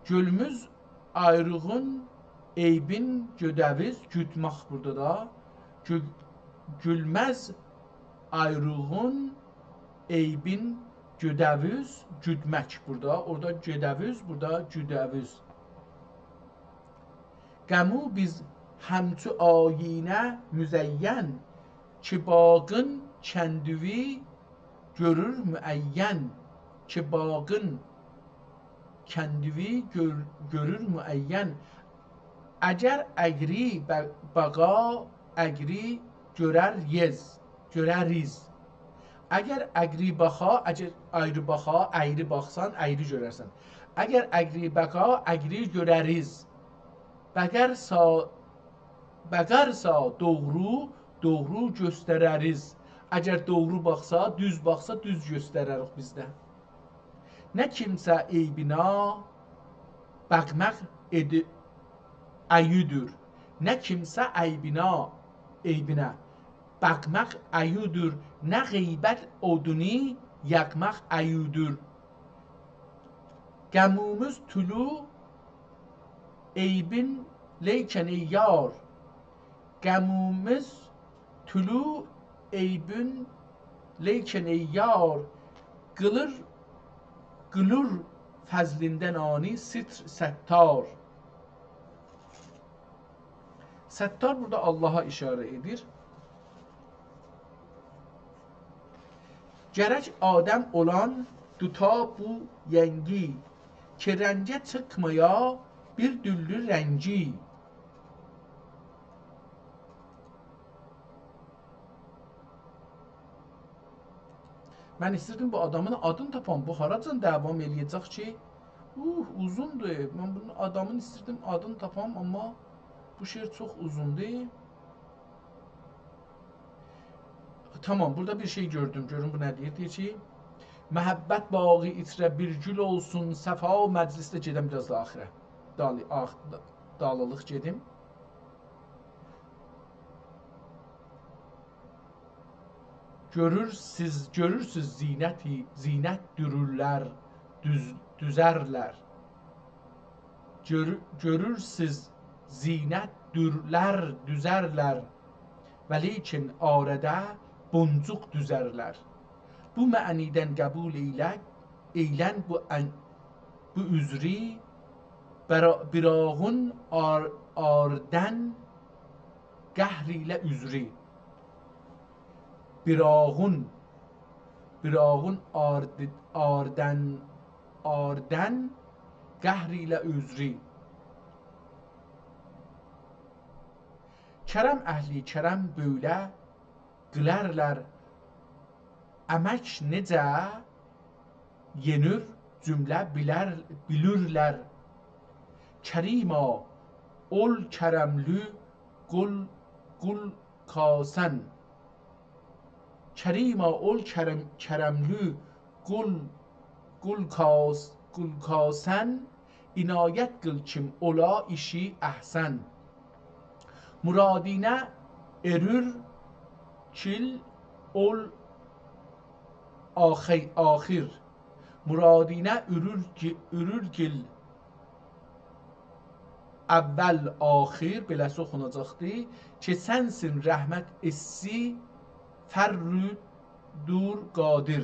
گولمز آیریغون عیبین گوده‌ویز، گودمک بورادا دا. گو-، گولمز آیریغون عیبین گوده‌ویز، گودمک بورادا. اورادا گوده‌ویز، بورادا گوده‌ویز. قمو بیز همچو آیینه مزین، کی باغین کندیوی گؤرور معین. کی باغین کندیوی گؤر-، گؤرور معین. اگر اَیری ب-، باخا، اَیری گؤرریز، گؤرریز. اگر اَیری باخا، اگر آیری باخا، اَیری باخسان، اَیری گؤررسن. اگر اَیری باخا، اَیری گؤرریز. باخارسا، باخارسا دوغرو، دوغرو گؤسترریز. اگر دوغرو باخسا، دوز باخسا، دوز گؤسترریک بیز ده. نه کیمسه عیبینه باخماق ائدی-، عیبدیر. نه کیمسه عیبینه، عیبینه باخماق عیبدیر، نه غیبت اودونو یاخماق عیبدیر. غموموز طلوع عیبین لیکن ای یار، غموموز طلوع عیبین لیکن ای یار، قیلیر، قیلیر فضلیندن آنی ستر ستار. ستار بورادا آللاها ایشاره ائدیر. گرک آدم اولان توتا بو ینگی، کی رنگه چیخمایا بیر دوللو رنگی. من ایستیردیم بو آدامین آدینی تاپام. بو هاراجان داوام ائله‌یه‌جک کی؟ اوه، اوزوندور. من بونون آدامین ایستیردیم آدینی تاپام، آمما بو شعر چوخ اوزوندور. تامام، بورادا بیر شئی گؤردوم. گؤروم بو نه دئییر. دئییر کی، محبت باغی ایچره بیر گول اولسون، صفا مجلسده، گئدم بیر آز دا آخیره. دالی-، آخ-، دا-، دالیلیق گئدیم. گؤرورسوز، گؤرورسوز زینتی، زینت دورورلر، دوز-، دوزرلر. گؤر-، گؤرورسوز زینت دورلر، دوزرلر. ولیکن آره‌ده بونجوق دوزرلر. بو معنی‌دن قبول ائیله، ائیلن بو ان-، بو عذری، برا-، براغون آر-، آردن قهر ایله عذری. براغون، براغون آرد-، آردن، آردن قهر ایله عذری. کرم اهلی کرم بؤیله قیلرلر، امک نئجه یئنیر، جمله بیلر، بیلیرلر. کریما، اول کرملی، قول، قول کاسن. کریما، اول کرم-، کرملی، قول، قول کاس-، قول کاسن، عنایت قیل کیم اولا ایشی احسن. مرادینه ارور کیل اول آخی-، آخیر. مرادینه اورور کی-، اورور گیل اول آخیر، بئله‌سی اوخوناجاقدی کی، سنسین رحمت ایسسی، فردو قادر.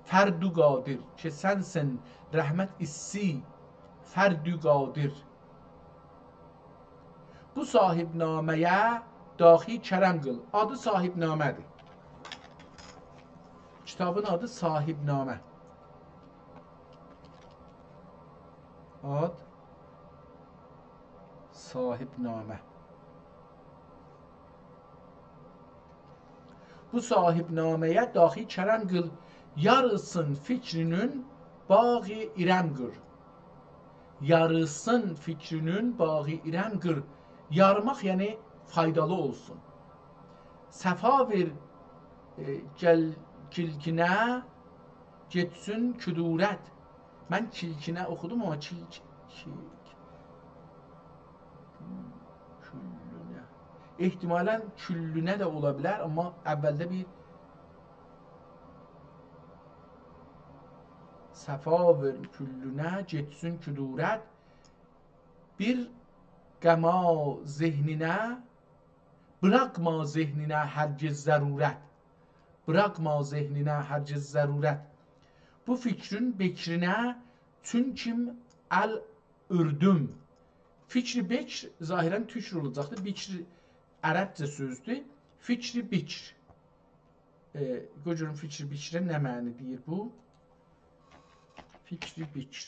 فردو قادر. کی، سنسین رحمت ایسسی، فردو قادر. بو صاحب‌نامه‌یه داخی کرم قیل. آدی صاحب‌نامه‌دیر. کیتابین آدی صاحب‌نامه. آد صاحب‌نامه. بو صاحب‌نامه‌یه داخی کرم قیل، یاریسین فیکرینین باغی ایرم قیر. یاریسین فیکرینین باغی ایرم قیر. یارماق، یعنی فایدالی اولسون. صفا وئر، ائ، گل-، کیلکینه، گئتسین کدورت. من کیلکینه اوخودوم، آمما کیلک-، کیلک-، کوللونه. احتمالاً کوللونه ده اولا بیلر، آمما اولده بیر صفا وئر کوللونه، گئتسین کدورت. بیر قما ذهنینه، بوراخما ذهنینه هرگز ضرورت. بوراخما ذهنینه هرگز ضرورت. بو فیکرین بکرینه چون کیم ال اؤردوم. فکر بکر ظاهراً تورکجه اولاجاقدیر. بکر عربجه سؤزدور. فکر بکر. ائ، قوی گؤروم فکر بکره نه معنی دئییر بو. فیکری بیکر.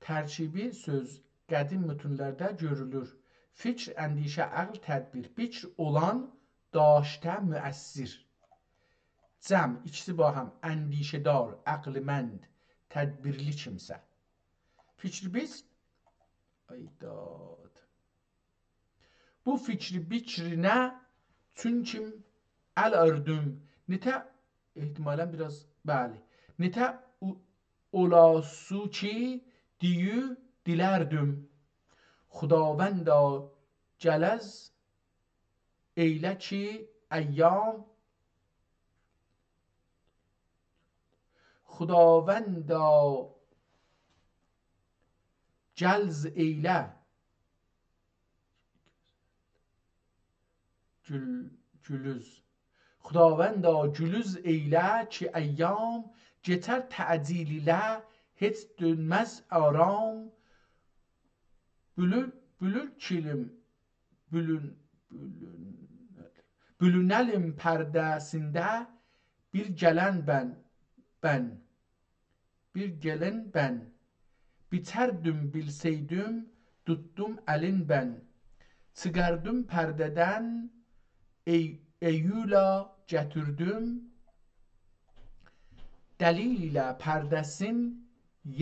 ترکیبی سؤز قدیم متونلرده گؤرولور. فیکر، اندیشه، عقل، تدبیر. بیکر اولان، داشته، مؤثر. جمع، ایکیسی باهم، اندیشه‌دار، عقلمند، تدبیرلی کیمسه. فیکری بیز، آی داد. بو فیکری بیکرینه چونکیم ال اردوم. نته، احتمالاً بیر آز، بلی. نته او-، اولاسو کی، دییو دیلردوم. خداوندا جلز ائیله کی، ایام، خداوندا جلز ائیله. گول-، گولوز. خداوندا گولوز ائیله کی، ایام کئچر تعجیل ایله، هئچ دؤنمز آرام. بولون، بولون کیلیم، بولون، بولون، بولونه‌لیم پرده‌سینده بیر گلن بن، بن. بیر گلن بن. بیچردیم، بیلسئیدیم، توتدوم الیندن. چیخاردیم پرده‌دن، ای-، ایولا گتیردیم. دلیل ایله پرده‌سین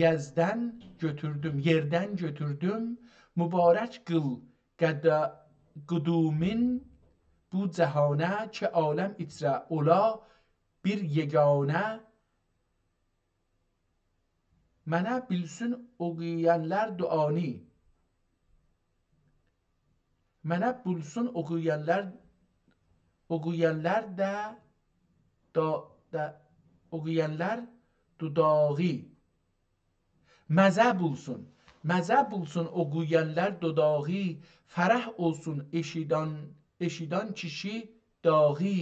یزدن گؤتوردوم، یئردن گؤتوردوم. مبارک قیل قد-، قدومین بو جهانه، کی عالم ایچره اولا بیر یگانه. منه بیلسون اوخویانلار دعانی. منه بیلسون اوخویانلار، اوخویانلار دا، دا، دا، اوخویانلار دوداغی. مزه بولسون، مزه بولسون اوخویانلار دوداغی، فرح اولسون ائشیدن، ائشیدن کیشی داغی.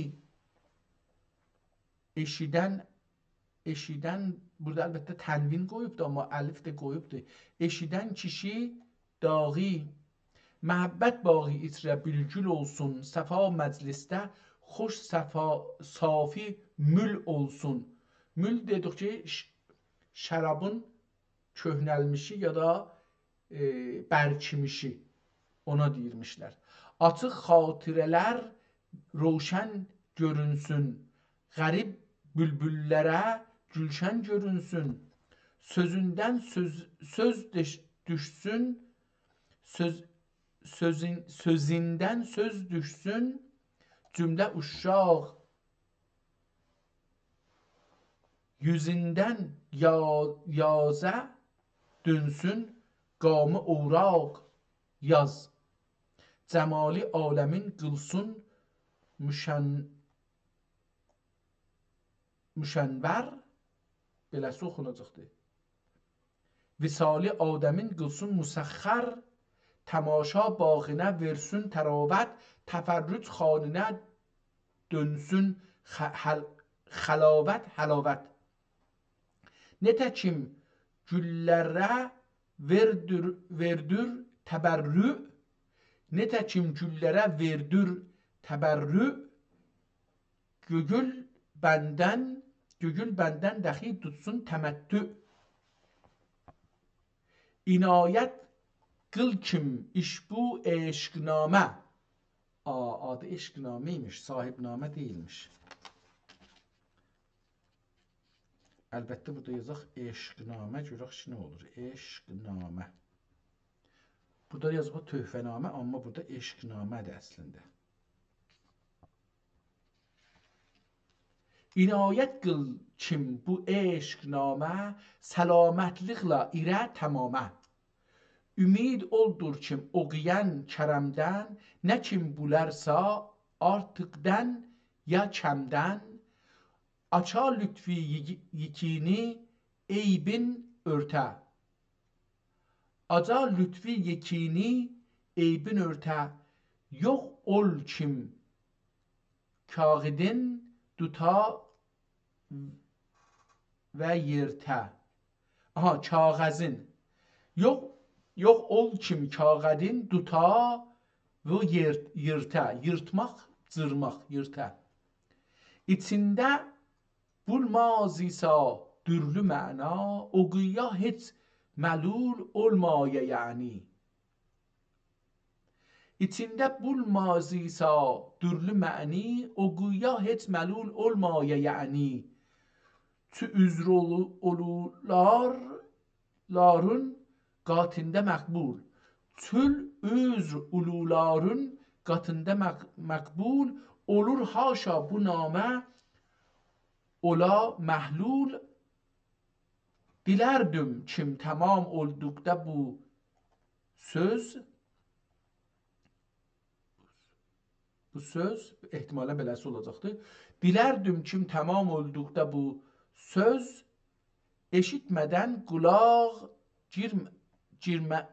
ائشیدن، ائشیدن، بورادا البته تنوین قویوبدور، آمما الف ده قویوبدور. ائشیدن کیشی داغی، محبت باغی ایچره بولبول اولسون، صفا مجلسده خوش صفا، صافی مول اولسون. مول دئدیک کی، ش-، شرابین کؤهنلمیشی یا دا، ائ، برکیمیشی، اونا دئییرمیشلر. آچیق خاطره‌لر روشن گؤرونسون، غریب بولبوللره گولشن گؤرونسون. سؤزوندن سؤز، سؤز دوش-، دوشسون، سؤز، سؤزون-، سؤزوندن سؤز دوشسون، جمله اوشاق یوزوندن یا-، یازه دؤنسون، قامی اوراق یاز. جمالی عالمین قیلسون مشن-، مشنور، بئله‌سی اوخوناجاقدیر. وصالی آدمین قیلسون مسخر، تماشا باغینه وئرسون طراوت، تفرج خانینه دؤنسون خ-، حل-، خلاوت، حلاوت. نتکیم گوللره وئردور، وئردور تبرّع، نتکیم گوللره وئردور تبرّع، گؤگول بندن، گؤگول بندن دخی توتسون تمتّع. عنایت قیل کیم ایش بو عشق‌نامه. آ، آدی عشق‌نامه ایمیش، صاحب‌نامه دئییلمیش. البته، بورادا یازاق عشق‌نامه، گؤرک کی، نه اولور؟ عشق‌نامه. بورادا یازیب تحفه‌نامه، آمما بورادا عشق‌نامه‌دیر اصلینده. عنایت قیل کیم بو عشق‌نامه، سلامتلیقله ایره تمامه. امید اولدور کیم اوخویان کرمدن، نه کیم بولارسا آرتیقدان یا کمدن، آچا لطفی ییگی-، ییکینی عیبین اؤرته. آچا لطفی ییکینی عیبین اؤرته، یوخ اول کیم کاغیدین توتا و ییرته. آها، کاغذین. یوخ، یوخ اول کیم کاغیدین توتا و ییرت-، ییرته. ییرتماق جیرماق، ییرتا. ایچینده بولماز ایسا دورلو معنا، او قویویا هئچ ملول اولمایا یعنی. ایچینده بولماز ایسا دورلو معنی، او قویویا هئچ ملول اولمایا یعنی. چو عذر اولو-، اولولار لارین قاتیندا مقبول. چول عذر اولولارین قاتیندا مق-، مقبول اولور، حاشا بو نامه اولا محلول. دیلردیم کیم تمام اولدوقدا بو سؤز، بو سؤز، احتمالا بئله‌سی اولاجاقدیر. دیلردیم کیم تمام اولدوقدا بو سؤز، ائشیتمه‌دن قولاق، گیرم-، گیرمه-،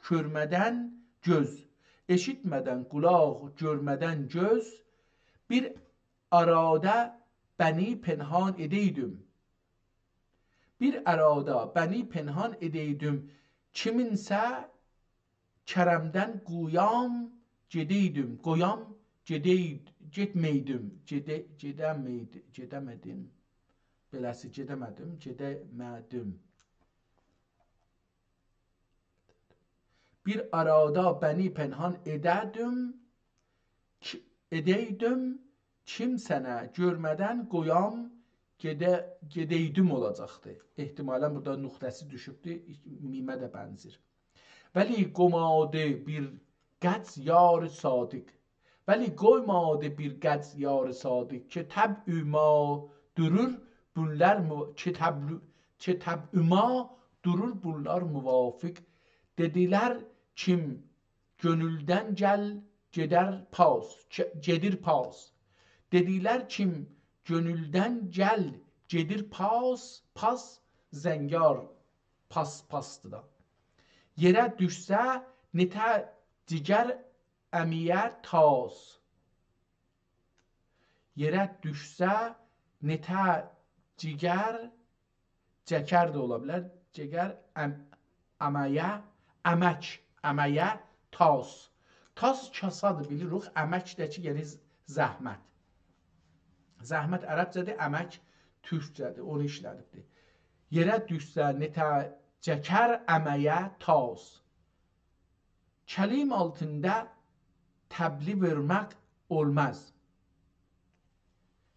گؤرمه‌دن گؤز. ائشیتمه‌دن قولاق، گؤرمه‌دن گؤز، بیر آرادا بنی پنهان ائدئیدیم. بیر آرادا بنی پنهان ائدئیدیم، کیمینسه کرمدن قویام گئدئیدیم، قویام گئدئید-، گئتمئیدیم، گئده-، گئده‌مئید-، گئده‌مه‌دیم. بئله‌سی گئده‌مه‌دیم، گئده‌مه‌دیم. بیر آرادا بنی پنهان ائده‌دیم، کی-، ائدئیدیم، کیمسه‌نی گؤرمه‌دن قویام گئده-، گئدئیدیم اولاجاقدی. احتمالا بورادا نقطه‌سی دوشوبدو، میمه ده بنزیر. ولی قومادی بیر قج یار صادق. ولی قویمادی بیر قج یار صادق، کی طبعیما دورور بونلار مو-، کی طبع-، کی طبعیما دورور بونلار موافق. دئدیلر کیم گؤنولدن گل، گئدر پاس، ک-، گئدیر پاس. دئدیلر کیم گؤنولدن گل، گئدیر پاس، پاس زنگار، پاس‌پاسدیر دا. یئره دوشسه نئته جیگر امه‌یه تاس. یئره دوشسه نئته جیگر، جکر ده اولا بیلر، جیگر ام-، امه‌یه، امک، امه‌یه تاس. تاس کاسادیر، بیلیریک، امک ده کی، یعنی ز-، زحمت. زحمت عربجه‌دیر، امک تورکجه‌دیر، اونو ایشله‌دیبدیر. یئره دوشسه نئته جکر امه‌یه تاس. کلیم آلتیندا طبلی وورماق اولماز.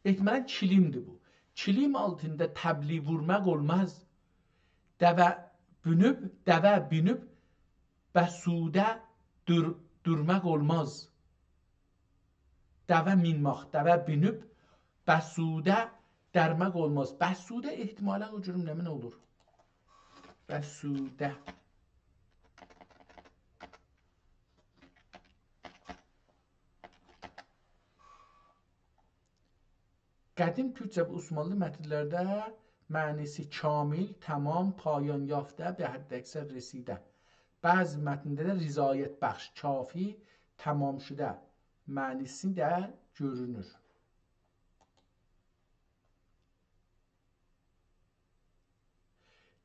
احتمالا کیلیمدیر بو. کیلیم آلتیندا طبلی وورماق اولماز. دوه مینیب، دوه مینیب بسوده دور-، دورماق اولماز. دوه مینماق، دوه مینیب بسوده دورماق اولماز. بسوده احتمالا او جور نمنه اولور؟ بسوده. قدیم تورکجه و عثمانلی متنلرده معنی‌سی کامل، تمام، پایان یافته، به حداکثر رسیده. بعضی متنده ده رضایت‌بخش، کافی، تمام‌شده معنی‌سی ده گؤرونور.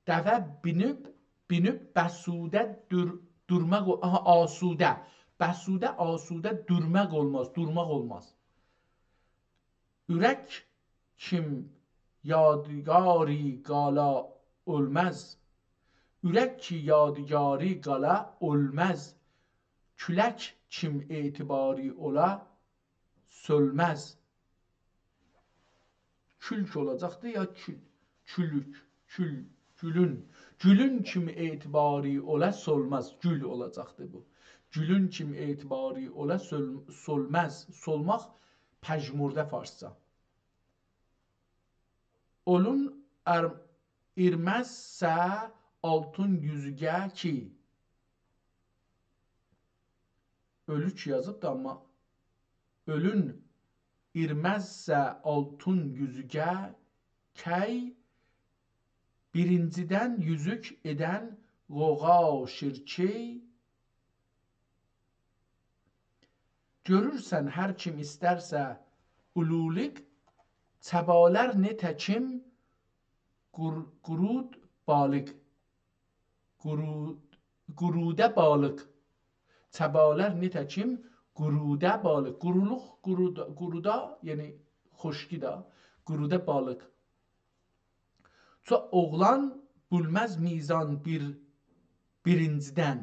دوه مینیب، مینیب بسوده دور-، دورماق او-، آها، آسوده. بسوده، آسوده دورماق اولماز، دورماق اولماز. اورک کیم یادگاری قالا اؤلمز. اورک کی یادگاری قالا اؤلمز. کولک کیم اعتباری اولا سؤلمز. کولک اولاجاقدی یا کول-، کولوک، کول-، گولون. گولون کیمی اعتباری اولا سولماز. گول اولاجاقدی بو. گولون کیمی اعتباری اولا سول-، سولماز. سولماق پژمرده فارسجا. اولون ار-، ایرمزسه آلتین یوزوگه کی، اؤلوک یازیبدی، آمما اولون ایرمزسه آلتین یوزوگه کی، بیرینجیدن یوزوک ائدن غوغا شیرکی. گؤرورسن هر کیم ایسترسه اولولوق، چابالار نئته کیم قور-، قورود بالیق. قورود-، قوروده بالیق. چابالار نئته کیم قورودا بالیق. قورولوق، قورودا، قورودا، یعنی خشکی ده. قورودا بالیق. چو اوغلان بیلمز میزان بیر، بیرینجیدن.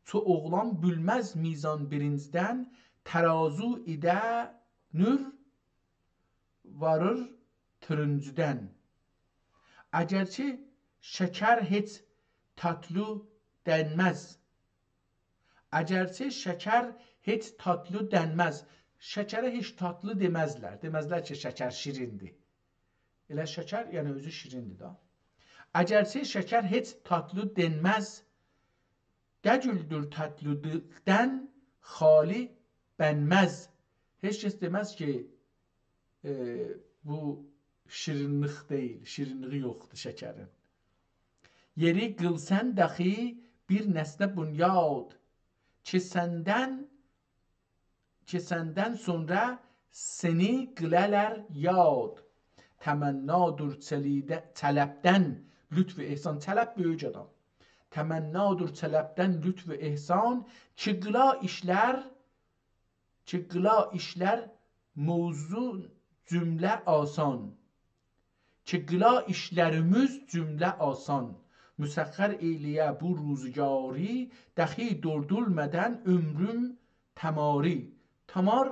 چو اوغلان بیلمز میزان بیرینجیدن، ترازو ایده نور واریر تورونجودن. اگرچه شکر هئچ تاتلی دنمز. اگرچه شکر هئچ تاتلی دنمز. شکره هئچ تاتلی دئمزلر. دئمزلر کی، شکر شیریندیر. ائله شکر، یعنی اؤزو شیریندیر دا. اگرچه شکر هئچ تاتلی دنمز، دگولدور تاتلیلیقدان خالی بنمز. هئچ کس دئمز کی، ائ، بو شیرینلیک دئییل، شیرینلیگی یوخدور شکرین. یئری قیل سن داخی بیر نسنه بنیاد، کی سندن، کی سندن سونرا سنی قیلالار یاد. تمنادور چلیده-، طلبدن لطف و احسان. طلب بؤیوک آدام. تمنادور طلبدن لطف و احسان، کی قیلا ایشلر، کی قیلا ایشلر موزون جمله آسان. کی قیلا ایشلریمیز جمله آسان. مسخر ائیله‌یه بو روزگاری، داخی دوردولمادان عؤمروم تماری. تمار،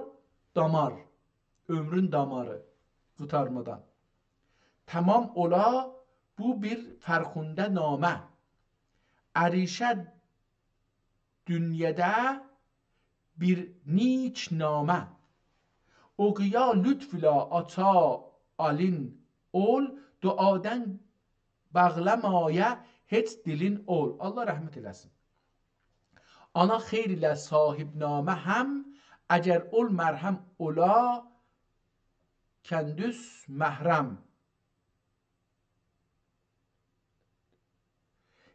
دامار. عؤمرون داماری. قوتارمادان. تمام اولا بو بیر فرخنده نامه. عریشه دونیادا بیر نیک نامه. اوقویا لطف ایله آچا آلین اول، دعادان باغلامایا هئچ دیلین اول. الله رحمت ائله‌سین. آنا خیر ایله صاحب‌نامه هم، اگر اول مرهم اولا کندوس محرم.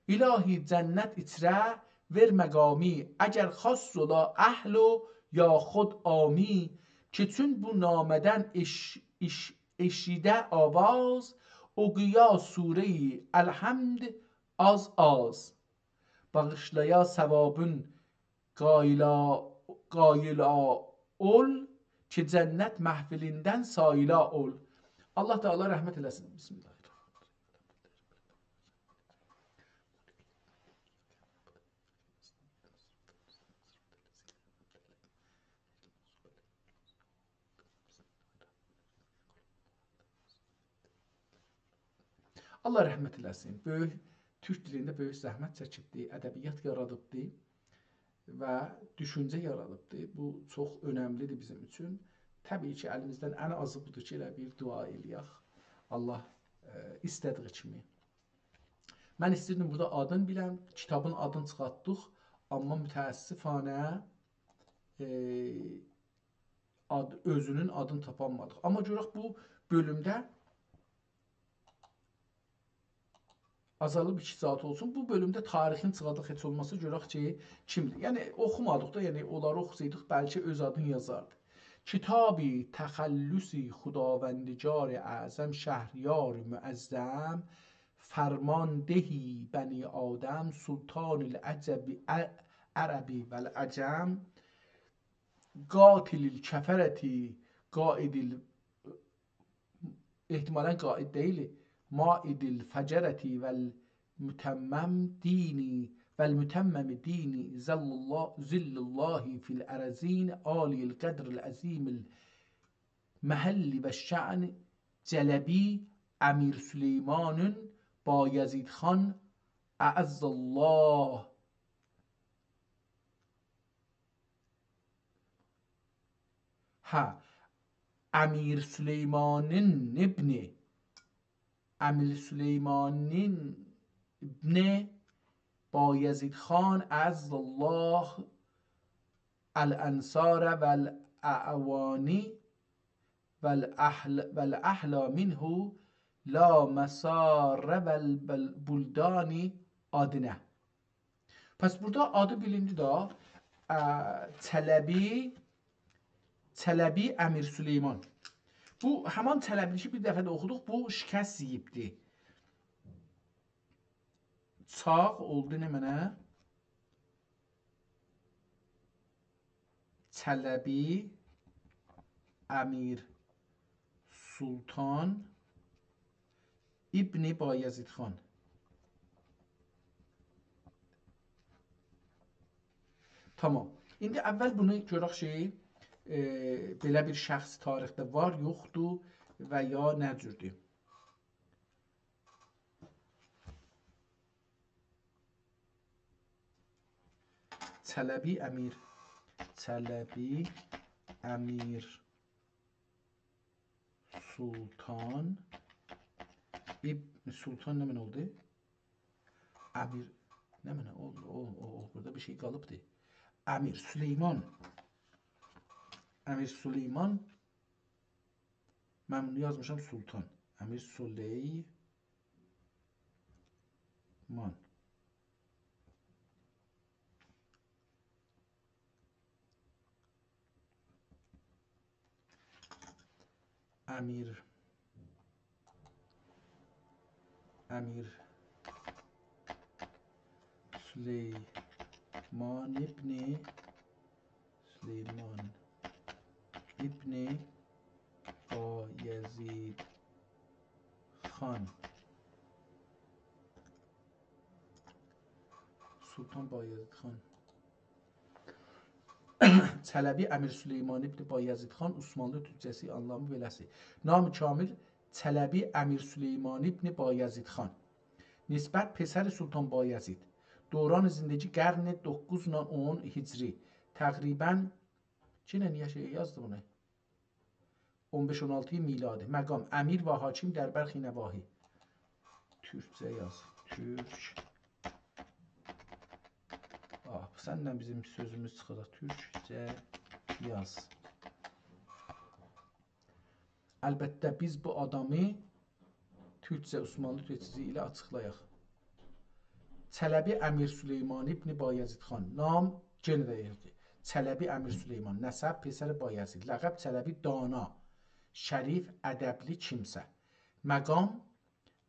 الهی جنت ایچره وئر مقامی، اگر خاص اولا اهل و یا خود عامی، کی چون بو نامه‌دن ائش-، ائش-، ائشیده آواز، اوقویا سوره‌ی الحمد آز آز. باغیشلایا ثوابین قاییلا، قاییلا اول، کی جنت محفلیندن ساییلا اول. الله تعالی رحمت ائله‌سین. بسم الله الرحمن الرحیم. الله رحمت ائله‌سین. بؤیوک، تورک دیلینده بؤیوک زحمت چکیبدی، ادبیات یارادیبدی و دوشونجه یارادیبدی. بو چوخ اؤنملی‌دیر بیزیم اوچون. طبیعی کی، الیمیزدن ان آزی بودور کی، ائله بیر دعا ائله‌یک. الله، ائ، ایسته‌دیگی کیمی. من ایستیردیم بورادا آدینی بیلم، کیتابین آدینی چیخارتدیق، آمما متأسفانه، ائ، آد-، اؤزونون آدینی تاپانمادیق. آمما گؤرک بو بؤلومده آزالیب ایکی ساعات اولسون. بو بؤلومده تاریخین چیخارداق هئچ اولماسا، گؤرک کی، کیمدیر. یعنی، اوخومادیق دا، یعنی، اونلاری اوخوسایدیق، بلکه اؤز آدینی یازاردی. کتابی تخلصی خداوندگار اعظم، شهریار معظم، فرماندهی بنی آدم، سلطان العجب، ع-، عربی و العجم، قاتل الکفرة، قائد ال-، احتمالاً قائد دئییل، مائد الفجرة و المتمم دینی، و المتمم دینی، ظل الله، ظل الله فی الارضین، عالی القدر العظیم المحل و الشأن، جلبی، امیر سلیمان، بایزید خان، اعز الله. هه، امیر سلیمانین ابنی، امیر سلیمانین ابنی بایزید خان، اعز الله الانصار و الاعوانی و الاحل-، و الاحلی منه لا مسار و البل-، بلدانی آدینه. پس بورادا آدی بیلیندی دا، ا، چلبی، چلبی امیر سلیمان. بو همان چلبی‌دیر کی، بیر دفعه ده اوخودوق، بو شکست یئییبدی. چاغ اولدو نمنه؟ چلبی امیر سلطان ابن بایزید خان. تامام. ایندی اول بونو گؤرک کی، ائ، بئله بیر شخص تاریخده وار، یوخدور و یا نه جوردور؟ چلبی امیر، چلبی امیر سلطان، اب-، سلطان نمنه اولدو؟ امیر، نمنه اولدو؟ او، او، او، بورادا بیر شئی قالیبدی. امیر سلیمان، امیر سلیمان، من بونو یازمیشام سلطان. امیر سلیمان. امیر، امیر سلیمان ابن، سلیمان ابن بایزید خان. سلطان بایزید خان. چلبی امیر سلیمان ابن بایزید خان، عثمانلی تورکجه‌سی آنلامی بئله‌سی. نام کامل: چلبی امیر سلیمان ابن بایزید خان. نسبت: پسر سلطان بایزید. دوران زندگی: قرن دوققوز ایله اون هجری. تقریباً، یئنه نییه شئی یازدی بونو؟ اون بئش اون آلتی میلادی. مقام: امیر و حاکم در برخی نواحی. تورکجه یاز. تورک. آه، سندن بیزیم سؤزوموز چیخاجاق. تورکجه یاز. البته، بیز بو آدامی تورکجه، عثمانلی تورکجه‌سی ایله آچیقلایاق. چلبی امیر سلیمان ابن بایزید خان. نام، یئنه ده یازدی. چلبی امیر سلیمان. نسب: پسر بایزید. لقب: چلبی، دانا، شریف، ادبلی کیمسه. مقام: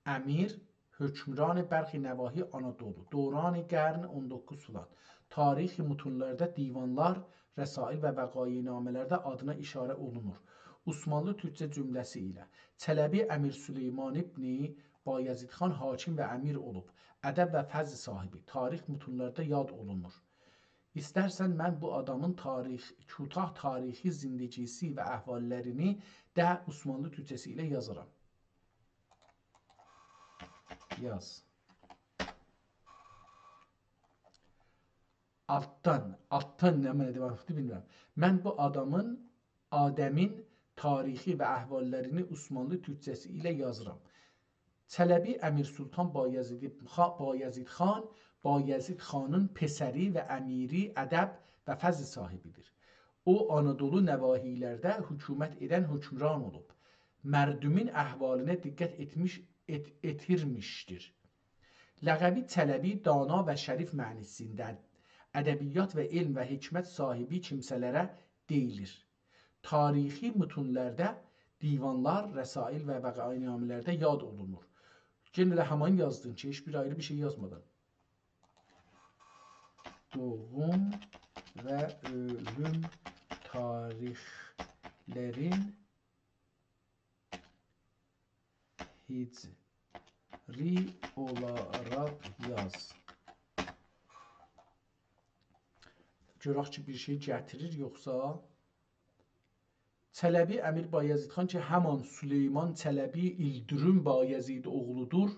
امیر، حکمران برخی نواحی آنادولو. دوران: قرن اون دوققوز فلان. تاریخی متونلرده، دیوانلار، رسائل و وقایع‌نامه‌لرده آدینا اشاره اولونور. عثمانلی تورکجه جمله‌سی ایله: چلبی امیر سلیمان ابن بایزید خان حاکم و امیر اولوب، ادب و فضل صاحبی، تاریخ متونلرده یاد اولونور. ایسترسن من بو آدامین تاریخ، کوتاه تاریخی زندگی‌سی و احواللرینی ده عثمانلی تورکجه‌سی ایله یازارام. یاز. آلتدان، آلتدان نمنه دئمکدیر، بیلمیرم. من بو آدامین، آدمین تاریخی و احواللرینی عثمانلی تورکجه‌سی ایله یازیرام. چلبی امیر سلطان بایزید خا-، بایزید خان، بایزید خانین پسری و امیری ادب و فضل صاحبی‌دیر. او، آنادولو نواحی‌لرده حکومت ائدن حکمران اولوب. مردومون احوالینه دقت ائتمیش، ائت-، ائتیرمیشدیر. لقبی چلبی دانا و شریف معنی‌سینده ادبیات و علم و حکمت صاحبی کیمسه‌لره دئییلیر. تاریخی متونلرده، دیوانلار، رسائل و وقایع‌نامه‌لرده یاد اولونور. یئنه ده همان یازدین کی، هئچ بیر آیری بیر شئی یازمادین. دوغوم و اؤلوم تاریخلرین هجری اولاراق یاز. گؤرک کی، بیر شئی گتیریر، یوخسا. چلبی امیر بایزید خان کی، همان سلیمان چلبی ایلدیریم بایزید اوغلودور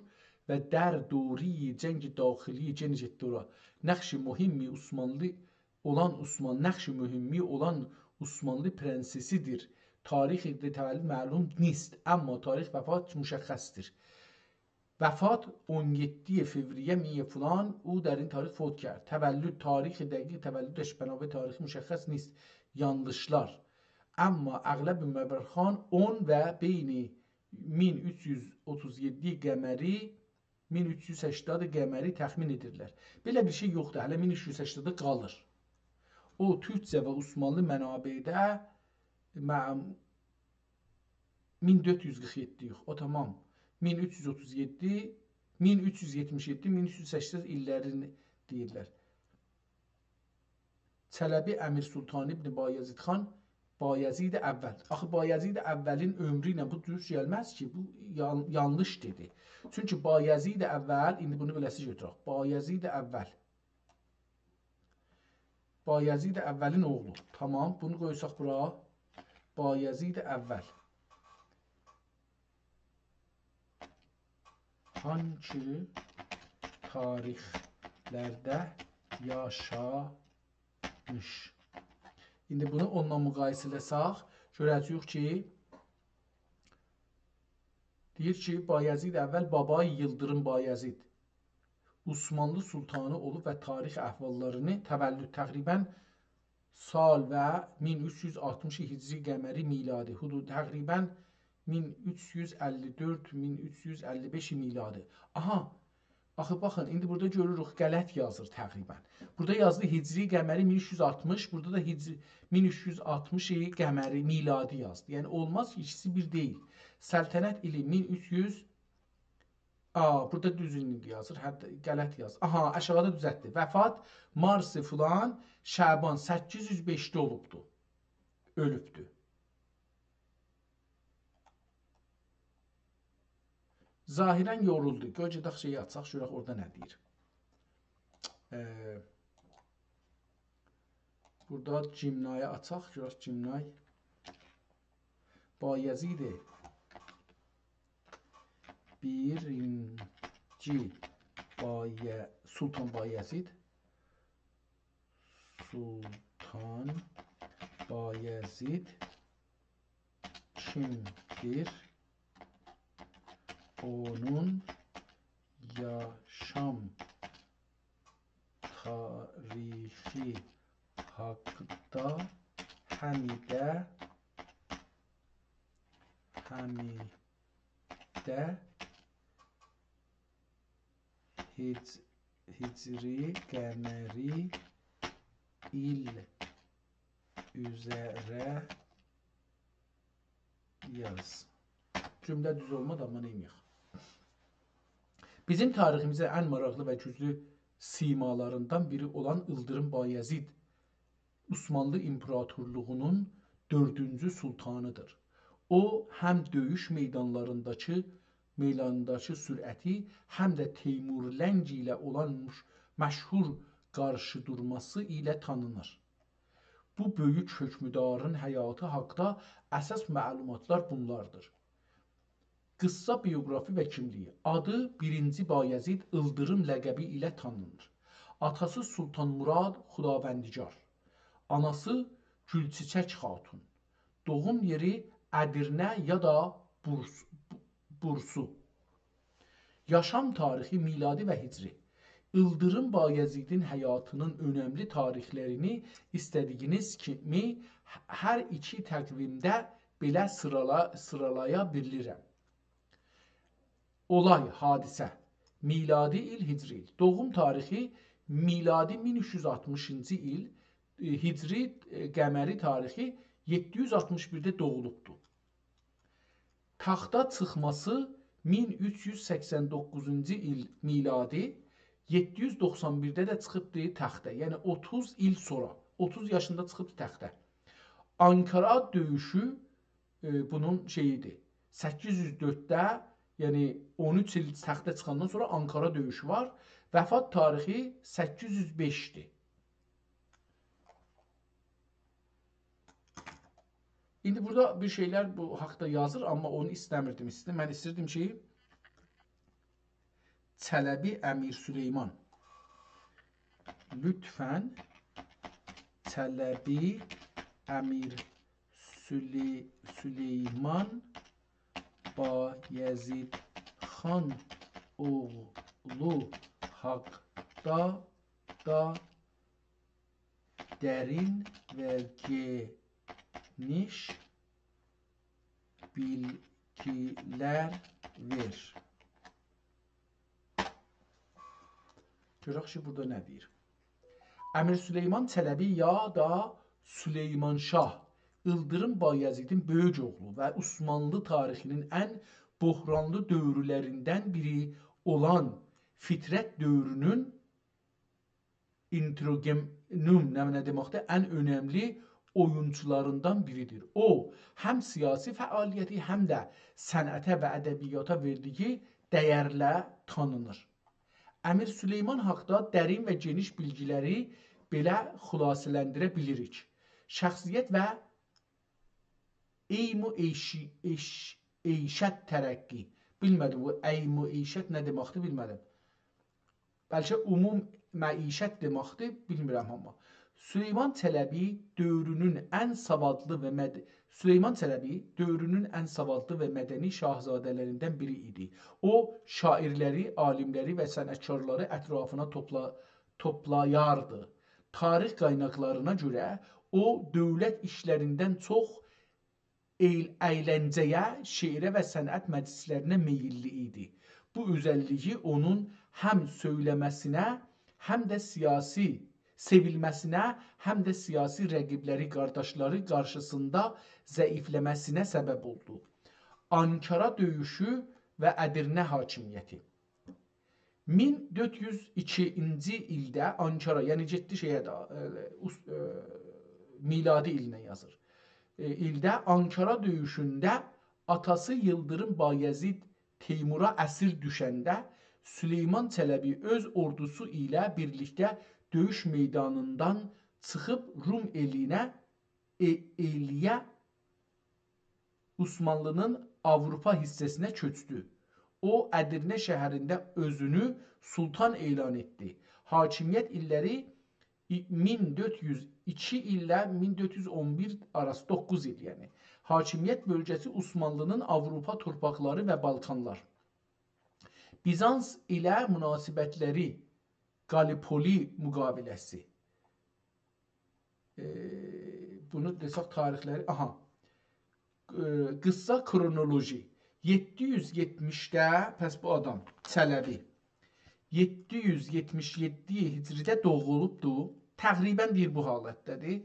و در دوره‌ی جنگ داخلی، یئنه گئتدی اورا، نقش مهمی عثمانلی اولان عثمان، نقش مهمی اولان عثمانلی پرنسسی‌دیر. تاریخ تولد معلوم نیست، اما تاریخ وفات مشخص‌دیر. وفات اون یئددی فوریه مین فلان، او در این تاریخ فوت کرد. تولد، تاریخ دقیق تولدش بنا به تاریخ مشخص نیست. یانلیشلار. اما اغلب مورخان اون و بین مین اوچ یوز اوتوز یئددی قمری، مین اوچ یوز سکسن قمری تخمین ائدیرلر. بئله بیر شئی یوخدور، هله مین اوچ یوز سکسن قالیر. او، تورکجه و عثمانلی منابعده مع-، مین دؤرد یوز قیرخ یئددی یوخ، او تامام. مین اوچ یوز اوتوز یئددی، مین اوچ یوز یئتمیش یئددی، مین اوچ یوز سکسن ایللرینی دئییرلر. چلبی امیر سلطان ابن بایزید خان، بایزید اول. آخی بایزید اولین عؤمرو ایله بو دوز گلمز کی، بو یان-، یانلیش دئدی. چونکی بایزید اول، ایندی بونو بئله‌سی گؤتورک. بایزید اول. بایزید اولین اوغلو. تامام، بونو قویساق بورا. بایزید اول. هانگی تاریخلرده یاشامیش؟ ایندی بونو اونونلا مقایسه ائله‌سک، گؤره‌جه‌ییک کی، دئییر کی، بایزید اول بابای ییلدیریم بایزید عثمانلی سلطانی اولوب و تاریخ احواللارینی، تولد تقریباً سال و مین اوچ یوز آلتمیش هجری قمری میلادی، حدود تقریباً مین اوچ یوز اللی دؤرد، مین اوچ یوز اللی بئش میلادی. آها، آخی باخین، ایندی بورادا گؤروروک، غلط یازیر تقریباً. بورادا یازدی هجری قمری مین اوچ یوز آلتمیش، بورادا دا هجری مین اوچ یوز آلتمیش قمری میلادی یازدی. یعنی اولماز کی، ایکیسی بیر دئییل. سلطنت ایلی مین اوچ یوز، آ، بورادا دوزگون یازیر، حتی غلط یاز. آها، آشاغیدا دوزلتدی. وفات مارس فلان، شعبان سککیز یوز بئشده اولوبدو. اؤلوبدو. ظاهراً یورولدو. قوی گئدک شئیی آچاق، گؤرک اورادا نه دئییر. ائ، بورادا گیمنایی آچاق، گؤرک گیمنای. بایزید بیرینجی، بایه-، سلطان بایزید. سلطان بایزید کیمدیر؟ اونون یاشام تاریخی حاقدا همیده، همیده هج-، هجری قمری ایل اوزره یاز. جمله دوز اولمادی، آمما نئینیه‌ک؟ بیزیم تاریخیمیزین ان ماراقلی و گوجلو سیمالاریندان بیری اولان ایلدیریم بایزید عثمانلی ایمپراتورلوغونون دؤردونجو سلطانیدیر. او، هم دؤیوش میدانلارینداکی، میدانلارینداکی سرعتی، هم ده تیمورلنگ ایله اولان مش-، مشهور قارشی‌دورماسی ایله تانینیر. بو بؤیوک حؤکمدارین حیاتی حاقدا اساس معلوماتلار بونلاردیر. قیسسا بیوگرافی و کیملیگی. آدی بیرینجی بایزید، ایلدیریم لقبی ایله تانینیر. آتاسی سلطان مراد خداوندگار. آناسی گولچیچک خاتون. دوغوم یئری ادیرنه یا دا بورس-، بورسو. یاشام تاریخی میلادی و هجری. ایلدیریم بایزیدین حیاتینین اؤنملی تاریخلرینی ایسته‌دیگینیز کیمی هر ایکی تقویمده بئله سیرالا-، سیرالایا بیلیرم. اولای، حادثه. میلادی ایل، هجری ایل. دوغوم تاریخی میلادی مین اوچ یوز آلتمیشینجی ایل، ائ، هجری، ائ، قمری تاریخی یئددی یوز آلتمیش بیرده دوغولوبدو. تخته چیخماسی مین اوچ یوز سکسن دوققوزونجو ایل میلادی، یئددی یوز دوخسان بیرده ده چیخیبدی تخته. یعنی اوتوز ایل سونرا، اوتوز یاشیندا چیخیبدی تخته. آنکارا دؤیوشو، ائ، بونون شئییدیر. سککیز یوز دؤردده، یعنی اون اوچ ایل تخته چیخاندان سونرا آنکارا دؤیوشو وار. وفات تاریخی سککیز یوز بئشدیر. ایندی بورادا بیر شئیلر بو حاقدا یازیر، آمما اونو ایسته‌میردیم، ایسته‌دیم. من ایستیردیم کی، چلبی امیر سلیمان. لطفاً چلبی امیر سلی-، سلیمان بایزید خان اوغلو حاقدا دا درین و گئنیش بیلگیلر وئر. گؤرک کی، بورادا نه دئییر؟ امیر سلیمان چلبی یا دا سلیمان شاه، ایلدیریم بایزیدین بؤیوک اوغلو و عثمانلی تاریخینین ان بحرانلی دؤورلریندن بیری اولان فترت دؤورونون انتروگم-، نوم نه، نه دئمکدیر؟ ان اؤنملی اویونچولاریندان بیریدیر. او، هم سیاسی فعالیتی، هم ده صنعته و ادبیاتا وئردیگی دَیرله تانینیر. امیر سلیمان حاقدا درین و گئنیش بیلگیلری بئله خلاصه‌لندیره بیلیریک. شخصیت و عیم و عیشی-، عیش-، عیشت ترقی. بیلمه‌دیم بو عیم و عیشت نه دئمکدیر، بیلمه‌دیم. بلکه عموم معیشت دئمکدیر، بیلمیرم آمما. سلیمان چلبی دؤورونون ان سوادلی و مد-، سلیمان چلبی دؤورونون ان سوادلی و مدنی شاهزاده‌لریندن بیری ایدی. او، شاعیرلری، عالیملری و صنعتکارلاری اطرافینا توپلا-، توپلایاردی. تاریخ قایناقلارینا گؤره او، دؤولت ایشلریندن چوخ ائیل-، اَیلنجه‌یه، شعره و صنعت مجلیسلرینه مئییللی ایدی. بو اؤزللیگی اونون هم سؤیله‌مه‌سینه، هم ده سیاسی، سئویلمه‌سینه، هم ده سیاسی رقیبلری، قارداشلاری قارشیسیندا ضعیفله‌مه‌سینه سبب اولدو. آنکارا دؤیوشو و ادیرنه حاکمیتی. مین دؤرد یوز ایکینجی ایلده آنکارا، یعنی گئتدی شئیه ده، ائ، اوس-، ائ، میلادی ایلینه یازیر. ائ، ایلده آنکارا دؤیوشونده آتاسی ییلدیریم بایزید تیمورا اسیر دوشنده، سلیمان چلبی اؤز اوردوسو ایله بیرلیکده دؤیوش میدانیندان چیخیب روم ائلینه، ائ-، ائلیه عثمانلی‌نین آوروپا حیصه‌سینه کؤچدو. او، ادیرنه شهرینده اؤزونو سلطان اعلان ائتدی. حاکمیت ایللری ای-، مین دؤرد یوز ایکی ایله مین دؤرد یوز اون بیر آراسی، دوققوز ایل یعنی. حاکمیت بؤلگه‌سی عثمانلی‌نین آوروپا تورپاقلاری و بالکانلار. بیزانس ایله مناسبتلری، قالیپولی مقاوله‌سی. ائ، بونو دئسک تاریخلری، آها. ائ، قیسا کرونولوژی. یئددی یوز یئتمیشده، پس بو آدام، چلبی، یئددی یوز یئتمیش یئددی هجریده دوغولوبدو. تقریباً دئییر بو حالتده‌دیر.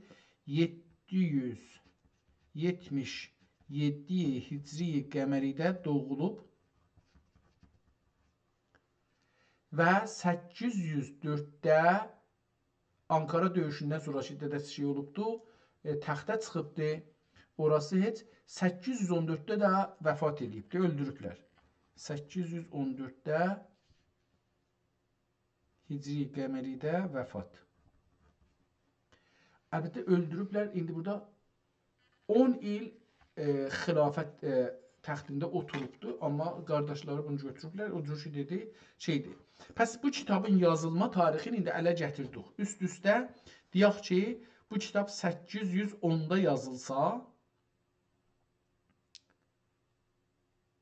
یئددی یوز یئتمیش یئددی هجری قمریده دوغولوب و سککیز یوز دؤردده آنکارا دؤیوشوندن سونرا کی، دده‌سی شئی اولوبدو، ائ، تخته چیخیبدی. اوراسی هئچ، سککیز یوز اون دؤردده ده وفات ائله‌ییبدی، اؤلدوروبلر. سککیز یوز اون دؤردده هجری قمریده وفات. البته، اؤلدوروبلر. ایندی بورادا اون ایل، ائ، خلافت، ائ، تختینده اوتوروبدو، آمما قارداشلاری بونو گؤتوروبلر. او جور کی دئدی، شئیدیر. پس بو کیتابین یازیلما تاریخینی ایندی اله گتیردیک. اوست-اوسته دئیک کی، بو کیتاب سککیز یوز اوندا یازیلسا،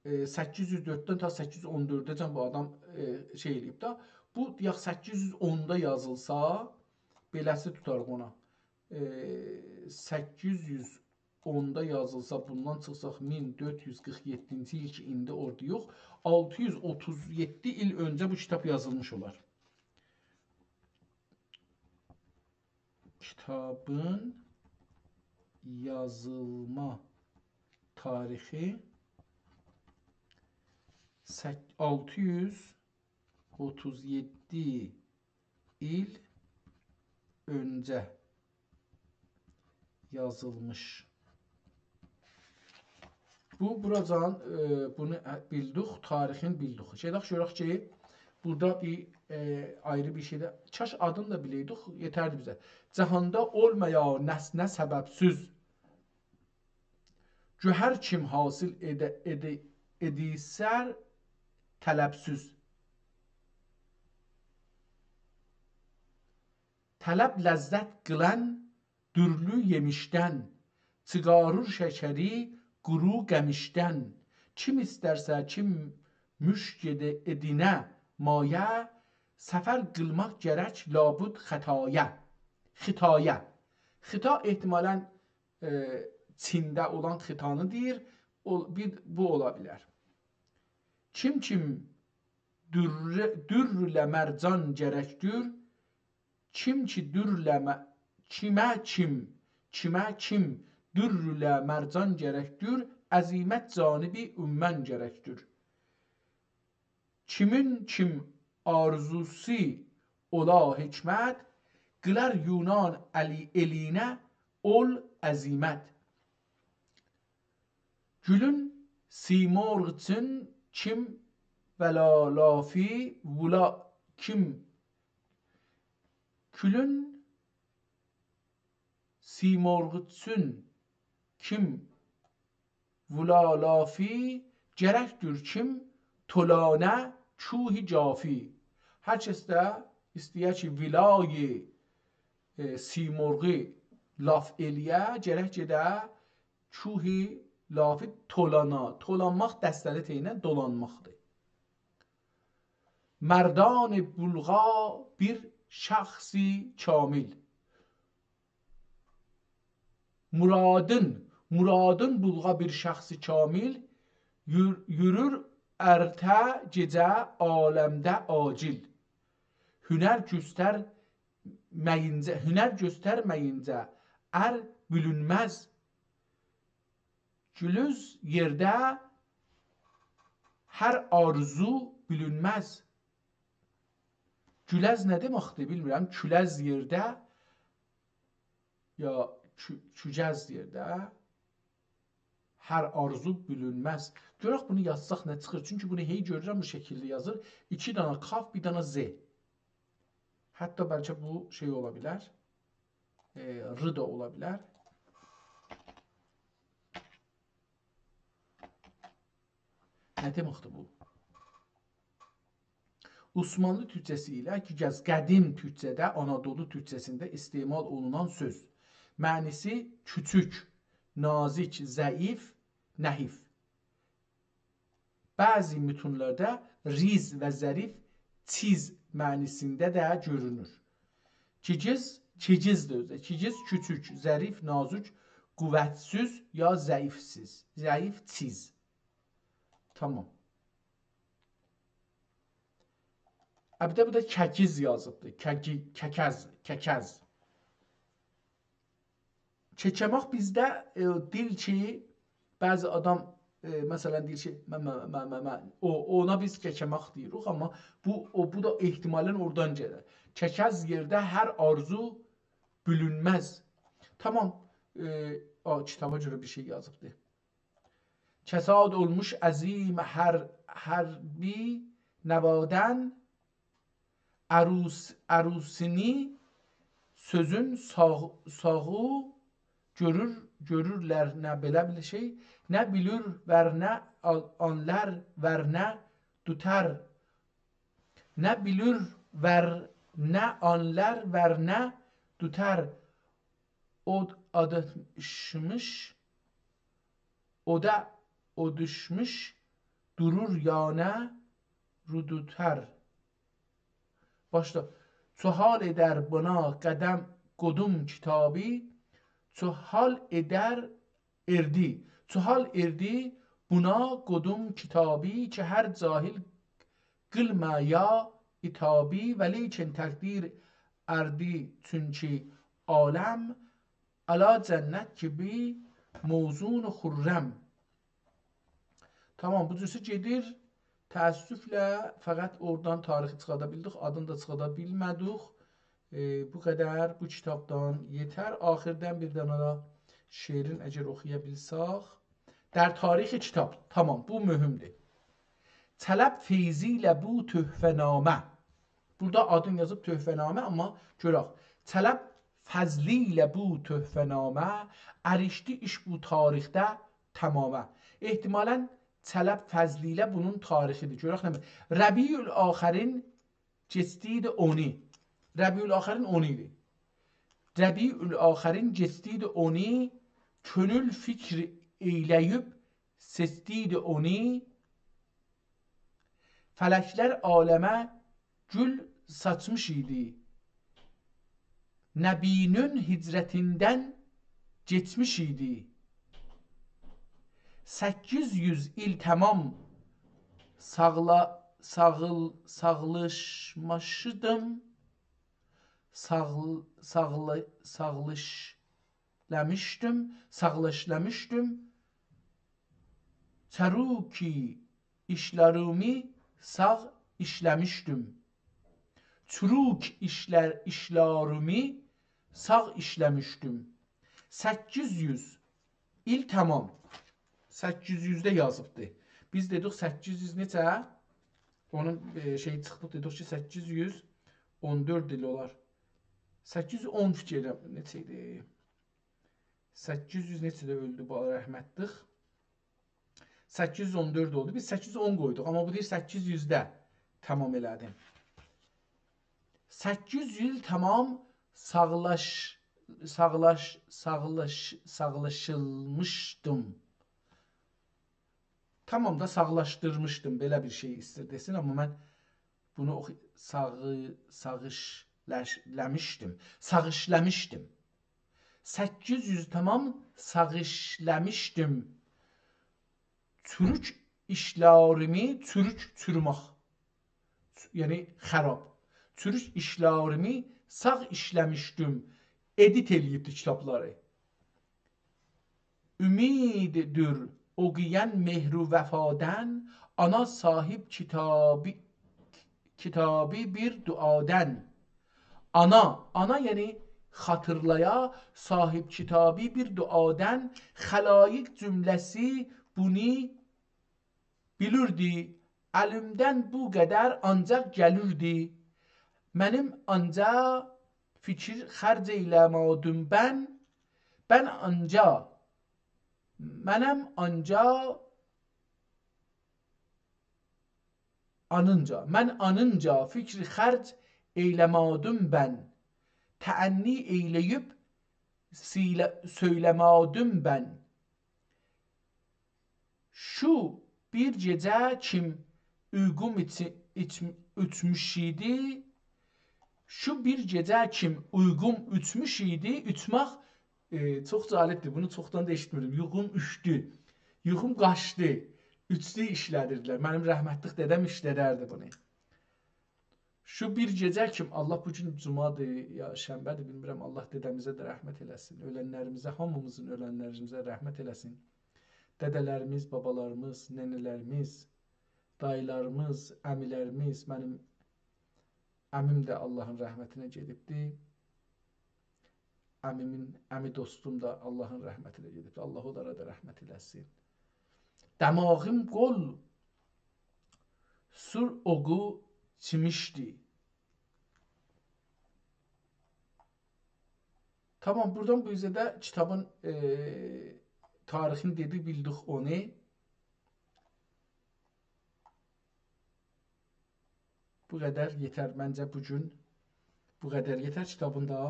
ائ، سککیز یوز دؤرددن تا سککیز یوز اون دؤرده‌جن بو آدام، ائ، شئی ائله‌ییب ده. بو، دئیک، سککیز یوز اوندا یازیلسا، بئله‌سی توتاریق اونا. ائ، سککیز یوز اوندا یازیلسا، بوندان چیخساق مین دؤرد یوز قیرخ یئددینجی ایل کی، ایندی اورادا یوخ، آلتی یوز اوتوز یئددی ایل اؤنجه بو کیتاب یازیلمیش اولار. کیتابین یازیلما تاریخی سک-، آلتی یوز اوتوز یئددی ایل اؤنجه یازیلمیش. بو، بوراجان، ائ، بونو، ائ، بیلدیک، تاریخین بیلدیک. گئدک گؤرک کی، بورادا بیر، ائ، آیری بیر شئی ده، کاش آدینی دا بیله‌یدیک، یئتردی بیزه. جهاندا اولمایا نسنه سببسیز، گوهر کیم حاصل ائده-، ائدی-، ائدیسر طلبسیز. طلب لذت قیلن دورلو یئمیشدن، چیخاریر شکری قورو قمیشدن. کیم ایسترسه، کیم مشک ائده-، ائدینه مایه، سفر قیلماق گرک لابد خطایه. خطایه. خطا احتمالاً، ائ، چینده اولان خطانی دئییر. او، بیر، بو اولا بیلر. کیم کیم دورره-، دورله مرجان گرکدیر، کیم کی دورله مه-، کیمه کیم، کیمه کیم دورله مرجان گرکدیر، عزیمت جانبی عمان گرکدیر. کیمین کیم آرزوسو اولا حکمت، قیلار یونان الی-، ائلینه اول عزیمت. گولون سیمرغ چون کیم ولالافی وولا کیم. گولون سیمرغ چون کیم ولالافی، گرکدیر کیم تولانه کوه جافی. هر کس ده ایسته‌یه کی، ولای، ائ، سیمرغی لاف ائله‌یه، گرک گئده کوه لافی تولانا. تولانماق دسته‌لی ت ایله دولانماقدیر. مردان بلغا بیر شخص کامل. مرادین، مرادین بلغا بیر شخص کامل، یور-، یورور ارته گئجه عالمده عاجل. هنر گؤسترمه‌یینجه، هنر گؤسترمه‌یینجه ار بولونمز. گولوز یئرده هر آرزو بولونمز. گولز نه دئمکدیر، بیلمیرم. کولز یئرده یا کو-، کوجز یئرده هر آرزو بولونمز. گؤرک بونو یازساق نه چیخیر. چونکی بونو هئی گؤرورم بو شکیلده یازیر. ایکی دانا کاف، بیر دانا ز. حتی بلکه بو شئی اولا بیلر. ائ، ر دا اولا بیلر. نه دئمکدیر بو؟ عثمانلی تورکجه‌سی ایله کی، گز-، قدیم تورکجه‌ده، آنادولو تورکجه‌سینده استعمال اولونان سؤز. معنی‌سی کوچوک، نازیک، ضعیف، نحیف. بعضی متونلرده ریز و ظریف، چیز معنی‌سینده ده گؤرونور. کیگیز، کیگیزدیر اؤزو ده. کیگیز کوچوک، ظریف، نازیک، قوتسیز یا ضعیفسیز. ضعیف، چیز. تامام. ا، بیر ده بورادا ککیز یازیبدیر. ککی-، ککز، ککز. ککه‌ماق بیزده، ائ، دیل کی، بعضی آدام، ائ، مثلا، دئییر کی، مه، مه، مه، مه، مه، او، اونا بیز ککه‌ماق دئییریک، آمما بو، او، بو دا احتمالا اورادان گلیر. ککز یئرده هر آرزو بولونمز. تامام، ائ، او کیتابا گؤره بیر شئی یازیبدی. کساد اولموش عظیم هر، حربی نوادن، عروس، عروسینی سؤزون ساغ-، ساغی گؤرور، گؤرورلر نه بئله بیر شئی، نه بیلور ور نه آل-، آنلار ور نه دوتار. نه بیلور ور نه آنلار ور نه دوتار. اود آدیشمیش، اودا اودوشموش دورور یا نه رودوتر. باشلا. چو حال ائدر بونا قدم قودوم کیتابی، چو حال ائدر ائردی. چو حال ائردی بونا قودوم کیتابی، کی هر جاهل قیلما یا عتابی، ولیکن تقدیر اردی چونکی عالم، علی جنت کیبی موزون خرم. تامام، بو جورسه گئدیر. تأسفله فقط اورادان تاریخی چیخادا بیلدیک، آدینی دا چیخادا بیلمه‌دیک. ائ، بو قدر بو کیتابدان یئتر. آخیردان بیر دنه ده شعرین اگر اوخویا بیلسک. در تاریخ کیتاب. تامام، بو مهمدور. طلب فیضی ایله بو تحفه‌نامه. بورادا آدین یازیب تحفه‌نامه، آمما گؤرک. طلب فضلی ایله بو تحفه‌نامه، اریشدی ایش بو تاریخده تمامه. احتمالا طلب فضلی ایله بونون تاریخیدیر. گؤرک نه. ربیع الاخرین کئچدیدی اونی. ربیع الاخرین اونو ایدی. ربیع الاخرین کئچدیدی اونی، کؤنول فیکر ائیله‌ییب سئچدیدی اونی. فلکلر عالمه گول ساچمیش ایدی. نبی‌نون هجرتیندن کئچمیش ایدی. سککیز یوز ایل تمام ساغلا-، ساغل-، ساغلیشماشیدیم. ساغل-، ساغلا-، ساغلیش-، لمیشدیم، ساغلیشلامیشدیم. چروکی ایشلریمی ساغ ایشله‌میشدیم. چوروک ایشلر، ایشلاریمی ساغ ایشله‌میشدیم. سککیز یوز ایل تمام. سککیز یوز ده یازیبدی. بیز دئدیک سککیز یوز نئچه؟ اونون، ائ، شئیی چیخدی، دئدیک کی، سککیز یوز اون دؤرد ایل اولار. سککیز یوز اون فیکیر ائلیرم. نئچه ایدی؟ سککیز یوز نئچه‌ده اؤلدو بو رحمتلیک؟ سککیز یوز اون دؤرد اولدو. بیز سککیز یوز اون قویدوق، آمما بو دئییر سککیز یوز ده تمام ائله‌دیم. سککیز یوز ایل تمام ساغلاش-، ساغلاش-، ساغلاش-، ساغلاشیلمیشدیم. تمام دا ساغلاشدیرمیشدیم، بئله بیر شئی ایستیر دئسین، آمما من بونو اوخو-، ساغی-، ساغیشلش-، لمیشدیم. ساغیشلمیشدیم. سککیز یوز تمام ساغیشلمیشدیم. چوروک ایشلاریمی، چوروک، چوروماق. یعنی خراب. چوروک ایشلاریمی ساغ ایشلمیشدیم. ادیت ائله‌ییبدی کیتابلاری. اومیددور اوقویان مهر و وفادن، آنا صاحب کیتابی، کیتابی بیر دعادن. آنا، آنا یعنی خاطیرلایا، صاحب کیتابی بیر دعادن، خلایق جمله‌سی بونو بیلیردی، الیمدن بو قدر آنجاق گلیردی. منیم آنجا فیکیر خرج ائیله‌مادیم بن، بن آنجا، منم آنجا، آنینجا، من آنینجا فیکری خرج ائیله‌مادیم بن، تأنی ائیله‌ییب سیله-، سؤیله‌مادیم بن. شو بیر گئجه کیم اویقوم ایچی-، ایچ-، اوچموش ایدی. شو بیر گئجه کیم اویقوم اوچموش ایدی. اوچماق، ائ، چوخ جالبدیر. بونو چوخدان دا ائشیتمیردیم. یوخوم اوچدو. یوخوم قاچدی. اوچدو ایشله‌دیردیلر. منیم رحمتلیک دده‌م ایشلدردی بونو. شو بیر گئجه کیم، الله، بو گون جمعه‌دیر، یا شنبه‌دیر، بیلمیرم، الله دده‌میزه ده رحمت ائله‌سین. اؤلنلریمیزه، هامیمیزین اؤلنلریمیزه رحمت ائله‌سین. دده‌لریمیز، بابالاریمیز، ننه‌لریمیز، داییلاریمیز، عمیلریمیز، منیم عمیم ده اللهین رحمتینه گئدیبدی. عمیمین، عمی دوستوم دا اللهین رحمتینه گئدیبدی. الله اونلارا دا رحمت ائله‌سین. دماغیم قول سور اوغو چیمیشدی. تمام، بورادان بو اوزه ده کیتابین، ائ، تاریخینی دئدیک، بیلدیک اونو. بو قدر یئتر منجه بو گون. بو قدر یئتر کیتابین دا.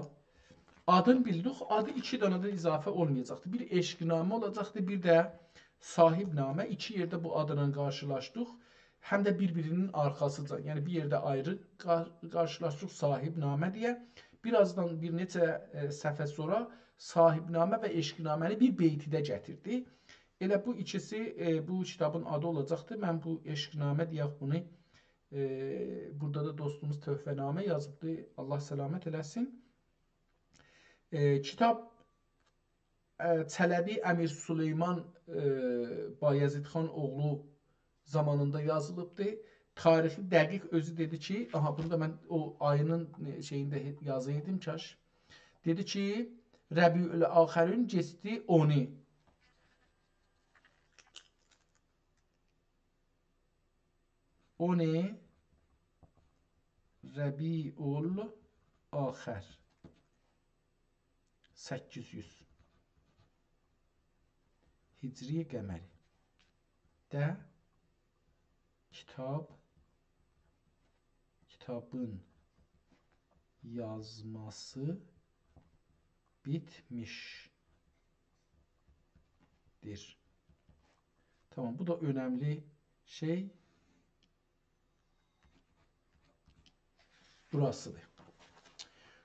آدینی بیلدیک، آدی ایکی دنه ده اضافه اولمایاجاقدی. بیر عشق‌نامه اولاجاقدی، بیر ده صاحب‌نامه. ایکی یئرده بو آدلا قارشیلاشدیق. هم ده بیر-بیرینین آرخاسیجا. یعنی بیر یئرده آیری قار-، قارشیلاشدیق صاحب‌نامه دئیه. بیر آزدان بیر نئچه، ائ، صفحه سونرا صاحب‌نامه و عشق‌نامه‌نی بیر بیتیده گتیردی. ائله بو ایکیسی، ائ، بو کیتابین آدی اولاجاقدی. من بو عشق‌نامه دئیک بونو، ائ، بورادا دا دوستوموز تحفه‌نامه یازیبدی. الله سلامت ائله‌سین. ائ، کیتاب، ائ، چلبی امیر سلیمان، ائ، بایزید خان اوغلو زامانیندا یازیلیبدی. تاریخی دقیق اؤزو دئدی کی، آها، بونو دا من او آیینین، ائ، شئیینده یازایدیم کاش. دئدی کی، ربیع‌الآخرین گئچدی اونو. اونو ربیع‌الآخر سککیز یوز هجری قمری ده کیتاب، کیتابین یازماسی بیتمیشدیر. تمام، بو دا اؤنملی شئی. بوراسیدیر.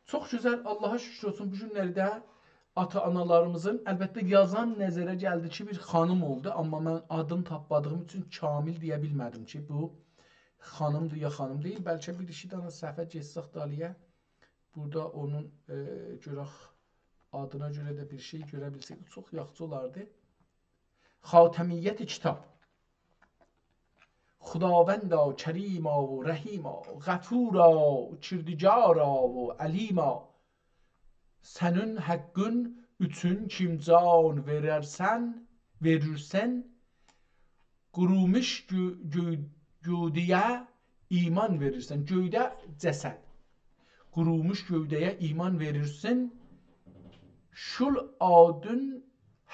چوخ گؤزل، آللاها شوکور اولسون، بو گونلری ده آتا-آنالاریمیزین، البته، یازان نظره گلدی کی، بیر خانیم اولدو، آمما من آدینی تاپمادیغیم اوچون کامل دئیه بیلمه‌دیم کی، بو خانیمدیر یا خانیم دئییل. بلکه بیر ایکی دنه صفحه گئتسک دالییا، بورادا اونون، ائ، گؤرک، آدینا گؤره ده بیر شئی گؤره بیلسه‌یدیک، چوخ یاخشی اولاردی. خاتمیت کیتاب. خداوندا، کریما و رحیما، غفورا، کردگارا و علیما. سنین حقین اوچون کیم جان وئررسن، وئریرسن، قوروموش گؤ-، گؤ-، گؤده‌یه ایمان وئریرسن. گؤده جسد. قوروموش گؤده‌یه ایمان وئریرسن. شول آدین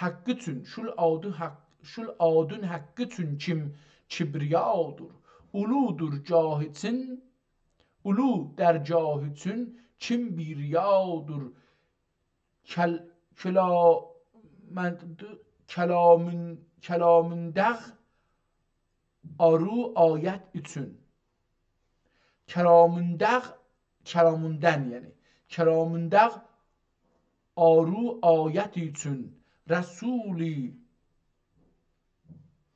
حقی اوچون، شول آدین حق-، شول آدین حقی اوچون کیم کبریادور، اولودور گاه اوچون، اولو درگاه اوچون کیم بی‌ریادور. کل-، کلا-، من-، کلامون-، کلامونداغ آرو آیت اوچون. کلامونداغ، کلاموندن، یعنی. کلامونداغ آرو آیت اوچون. رسولی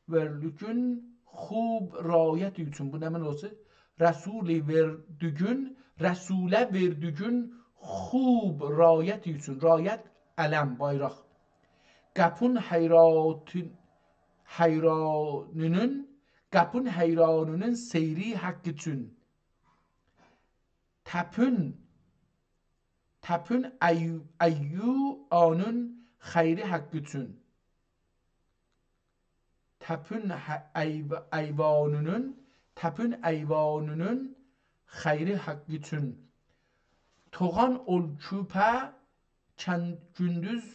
وئردوگون خوب رایت اوچون. بو نمنه اولسا؟ رسولی وئردوگون، رسوله وئردوگون خوب رایت اوچون. رایت، علم، بایراق. قاپون حیراتین-، حیرانینین، قاپون حیرانینین سیری حق اوچون. تپون، تپون ای-، ایوانین خیری حق اوچون. تپون ح-، ایو-، ایوانینین، تپون ایوانینین خیری حق اوچون. توغان اول کوپه کن-، گوندوز،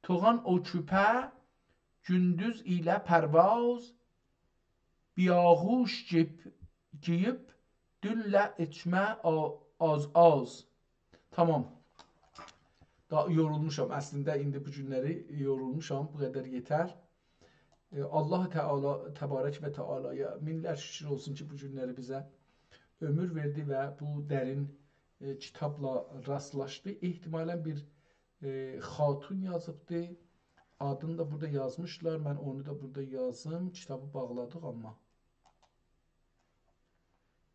توغان او کوپه گوندوز ایله پرواز، بی‌آغوش گئییب، گئییب، دونله ائچمه آ-، آز-آز. تامام. دا یورولموشام. اصلینده ایندی بو گونلری یورولموشام. بو قدر یئتر. ائ، الله تعالی، تبارک و تعالی‌یا مینلر شوکور اولسون کی، بو گونلری بیزه عؤمور وئردی و بو درین، ائ، کیتابلا راستلاشدی. احتمالاً بیر، ائ، خاتون یازیبدی. آدینی دا بورادا یازمیشلار. من اونو دا بورادا یازیم. کیتابی باغلادیق آمما.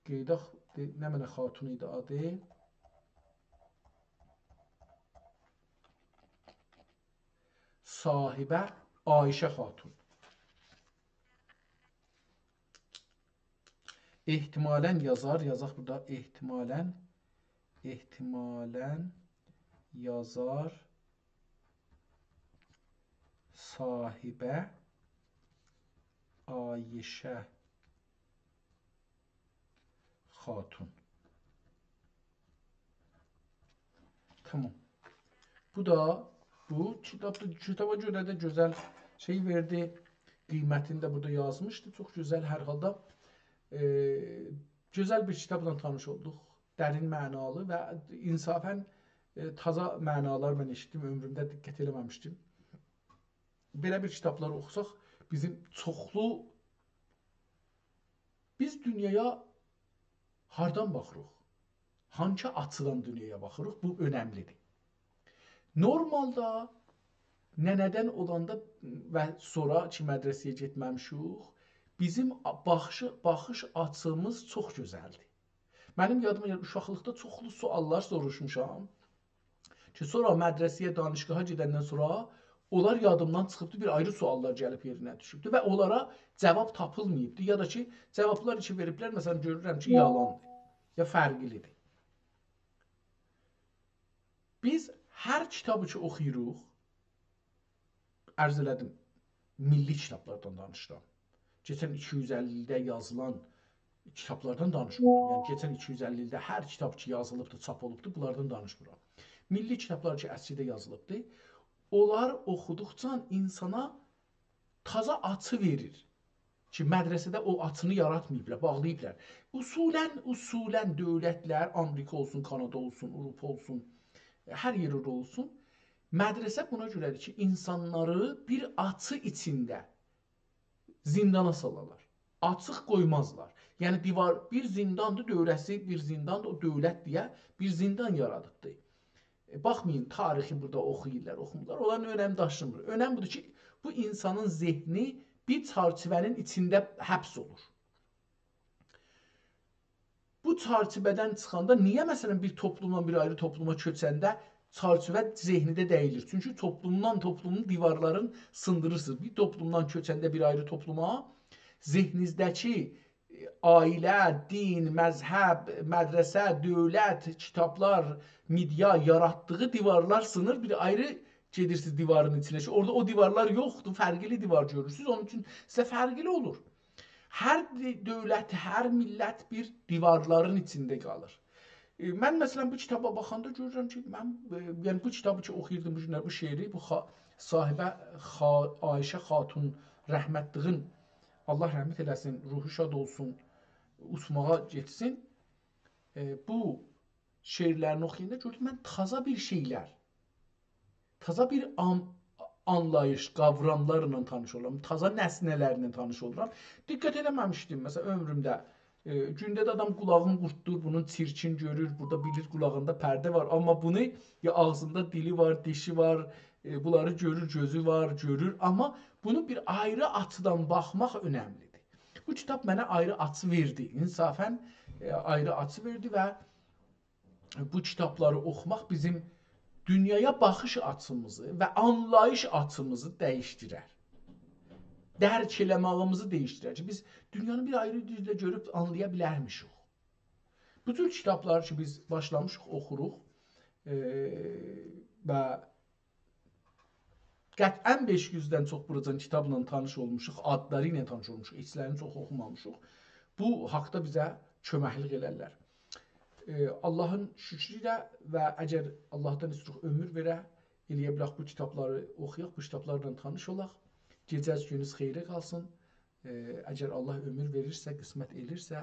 قئییداق، دئ-، نمنه خاتون ایدی آدی؟ صاحبه عایشه خاتون. احتمالاً یازار، یازاق بورادا، احتمالاً، احتمالاً یازار صاحبه عایشه خاتون. تامام. بو دا، بو کیتاب دا، کیتابا گؤره ده گؤزل شئی وئردی. قیمتینی ده بورادا یازمیشدی. چوخ گؤزل هر حالدا. ائ، گؤزل بیر کیتابلا تانیش اولدوق. درین معنالی و انصافاً، ائ، تازا معنالار من ائشیتدیم. عؤمرومده دقت ائله‌مه‌میشدیم. بئله بیر کیتابلاری اوخوساق، بیزیم چوخلو، بیز دونیایا هاردان باخیریق؟ هانسی آچیدان دونیایا باخیریق؟ بو اؤنملی‌دیر. نورمالدا ننه‌دن اولاندا و سونرا کی، مدرسه‌یه گئتمه‌میشیک، بیزیم آ-، باخیشی-، باخیش آچیمیز چوخ گؤزلدیر. منیم یادیما گلیر، اوشاقلیقدا چوخلو سؤاللار سوروشموشام کی، سونرا مدرسه‌یه، دانشگاها گئدندن سونرا اونلار یادیمدان چیخیبدی، بیر آیری سؤاللار گلیب یئرینه دوشوبدو و اونلارا جاواب تاپیلماییبدی، یا دا کی، جاوابلار کی وئریبلر، مثلاً، گؤرورم کی، یالان‌دیر، یا فرقلی‌دیر. بیز هر کیتابی کی اوخویوروق، عرض ائله‌دیم، میللی کیتابلاردان دانیشیرام. کئچن ایکی یوز اللی ایلده یازیلان کیتابلاردان دانیشمیرام. یعنی، کئچن ایکی یوز اللی ایلده هر کیتاب کی یازیلیبدی، چاپ اولوبدو، بونلاردان دانیشمیرام. میللی کیتابلار کی اسکیده یازیلیبدی، اونلار اوخودوقجا اینسانا تازا آچی وئریر کی، مدرسه‌ده او آچینی یاراتماییبلار، باغلاییبلار. اصولاً، اصولاً دؤولتلر، آمریکا اولسون، کانادا اولسون، آوروپا اولسون، هر یئر اولسون، مدرسه بونا گؤره‌دیر کی، اینسانلاری بیر آچی ایچینده زیندانا سالارلار. آچیق قویمازلار. یعنی، دیوار بیر زینداندیر، دؤوره‌سی بیر زینداندیر، او دؤولت دئیه بیر زیندان یارادیبدی. ائ، باخمایین، تاریخی بورادا اوخویورلار، اوخومورلار. اونلارین اؤنمی داشیمیر. اؤنم بودور کی، بو اینسانین ذهنی بیر چرچیوه‌نین ایچینده حبس اولور. بو چرچیوه‌دن چیخاندا نییه، مثلاً، بیر توپلومدان بیر آیری توپلوما کؤچنده چرچیوه ذهنیده دَییلیر. چونکی توپلومدان توپلومون دیوارلارین سیندیریرسینیز. بیر توپلومدان کؤچنده بیر آیری توپلوما، ذهنینیزده‌کی، ائ، عائله، دین، مذهب، مدرسه، دؤولت، کیتابلار، مئدیا یاراتدیغی دیوارلار سینیر، بیر آیری گئدیرسینیز دیوارین ایچینه کی، اورادا او دیوارلار یوخدور، فرقلی دیوار گؤرورسونوز، اونون اوچون سیزه فرقلی اولور. هر دی-، دؤولت، هر میللت بیر دیوارلارین ایچینده قالیر. ائ، من، مثلا، بو کیتابا باخاندا گؤرورم کی، من، ائ، یعنی بو کیتابی کی اوخویوردوم بو گونلر، بو شعری، بو خا-، صاحبه خا-، عایشه خاتون رحمتلیغین، الله رحمت ائله‌سین، روحو شاد اولسون، اوچماغا گئتسین. ائ، بو شعرلرینی اوخویاندا گؤردوم، من تازا بیر شئیلر، تازا بیر آن-، آنلاییش، قاوراملارلا تانیش اولورام، تازا نسنه‌لرله تانیش اولورام. دقت ائله‌مه‌میشدیم، مثلا، عؤمرومده. ائ، گونده ده آدام قولاغین قورتدور، بونون چیرکین گؤرور، بورادا بیلیر قولاغیندا پرده وار، آمما بونو یا آغزیندا دیلی وار، دیشی وار، ائ، بونلاری گؤرور، گؤزو وار، گؤرور، آمما بونو بیر آیری آچیدان باخماق اؤنملیدیر. بو کیتاب منه آیری آچی وئردی، انصافا، ائ، آیری آچی وئردی و بو کیتابلاری اوخوماق بیزیم دونیایا باخیش آچیمیزی و آنلاییش آچیمیزی دییشدیرر. درک ائله‌مه‌ییمیزی دییشدیرر کی، بیز دونیانی بیر آیری دوزده گؤروب آنلایا بیلرمیشیک. بو جور کیتابلاری کی، بیز باشلامیشیق، اوخوروق، ائ، و قطعا بئش یوزدن چوخ بوراجان کیتابلا تانیش اولموشوق، آدلاری ایله تانیش اولموشوق، هئچلرینی چوخ اوخومامیشیق. بو حاقدا بیزه کؤمکلیک ائلرلر. ائ، آللاهین شوکرو ایله و اگر آللاهدان ایسته‌ییریک عؤمور وئره، ائله‌یه بیلک بو کیتابلاری اوخویاق، بو کیتابلارلا تانیش اولاق. گئجه‌ز گونوز خئیره قالسین. ائ، اگر آللاه عؤمور وئریرسه، قسمت ائدیرسه،